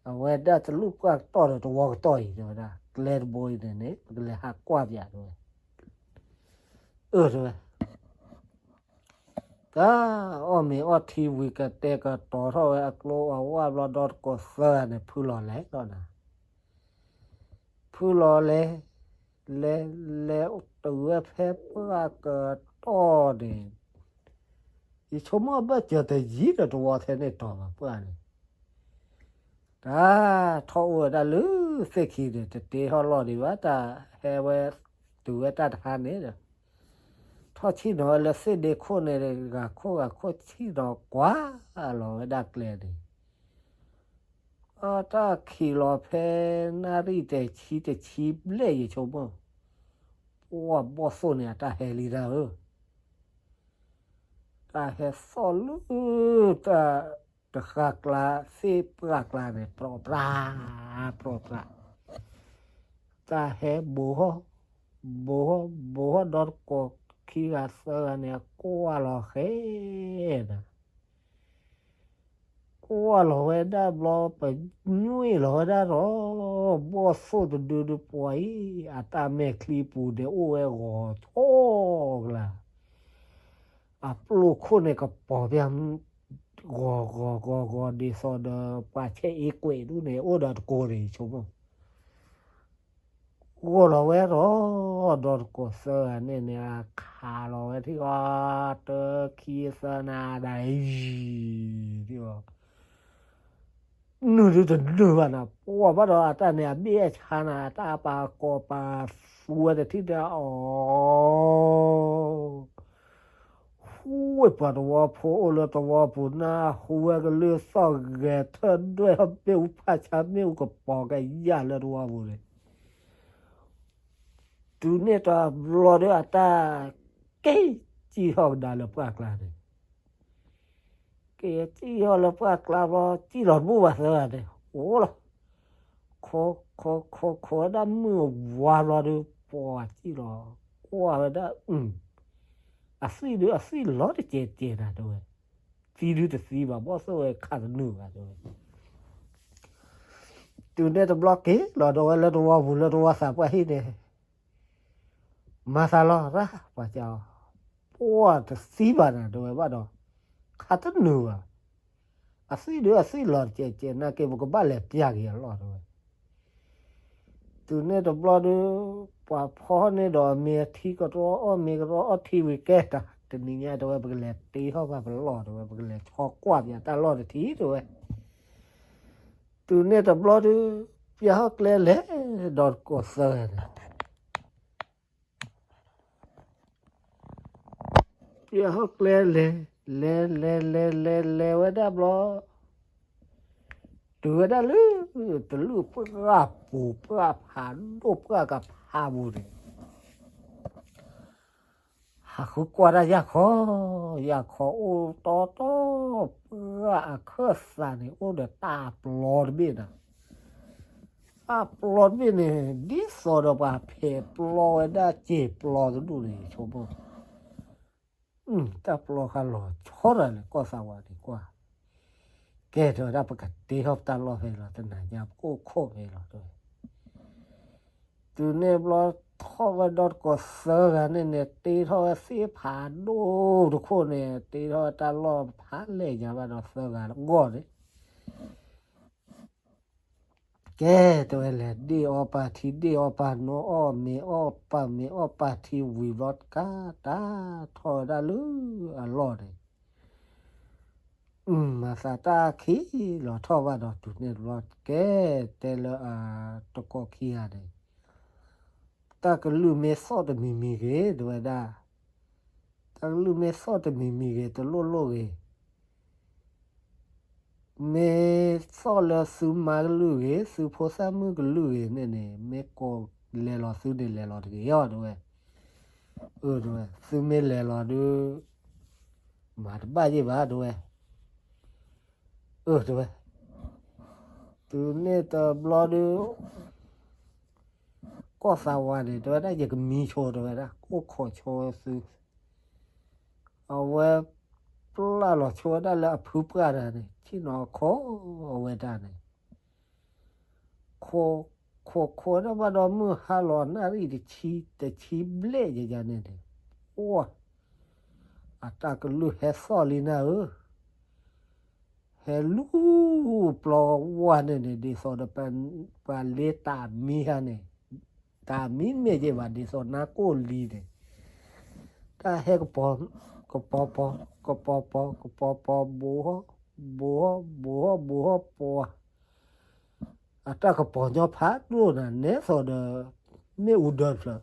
အဝဲဒၣ်တလူၢ်ပှၢ်ကတီၢ်ဒီးသဝီကတီၢ်အံၤ တဲဝဲဒၣ် ကျဲတဘိအံၤန့ၣ်န့ၣ် ပကလဲၤဟးကွၢ်ပၠး တဲဝဲ. အၢ တဲဝဲ တၢ်အီၣ်မ့ၤအီထံဝံၤ ကတဲာ်ကတီၤထီၣ်ဝဲအကျိအဝၢ်ဘျီ ဒီတကိးသၢဂၤန့ၣ် ဖုလီၤလဲၤလီၤနၤ, ဖုလီၤလဲၤ, လဲၤ လဲၤတုၤဝဲဖဲပှၢ်ကတီၢ်န့ၣ်, ယဆိကမိၣ်ဘၣ်စၢၤတယံၤဒီးသဝီထဲန့ၣ်တီၤဘၣ်ပှၢ်န့ၣ် တၢ်ထီၣ်အိၣ်ဝဲဒၣ်လၢသ့ၣ်ခံဒီး တတ့ထီၣ်လီၢ်ဒံးဘၣ် တၢ်ဟဲဝဲတုၤဝဲတၢ်တဟါန့ၣ်ဒီး ထီၣ်ဆ့ၣ်နီၤဝဲလၢသ့ၣ်ဒ့ခိၣ်န့ၣ် ဂၤခိၣ်ဂၤခိၣ် ဆ့ၣ်နီၤကွၢ်လီၤဝဲဒၣ်ကျဲန့ၣ်, အတၢ်ခံးလီၤဖဲနၣ်ရံၣ်တဆံတဆံဘျဲၣ် ယဆိကမိၣ်, ပှၢ်ဘီၣ်သိၣ်န့ၣ် အတၢ်ဟဲလံတၢ်ဧၢ တၢ်ဟဲသီၣ်လၢ တၢ်တဃၢ်ကျါ သ့ၣ်ပှၢ်ကျါန့ၣ် ပြီပြါ ပြီပြါ, တၢ်ဟဲဘိးဟီၣ် ဘိးဟီၣ် ဘိးဟီၣ် ဒီတကိးခံဂၤသၢဂၤန့ၣ် ကွၢ်လီၤဃဲၤဒီး ကွၢ်လီၤဝဲဒၣ်ဘျီ ပညွံးလီၤဝဲဒၣ်ဒီး ဘီၣ်သိၣ်တဒုဒုးပှၤအံၤ အတၢ်မဲာ်ချံပူၤန့ၣ် အိၣ်ဝဲဂီၤထီၣ်ကလါ, အပျိၢ်ခိၣ်န့ၣ် ကပီၤပျၢ် ဂီၤဂီၤဂီၤဂီၤ ဒ်သိးဒီးပှၤဆဲးအ့ကွဲးဒူၣ်န့ၣ် အိၣ်ဒီးတကိးန့ၣ် ဆိကမိၣ်, ဂီၢ်လီၤဝဲဒီး ဒီးတကိးသၢဂၤန့ၣ်န့ၣ် အခးလီၤဝဲထံၣ်အီၤ တၢခံသၢနၤဒၣ်အံၤ ထံၣ်အီၤ နုာ်ဒုတနုာ်ဘၣ်နၤ ပှၤဘၣ်ဒီးအတၢ်န့ၣ် အဘ့ၣ်အဆါနၤ အတၢ်ပာ်ကီၤပာ်သူဝဲတထံၣ်တၢ်အီၤ ဟူဝဲပှၤသဝီဖိအိၣ်လၢသဝီပူၤ နၢ်ဟူဝဲကလုၢ်သီၣ်ဂဲၤထၢၣ်ဒွဲၣ်ထီၣ်မ့ၣ်အူဖးဆါ မ့ၣ်အူကပီၤကယၢ်လၢသဝီပူၤန့ၣ် တုၤန့ၣ်တဘျီဒီးအတၢ်က့ၤစံၣ်ထီၣ်ကဒါလၢပှၢ်ကျါန့ၣ် က့ၤစံၣ်ထီၣ်လၢပှၢ်ကျါဘျီ စံၣ်လီၤတဘူၣ်ဘၣ်သၢဂၤန့ၣ် အိၣ်လီၤ ခိးခိးခိးခိးဝဲဒၣ်မုၢ်ဝါဘျီဒီး ပှၤစံၣ်လီၤ ကွၢ်ဝဲဒၣ် အသွံၣ်ဒုးအသွံၣ်လီၤတကဲးကဲးနၤတဲဝဲ သံဒုတသံဘၣ် ဘီၣ်သိၣ်ဝဲခးတနုာ်ဘၣ်တဲဝဲ တုၤန့ၣ်တဘျီက့ၤလီၤဒီးဝဲလၢသဝီပူၤ လၢသဝီသးပှၢ်ဟံၣ်န့ၣ် မၤသးလီၤရၣ် ပှၤကၠီ ပှၤတသံဘၣ်နၤတဲဝဲဘၣ်ဒီး ခးတနုာ်ဘၣ် အသွံၣ်ဒုးအသွံၣ်လီၤတကဲးကဲး နာ်က့ပကဘၣ်လဲၤပျၢ်က့ၤအလီၢ်တဲဝဲ တုၤန့ၣ်တဘျီဒီး ပှၤဖီန့ၢ်ဒီးအမ့ၤအထံကရီ အီၣ်မ့ၤကရီ အီထံဝံၤကဲတၢ် တနံၤညါတဲဝဲ ပကလဲၤတ့ထီၣ်ဘၣ်ပလီၢ်တဲဝဲ ပကလဲၤဆီကွၢ်ပၠးတၢ်လီၢ်တထံၣ်တဲဝဲ တုၤန့ၣ်တဘျီဒီး ပၠးဟီၣ်ကျဲလဲၤဒီးတကိးသၢဂၤန့ၣ် ပၠးဟီၣ်ကျဲလဲၤ လဲၤလဲၤလဲၤလဲၤလဲၤဝဲဒၣ်ဘျီ တုၤဝဲဒၣ်လၢ တလုၣ်ပှၢ်ပူၤ ပှၢ်ဖးဒိၣ် ပှၢ်ကဖးပူၤန့ၣ် ဟးဃုကွၢ်တၢ်ယၢ်ခီ, ယၢ်ခီအိၣ်တီတီ, ပှၢ်အခၢၣ်သးန့ၣ် အိၣ်ဒီးတၢ်ပျီတဘ့ၣ်နၤ, တၢ်ပျီတဘ့ၣ်န့ၣ် ဒ်သိးဒီးပှၤဖဲးပျီဝဲဒၣ်စ့ၢ်ပျီတဒူၣ်န့ၣ် ဆိကမိၣ်, တၢ်ပျီဃါလီၤဆီတၢ်လဲၣ် ကီၢ်သးဝးန့ၣ်ကွၢ်, ကဲတဲဝဲဒၣ် ပကတ့ထီၣ်ပတၢ်လီၢ်ဖဲလီၤ တနၤညါ ပကအိၣ်ခိးဖဲလီၤတဲဝဲ တုၤန့ၣ်ဘျီ ထီၣ်ဝဲဒီတကိးသၢဂၤန့ၣ်န့ၣ် တ့ထီၣ်ဝဲသ့ၣ်ဖးဒိၣ်တခိၣ်န့ၣ် တ့ထီၣ်ဝဲတၢ်လီၢ်ဖးလဲၢ်ညါဘၣ်ဒီးသၢဂၤတဂီၢ်န့ၣ်, ကဲတဲဝဲ လဲၤဒ့ၣ်အီၣ်ပာ်ထံ ဒ့ၣ်အီၣ်ပာ်နီၤ အီၣ်မ့ၤအီၣ်ပာ်မ့ၤအီၣ်ပာ်ထံဝံၤဘျီ တကးတၢ်ထီၣ်ဝဲဒၣ်လၢအလီၢ်န့ၣ် မၤသးတၢ်အခံလီၤထီၣ်ဘၣ်ဒီး တုၤန့ၣ်တဘျီ ကဲတဲလၢအတကိးခံဂၤန့ၣ်, တၢ်ကလုၢ်မ့ၢ်သီၣ်တမံၤမံၤဂ့ၤ တဲဝဲဒၣ်, တၢ်ကလုၢ်မ့ၢ်သီၣ်တမံၤမံၤဂ့ၤ တလိၣ်လိၣ်ဂ့ၤ မ့ၢ်သီၣ်လၢသုမါကလုၢ်ဂ့ၤ သုဖိသၣ်မုၣ်ကလုၢ်ဂ့ၤန့ၣ်န့ၣ် မ့ၢ်ကိးလဲၤလီၤသုန့ၣ် လဲၤလီၤတဂ့ၤအီၤ တဲဝဲ, အၢ တဲဝဲ သုမ့ၢ်လဲၤလီၤဒုး မၤတဘၣ်ယ့ၢ်ဘၣ် တဲဝဲ, အၢ တဲဝဲ, တုၤန့ၣ်တဘျီဒုး ကီၢ်သးဝးန့ၣ် တဲဝဲဒၣ် ယကမံဆိ တဲဝဲဒၣ် အိၣ်ခိးဆိဝဲသု အဝဲပျၢ်လီၤဆိဝဲဒၣ်လၢအဖုပှၢ်တၢ်န့ၣ် ဆ့ၣ်နီၤခိးအဝဲတၢ်န့ၣ်, ခိးခိးခိးဝဲဒၣ်ဘၣ်ဒီး မုၢ်ဟါလီၤနၣ်ရံၣ်တဆံ တဆံဘျဲၣ်ယယၤန့ၣ်န့ၣ်, အိၣ်, အတၢ်ကလုၢ်ဟဲသီၣ်လံနၤဧၢ, ဟဲလူၤပျီဝါန့ၣ်န့ၣ် ဒ်သိးဒီး ပှၤလ့တၢ်မံဟါန့ၣ်, တၢ်မံမ့ၢ်က့ၤဘၣ် ဒ်သိးနါကိၢ်လံန့ၣ်, တၢ်ဟဲကပီၤ, ကပီၤပီၤ, ကပီၤပီၤ, ကပီၤပီၤ, ဘိးဟီၣ်, ဘိးဟီၣ်, ဘိးဟီၣ်, ဘိးဟီၣ်ပီၤ, အတၢ်ကပီၤညီဖးဒိၣ်နၤ နဲသိးဒီး မ့ၣ်အူဒၢတဖျၢၣ်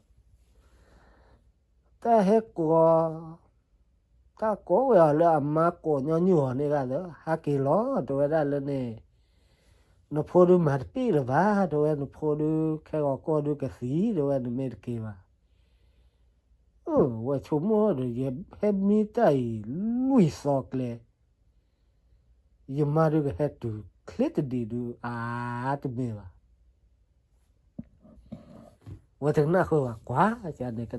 တၢ်ဟဲကိး, တၢ်ကိးဝဲအီၤလၢအမါကိးညီနုၢ်အီၤန့ၣ်ဂၤဒီး ဟးက့ၤလီၤ တဲဝဲဒၣ်လၢန့ၣ်, နဖိဒုးမၤတပ့ၢ်လၢၤဘၣ် တဲဝဲ နဖိဒုး ခဲဂီၤကီၢ်ဒုးကသံ တဲဝဲ နမ့ၢ်တက့ၤဘၣ်, အၢ ဝဲဆိကမိၣ်ဒီး ယဟဲမံတၢ်အံၤ လွံၢ်သီကျဲ ယမါဒုးကဟဲတုၤချ့တဒံးဒုး အါတမ့ၢ်ဘၣ်. ဝဲတကနၣ်ဃုာ်ဘၣ် ကွၢ်ကန့ၣ်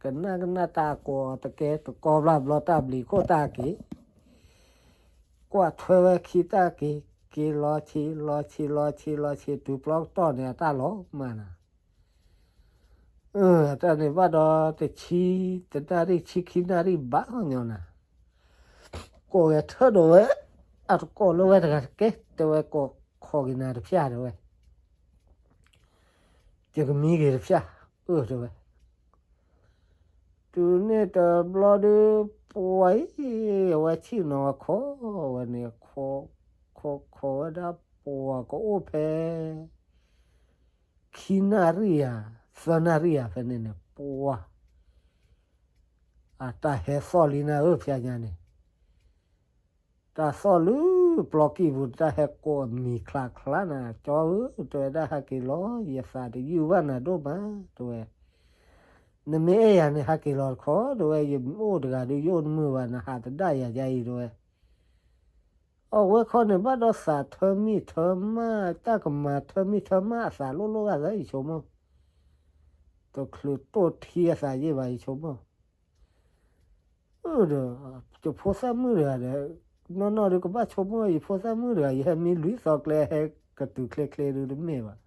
ကနၣ်ကနၣ်တၢ်ကိးတကဲတကီဘျၣ်ဘျီ တၢ်ဘျံးခိၣ်တၢ်က့ၤ, ကွၢ်ထွဲဝဲခံတၢ်က့ၤ, က့ၤလီၤဆံး လီၤဆံး လီၤဆံး လီၤဆံး တုၤပျီကတီၢ်န့ၣ် အတၢ်လီၤမၢ်နၤ တၢ်န့ၣ်ဘၣ်ဒီး တဆံ, တနၣ်ရံၣ်ဆံခံနၣ်ရံၣ်ဘၣ်ညီနၤ, ကိးဂဲၤထၢၣ်ဒီးဝဲ, အတကိးလၢဝဲတဂၤတကဲ တဲဝဲ ကိးခိးက့ၤနၤတဖၠၣ်တဲဝဲ, ယကမံက့ၤတဖၣ်, အၢ တဲဝဲ. တုၤန့ၣ်တဘျီဒုး ပှၤအံၤ အဝဲဆ့ၣ်နီၤဝဲခိးဝဲန့ၣ်, ခိးခိးဝဲဒၣ် ပှၤကအိၣ်ဖဲ ခံနၣ်ရံၣ်ဧါ, သၢနၣ်ရံၣ်ဧါ ဖဲန့ၣ်န့ၣ် ပှၤ အတၢ်ဟဲသီၣ်လံနၤဧၢ ဖဲညါန့ၣ် တၢ်သီၣ်လၢပျီကံၢ်ပူၤ တၢ်ဟဲကိးအမံၤချါချါနၤ, ကၠီဧၢ တဲဝဲဒၣ် ဟဲက့ၤလီၤ ယသးတယုၢ်ဘၣ်နၤဒိၣ်မး တဲဝဲ. နမ့ၢ်အဲၣ်ယၤန့ၣ် ဟဲက့ၤလီၤတခီ တဲဝဲ, ယအိၣ်တဂၤဒုး ယအိၣ်တမုာ်ဘၣ် နဟးသဒၣ်ယၤဒ်အံၤ တဲဝဲ. အဝဲခီန့ၣ် ဘၣ်ဒီးသးထၢမံၤထၢမၣ် တၢ်ကမၤထၢမံၤထၢမၣ်အသးလိၣ်လိၣ်ဂၤသၢ ယဆိကမိၣ်, တချုးတိၢ်ထံအသးယ့ၢ်ဘၣ် ယဆိကမိၣ်. ဒီး ယဖိသၣ်မုၣ်တဂၤဒီး နီၢ်နီၢ်ဒုးကဘၣ်ဆိကမိၣ် ယဖိသၣ်မုၣ်တဂၤ ယဟဲမံလွံၢ်သီကျဲ ဟဲကတုၤချ့ချ့ဒုးတမ့ၢ်ဘၣ်.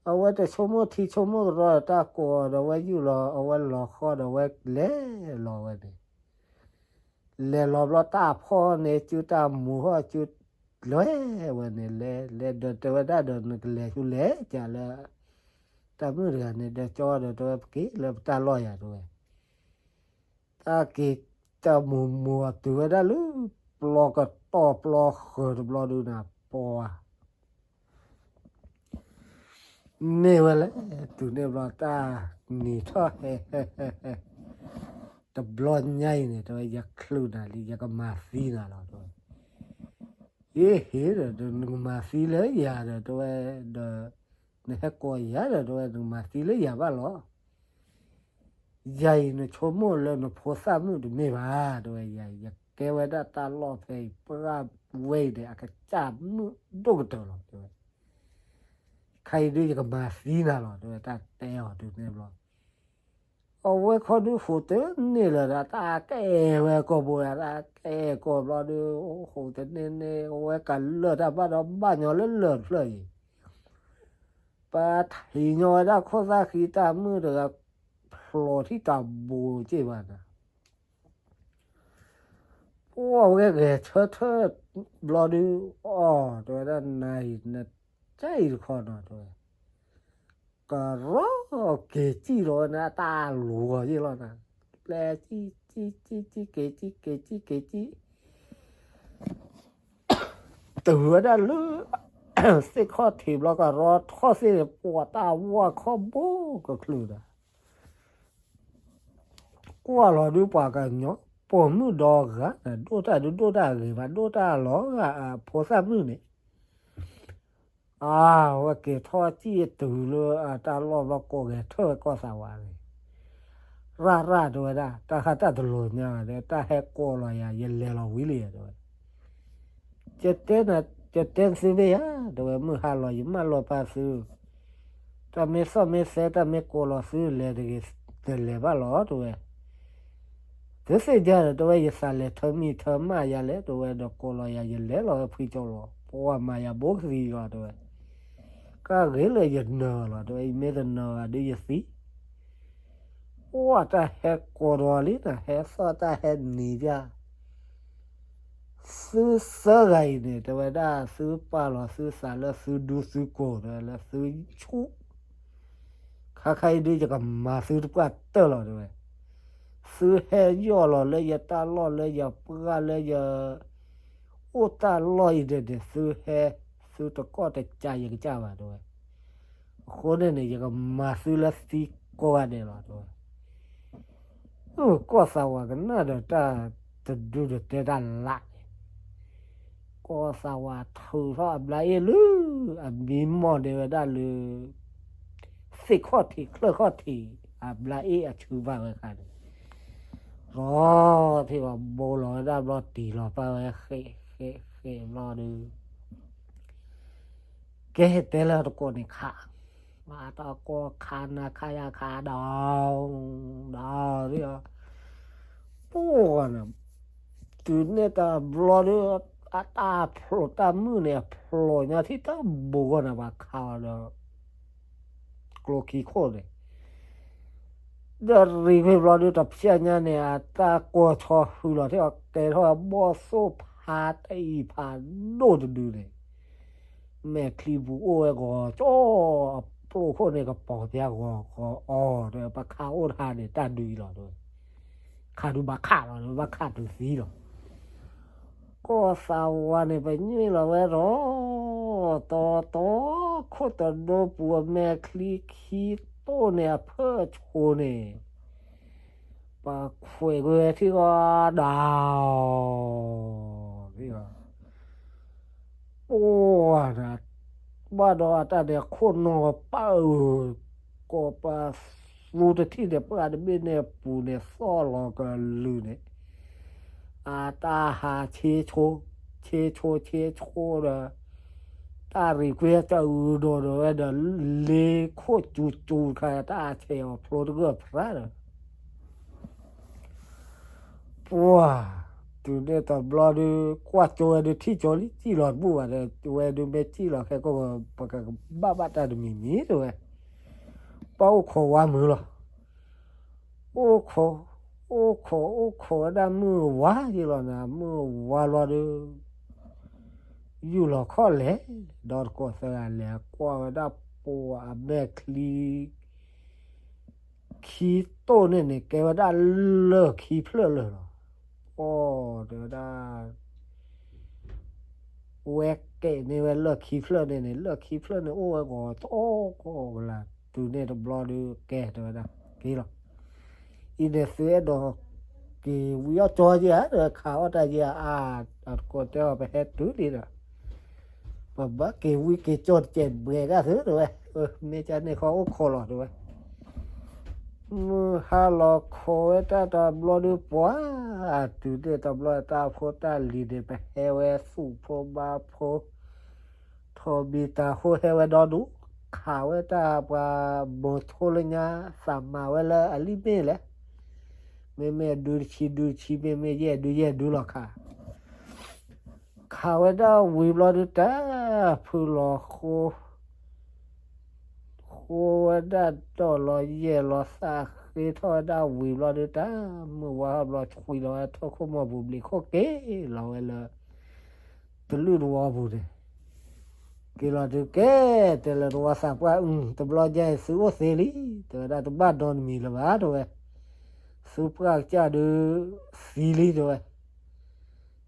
အဝဲတဆိကမိၣ်ထံဆိကမိၣ်ကရၢ တၢ်ကိးဒီး အဝဲယူၢ်လီၤ အဝဲလီၤဃီဒီး အဝဲလဲၤလီၤဝဲန့ၣ်, လဲၤလီၤဘျီ တၢ်ဖီၣ်န့ၣ် စုတၢ်မူၤဟီၣ်စု လဲၤဝဲန့ၣ် လဲၤလဲၤဒီး တဲဝဲဒၣ်ဒီး နကလဲၤဆူလဲၤကလၢ တၢ်မုၣ်တဂၤန့ၣ်ဒီး ကၠီဒီး တဲဝဲ ပက့ၤလၢပတၢ်လီၢ်ယၤ တဲဝဲ. တၢ်က့ၤတၢ်မူၤမူၤအီၤ တုၤဝဲဒၣ်လၢ ပျီကတီၢ်ပျီဃၢၤတဘျီဒုးနၤ ပှၤ မ့ၢ်ဝဲလဲၣ်, တုၤန့ၣ်ဘျီ တၢ်နံၤထီၣ်ဟဲ တဘျီညါအံၤန့ၣ် တဲဝဲ ယချုးနၤလံ ယကမၤသံနၤလီၤ တဲဝဲ. ဟ့ၣ်ဟ့ၣ်ဒီး နကမၤသံလၢယၤဒီး တဲဝဲ, ဒီး နဟဲကိးယၤဒီး တဲဝဲ နကမၤသံလၢယၤဘၣ်လီၤ. ယၤအံၤနဆိကမိၣ်လၢနဖိသၣ်မုၣ်တမ့ၢ်ဘၣ် တဲဝဲ, ယၤ ယကဲဝဲဒၣ်တၢ်လီၢ်ဖဲအံၤ ပှၢ်ဝဲအံၤဒီး အကစၢ်မုၣ်ဒိၣ်ကတၢၢ်လီၤ တဲဝဲ. ခဲအံၤဒုးယကမၤသံနၤလီၤ တဲဝဲ တၢ်တဲအီၤတုၤန့ၣ်ဘျီ အဝဲခီဒုးဃိးတန့ၢ်လၢၤဒီး တၢ်ကဲဝဲကိာ်ဘိ တၢ်ကဲကိာ်ဘျီဒုး ဃိးတန့ၢ်န့ၣ် အဝဲကလၢာ်တၢ်ဘၣ်ဒီးဘၣ်ညီလၢလၢၢ်တဖျၢၣ်အံၤ ပထံၣ်ညီဝဲဒၣ်ခိၣ်သၣ်ဃံတၢ်မုၣ်တဂၤ ဖျိးထံၣ်တၢ်ဘိက့ၢ်ဘၣ်နၤ ပှၢ်ဝဲဂဲၤဆၢထၢၣ်ဘျီဒုး အီၣ် တဲဝဲဒၣ် နၤအံၤ နကၢ်အံၤတခီနီၤ တဲဝဲ, ကရီက့ၤစံၣ်လီၤဝဲန့ၣ် အတၢ်လူၤဂီၤယ့ၢ်လီၤနၤ, ပျဲစံၣ် စံၣ် စံၣ် စံၣ် က့ၤစံၣ် က့ၤစံၣ် က့ၤစံၣ် တုၤဝဲဒၣ်လၢ သ့ၣ်ခီၣ်ထံးဘျီ ကရီထီၣ်သ့ၣ် ပှၤတၢ်ဝၢ်ခီၣ်ဘိကချုးဒီး ကွၢ်လီၤဒုးပှၤကညီ ပိာ်မုၣ်ဒီဂၤ ဒိၣ်တၢ်ဒုးဒိၣ်တၢ်အဂ့ၤဘၣ် ဒိၣ်တၢ်လီၤဂာ်အဖိသၣ်မုၣ်န့ၣ်, အါ ဝဲက့ၤထီၣ်စံၣ်တုၤလၢအတၢ်လီၢ်ဘျီ ကိးဂဲၤထၢၣ်ဝဲကီၢ်သးဝးန့ၣ်, ရၣ်ရၣ် တဲဝဲဒၣ် တၢ်ဃးတၢ်တလိၤညါဒီး တၢ်ဟဲကိးလီၤယၤ ယလဲၤလီၤဝံၤလံ တဲဝဲ ယတဲနသုမ့ၢ်ဧါ တဲဝဲ မုၢ်ဟါလီၤ ယမၢလီၤပာ်သု, တၢ်မ့ၢ်သီၣ်မ့ၢ်သဲ တၢ်မ့ၢ်ကိးလီၤသုလဲၤတဂ့ၤ, တလဲၤဘၣ်လီၤ တဲဝဲ. သုသ့ၣ်ညါဒီး တဲဝဲ ယသးလဲၤထၢမံၤထၢမၣ်ယၤလဲၣ် တဲဝဲ ဒီးကိးလီၤယၤ ယလဲၤလီၤဝဲဖှံကၠီလီၤ ပှၤမၤယၤဘိကသံလီၤ တဲဝဲ. ကဂ့ၤလၢယနၢၤလီၤ တဲဝဲ ယမ့ၢ်တနၢၤဘၣ်ဒီးယသံ ပှၢ်တၢ်ဟဲကိးဒီးလံ တၢ်ဟဲသီၣ်တၢ်ဟဲနံၤပျၢ်, သုသၢဂၤအံၤန့ၣ် တဲဝဲဒၣ် သုပာ်လီၤသုသးလၢသုဒူသုကိၢ် တဲဝဲ လၢသုဆူၣ်, ခါခါအံၤဒုး ယကမၤသုတပှၢ်တၢၢ်လီၤ တဲဝဲ. သုဟဲယီၢ်လီၤလၢယတၢ်လီၢ်လၢယပှၢ်လၢယ အိၣ်တၢ်လီၢ်အံၤဒဲးန့ၣ် သုဟဲ သုတကီၢ်တကးယကစၢ်ဘၣ် တဲဝဲ. အဃိန့ၣ်န့ၣ် ယကမၤသုလၢသံကိးဂၤဒဲးလီၤ တဲဝဲ. ကီၢ်သးဝးကနၣ်ဒီးတၢ်တဒုတတဲတၢ်လၢ်န့ၣ်, ကီၢ်သးဝးထုးထီၣ်အဘျါအ့ၣ်လၢ အမံမီၢ်ဒဲးဝဲဒၣ်လၢ သ့ၣ်ခီၣ်ထံးချၢၣ်ခီၣ်ထံး အဘျါအ့ၣ်အဆူဘၣ်ဝဲခါန့ၣ်, ရီထံၣ်ဘၣ်ဘိလီၤဝဲဒၣ်ဘျီ တံၢ်လီၤပာ်ဝဲဃဲးဃဲးဃဲးဘျီဒီး ကဲတဲလၢတကိးန့ၣ်ခး, တကိးခးနၤခးယၤခးဒီး ဒီး ပှၢ်န့ၣ် တုၤန့ၣ်တဘျီဒီး အတၢ်ဖျိးတၢ်မုၣ်န့ၣ် အဖျိးညါထံၣ်တၢ်ဘိဂီၢ်န့ၣ် ပှၤခးအီၤဒီး ကျိခံခိၣ်န့ၣ် ဒီးရံၣ်ဖဲဘျီဒုး တဖျဲညါန့ၣ် အတၢ်ကိးဆီဟုလီၤထံၣ်အီၤ ကဲထီၣ်ဝဲဘီၣ်သိၣ်ဖးတအံၤဖးဒိၣ်တဒုန့ၣ်, မဲာ်ချံပူၤအိၣ်ဝဲဂီၤကၠီအ ပျိၢ်ခိၣ်န့ၣ်ကပီၤပျါဂီၤဂီၤအီၤ တဲ ပခးအိၣ်တဟါန့ၣ် တၢ်ဒုးအံၤလီၤ တဲဝဲ, ခးဒုးဘၣ်ခးလီၤ တဲဝဲ ဘၣ်ခးတုၤသံလီၤ. ကီၢ်သးဝါန့ၣ် ပညွံးလီၤဝဲဒီး တီတီ ခိၣ်တဒိပူၤအမဲာ်ချံခံတိၢ်န့ၣ် အဖၢၣ်အဆိန့ၣ် ပှၤခွဲးကွံာ်ဝဲထံဂီၤဒၣ်အီၤ, ပှၤ ဘၣ်ဒီးအတၢ်န့ၣ်ခိၣ်နီၤပၢ်ဧၢ, ကိးပသူတထံၣ်န့ၣ် ပှၤတဘ့ၣ်န့ၣ်အပူၤန့ၣ် သီၣ်လီၤကလုာ်န့ၣ်, အတၢ်ဟးဆ့ဆိ, ဆ့ဆိဆ့ဆိဒီး တၢ်ရံၣ်ကွံာ်တၢ်အုးဒီးဒီးဝဲဒီး လ့ခိၣ်စူၤစူၤတခါ တၢ်အဆဲးအီၤဖျိတဂၢၢ်ဖရၣ်ဒီး ပှၤ တုၤန့ၣ်တဘျီဒုး ကွၢ်ကၠိဝဲဒုးထံၣ်ကၠိလံ စံၣ်လီၤတဘူၣ်ဘၣ်ဒီး ဝဲဒုးမ့ၢ်စံၣ်လီၤခဲကိာ် ပကဘၣ်ဘၣ်တၢ်တမံၤမံၤတဲဝဲ, ပှၤအိၣ်ခိးဝါမုာ်လီၤ. အိၣ်ခိး, အိၣ်ခိး, အိၣ်ခိးဝဲဒၣ်မုၢ်ဝါယံၤလီၤနၤ, မုၢ်ဝါလီၤဒီး ယူၢ်လီၤခီၣ်လဲၣ်, ဒီးတကိးသၢဂၤလဲၤကွၢ်ဝဲဒၣ်ပှၤအမဲာ်ချံ ခံတိၢ်န့ၣ်န့ၣ် ကဲဝဲဒၣ်လၢၢ်ခံဖျၢၣ်လၢာ်လီၤ. ပှၤတဲဝဲဒၣ် ဝဲကဲးန့ၢ်ဝဲလၢၢ်ခံဖျၢၣ်န့ၣ်န့ၣ် လၢၢ်ခံဖျၢၣ်န့ၣ်အိၣ်ဝဲဂီၤတအိၣ်ကီးကလၢ်, တုၤန့ၣ်တဘျီဒုးကဲတဲဝဲဒၣ် က့ၤလီၤ. အံၤန့ၣ်သုအဲၣ်ဒိးက့ၤဝံအီၣ်ကၠီယဲဧါ, ခးအီၣ်တၢ်ယဲဧါ, အတကိးတဲအီၤပဟဲတုၤလံဒီး ပဘၣ်က့ၤဝံက့ၤကၠီတကဲးဘှဲးဒၣ်သုတဲဝဲ, မ့ၢ်ကန့ၣ်ဃီအိၣ်ခိးလီၤတဲဝဲ. မုၢ်ဟါလီၤခိးဝဲတၢ်တဘျီဒုးပှၤ, တုၤန့ၣ်တဘျီတၢ်ဖိတၢ်လံၤန့ၣ် ပဟဲဝဲသူၣ်ဖိဘါဖိ, ထီၣ်ဘံၣ်တၢ်ဖိဟဲဝဲဒီဒူၣ်, ခးဝဲတၢ်ပှၤမိၤဆိလၢညါ, သးမၤဝဲလၢအလံာ်မ့ၢ်လဲၣ်, မ့မ့ၢ်အဒုတဆံဒုတဆံ, မ့မ့ၢ်ယဲၢ်ဒုယဲၢ်ဒုလီၤခး ခးဝဲဒၣ်ဝံၤဘျီဒုးတၢ်ဖုလီၤဃိ, ဃိဝဲဒၣ်ဒီးလီၤယဲၢ်လီၤသၣ်ဃ့ထီၣ်ဝဲဒၣ်ဝံၤဘျီဒုးတၢ်မုၢ်ဝါဘျီ ဆွံလီၤဝဲထီၣ်ခိၣ်မိၢ်ပူၤဘျံးခိၣ်က့ၤလီၤဝဲလၢ တလုၢ်တဝီပူၤန့ၣ်, က့ၤလီၤဒုးကဲ, တဲလၢတဝီသးပှၢ်, တဘျီညါအံၤသုအိၣ်သ့လံ, တဲဝဲဒၣ်တဘၣ်နီတမံၤလၢၤဘၣ်တဲဝဲ, သုပှၢ်ကစၢ်ဒုးသံလံတဲဝဲ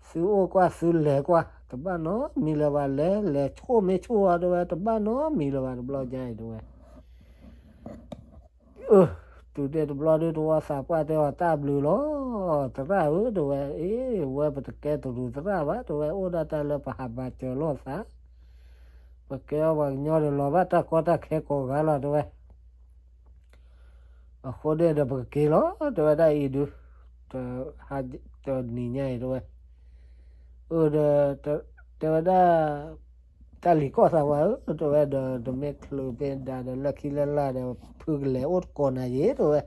သုအိၣ်ကွၢ်သုလဲၤကွၢ်, တဘၣ်နီတမံၤလၢၤဘၣ်, လဲၤလဲၤဆိၣ်မ့ၢ်ဆိၣ်အီၤတဲဝဲ, တဘၣ်နီတမံၤလၢၤဘၣ် တဘျီညါအံၤတဲဝဲ. အၢ, တုၤန့ၣ်တဘျီဒုး တဝီသးပှၢ်တဲအီၤ တၢ်ဘျုးလီၤ, သရၣ်ဧၢတဲဝဲ, အ့ ဝဲပတကဲတရူးသရၣ်ဘၣ်တဲဝဲ, အိၣ်ဒၣ်တၢ်လၢပဟးမၤစၢၤလိာ်သး, ပကဲအီၤပှၤကညီဒီးလီၤဘၣ်တၢ်ကီတၢ်ခဲကိးဂၤလီၤတဲဝဲ အဃိန့ၣ်ဒီးပကက့ၤလီၤ တဲဝဲဒၣ်အံၤဒုး, တနံၤညါအံၤတဲဝဲ, အၢ ဒီး တဲဝဲဒၣ်, တၢ်လံၤကီၢ်သးဝးဧၢ တဲဝဲဒီး တမ့ၢ်ချုးမ့ၢ်ဒၣ်ဒီး လၢခံလၢလာ်ဒီး ဖုကလဲၤအိၣ်တကိးနၤယ့ၤတဲဝဲ,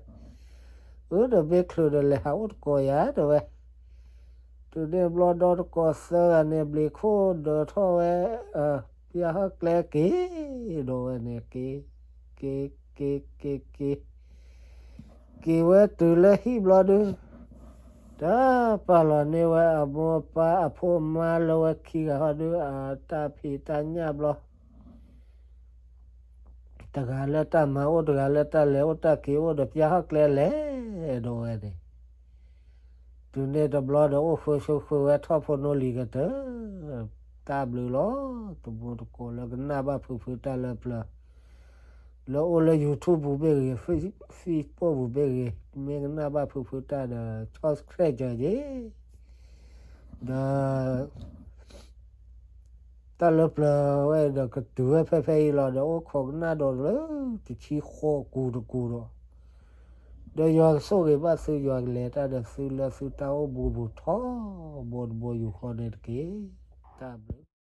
အၢ ဒီးမ့ၢ်ချုးဒီးလဲၤဟးအိၣ်တကိးယၤတဲဝဲ တုၤန့ၣ်ဘျီဒီးတကိးသၢဂၤန့ၣ် ဘျံးခိၣ်ဒၢးထီၣ်ဝဲ, ပျၢ်ဟီၣ်ကျဲက့ၤ, ဒီးဝဲန့ၣ် က့ၤ, က့ၤ, က့ၤ, က့ၤ, က့ၤ, က့ၤဝဲတုၤလၢဟံၣ်ဘျီဒုး, တၢ်ပာ်လီၤန့ၢ်ဝဲအမိၢ်အပၢ်အဖိအမါလၢဝဲခံဂၤဟီဒုး အတၢ်ဖံးတၢ်ညၣ်ဘျီ တဂၤလၢတၢ်မၤအိၣ် တဂၤလၢတၢ်လဲၤအိၣ်တၢ်က့ၤအိၣ်ဒီး ပျၢ်ဟီၣ်ကျဲလဲၤ, ဒီးဝဲန့ၣ် တုၤန့ၣ်တဘျီဒီး အိၣ်ဃုဆိဃုဝဲထီၣ်ဖိနီၣ်လံၤကတၢၢ်, တၢ်ဘျုးလီၤ, တမူတကိးလၢကနၣ်ဘၣ်ဖုးဖုးတၢ်လၢပျၢၤ, လၢအိၣ်လၢ YouTube ပူၤမ့ၢ်ဂ့ၤ, Facebook ပူၤမ့ၢ်ဂ့ၤ, မ့ၢ်ကနၣ်ဘၣ်ဖုးဖုးတၢ်ဒီး subscribe က့ၤ ဒီး တၢ်လၢပျၢၤဝဲဒီးကတုၤဝဲဖဲဖဲအံၤလီၤဒီး အိၣ်ခိးကနၣ်ဒီးလၢတဆံဃိးကူာ်တကူာ်ဒီး, ဒီးယွၤကဆိၣ်ဂ့ၤဘၣ်သု ယွၤကလဲၤတၢ်ဒီးသုလၢသုတၢ်အိၣ်မူပူၤထီဘိတဘိယူၢ်ဃီန့ၣ်တက့ၢ်. တၢ်ဘျုး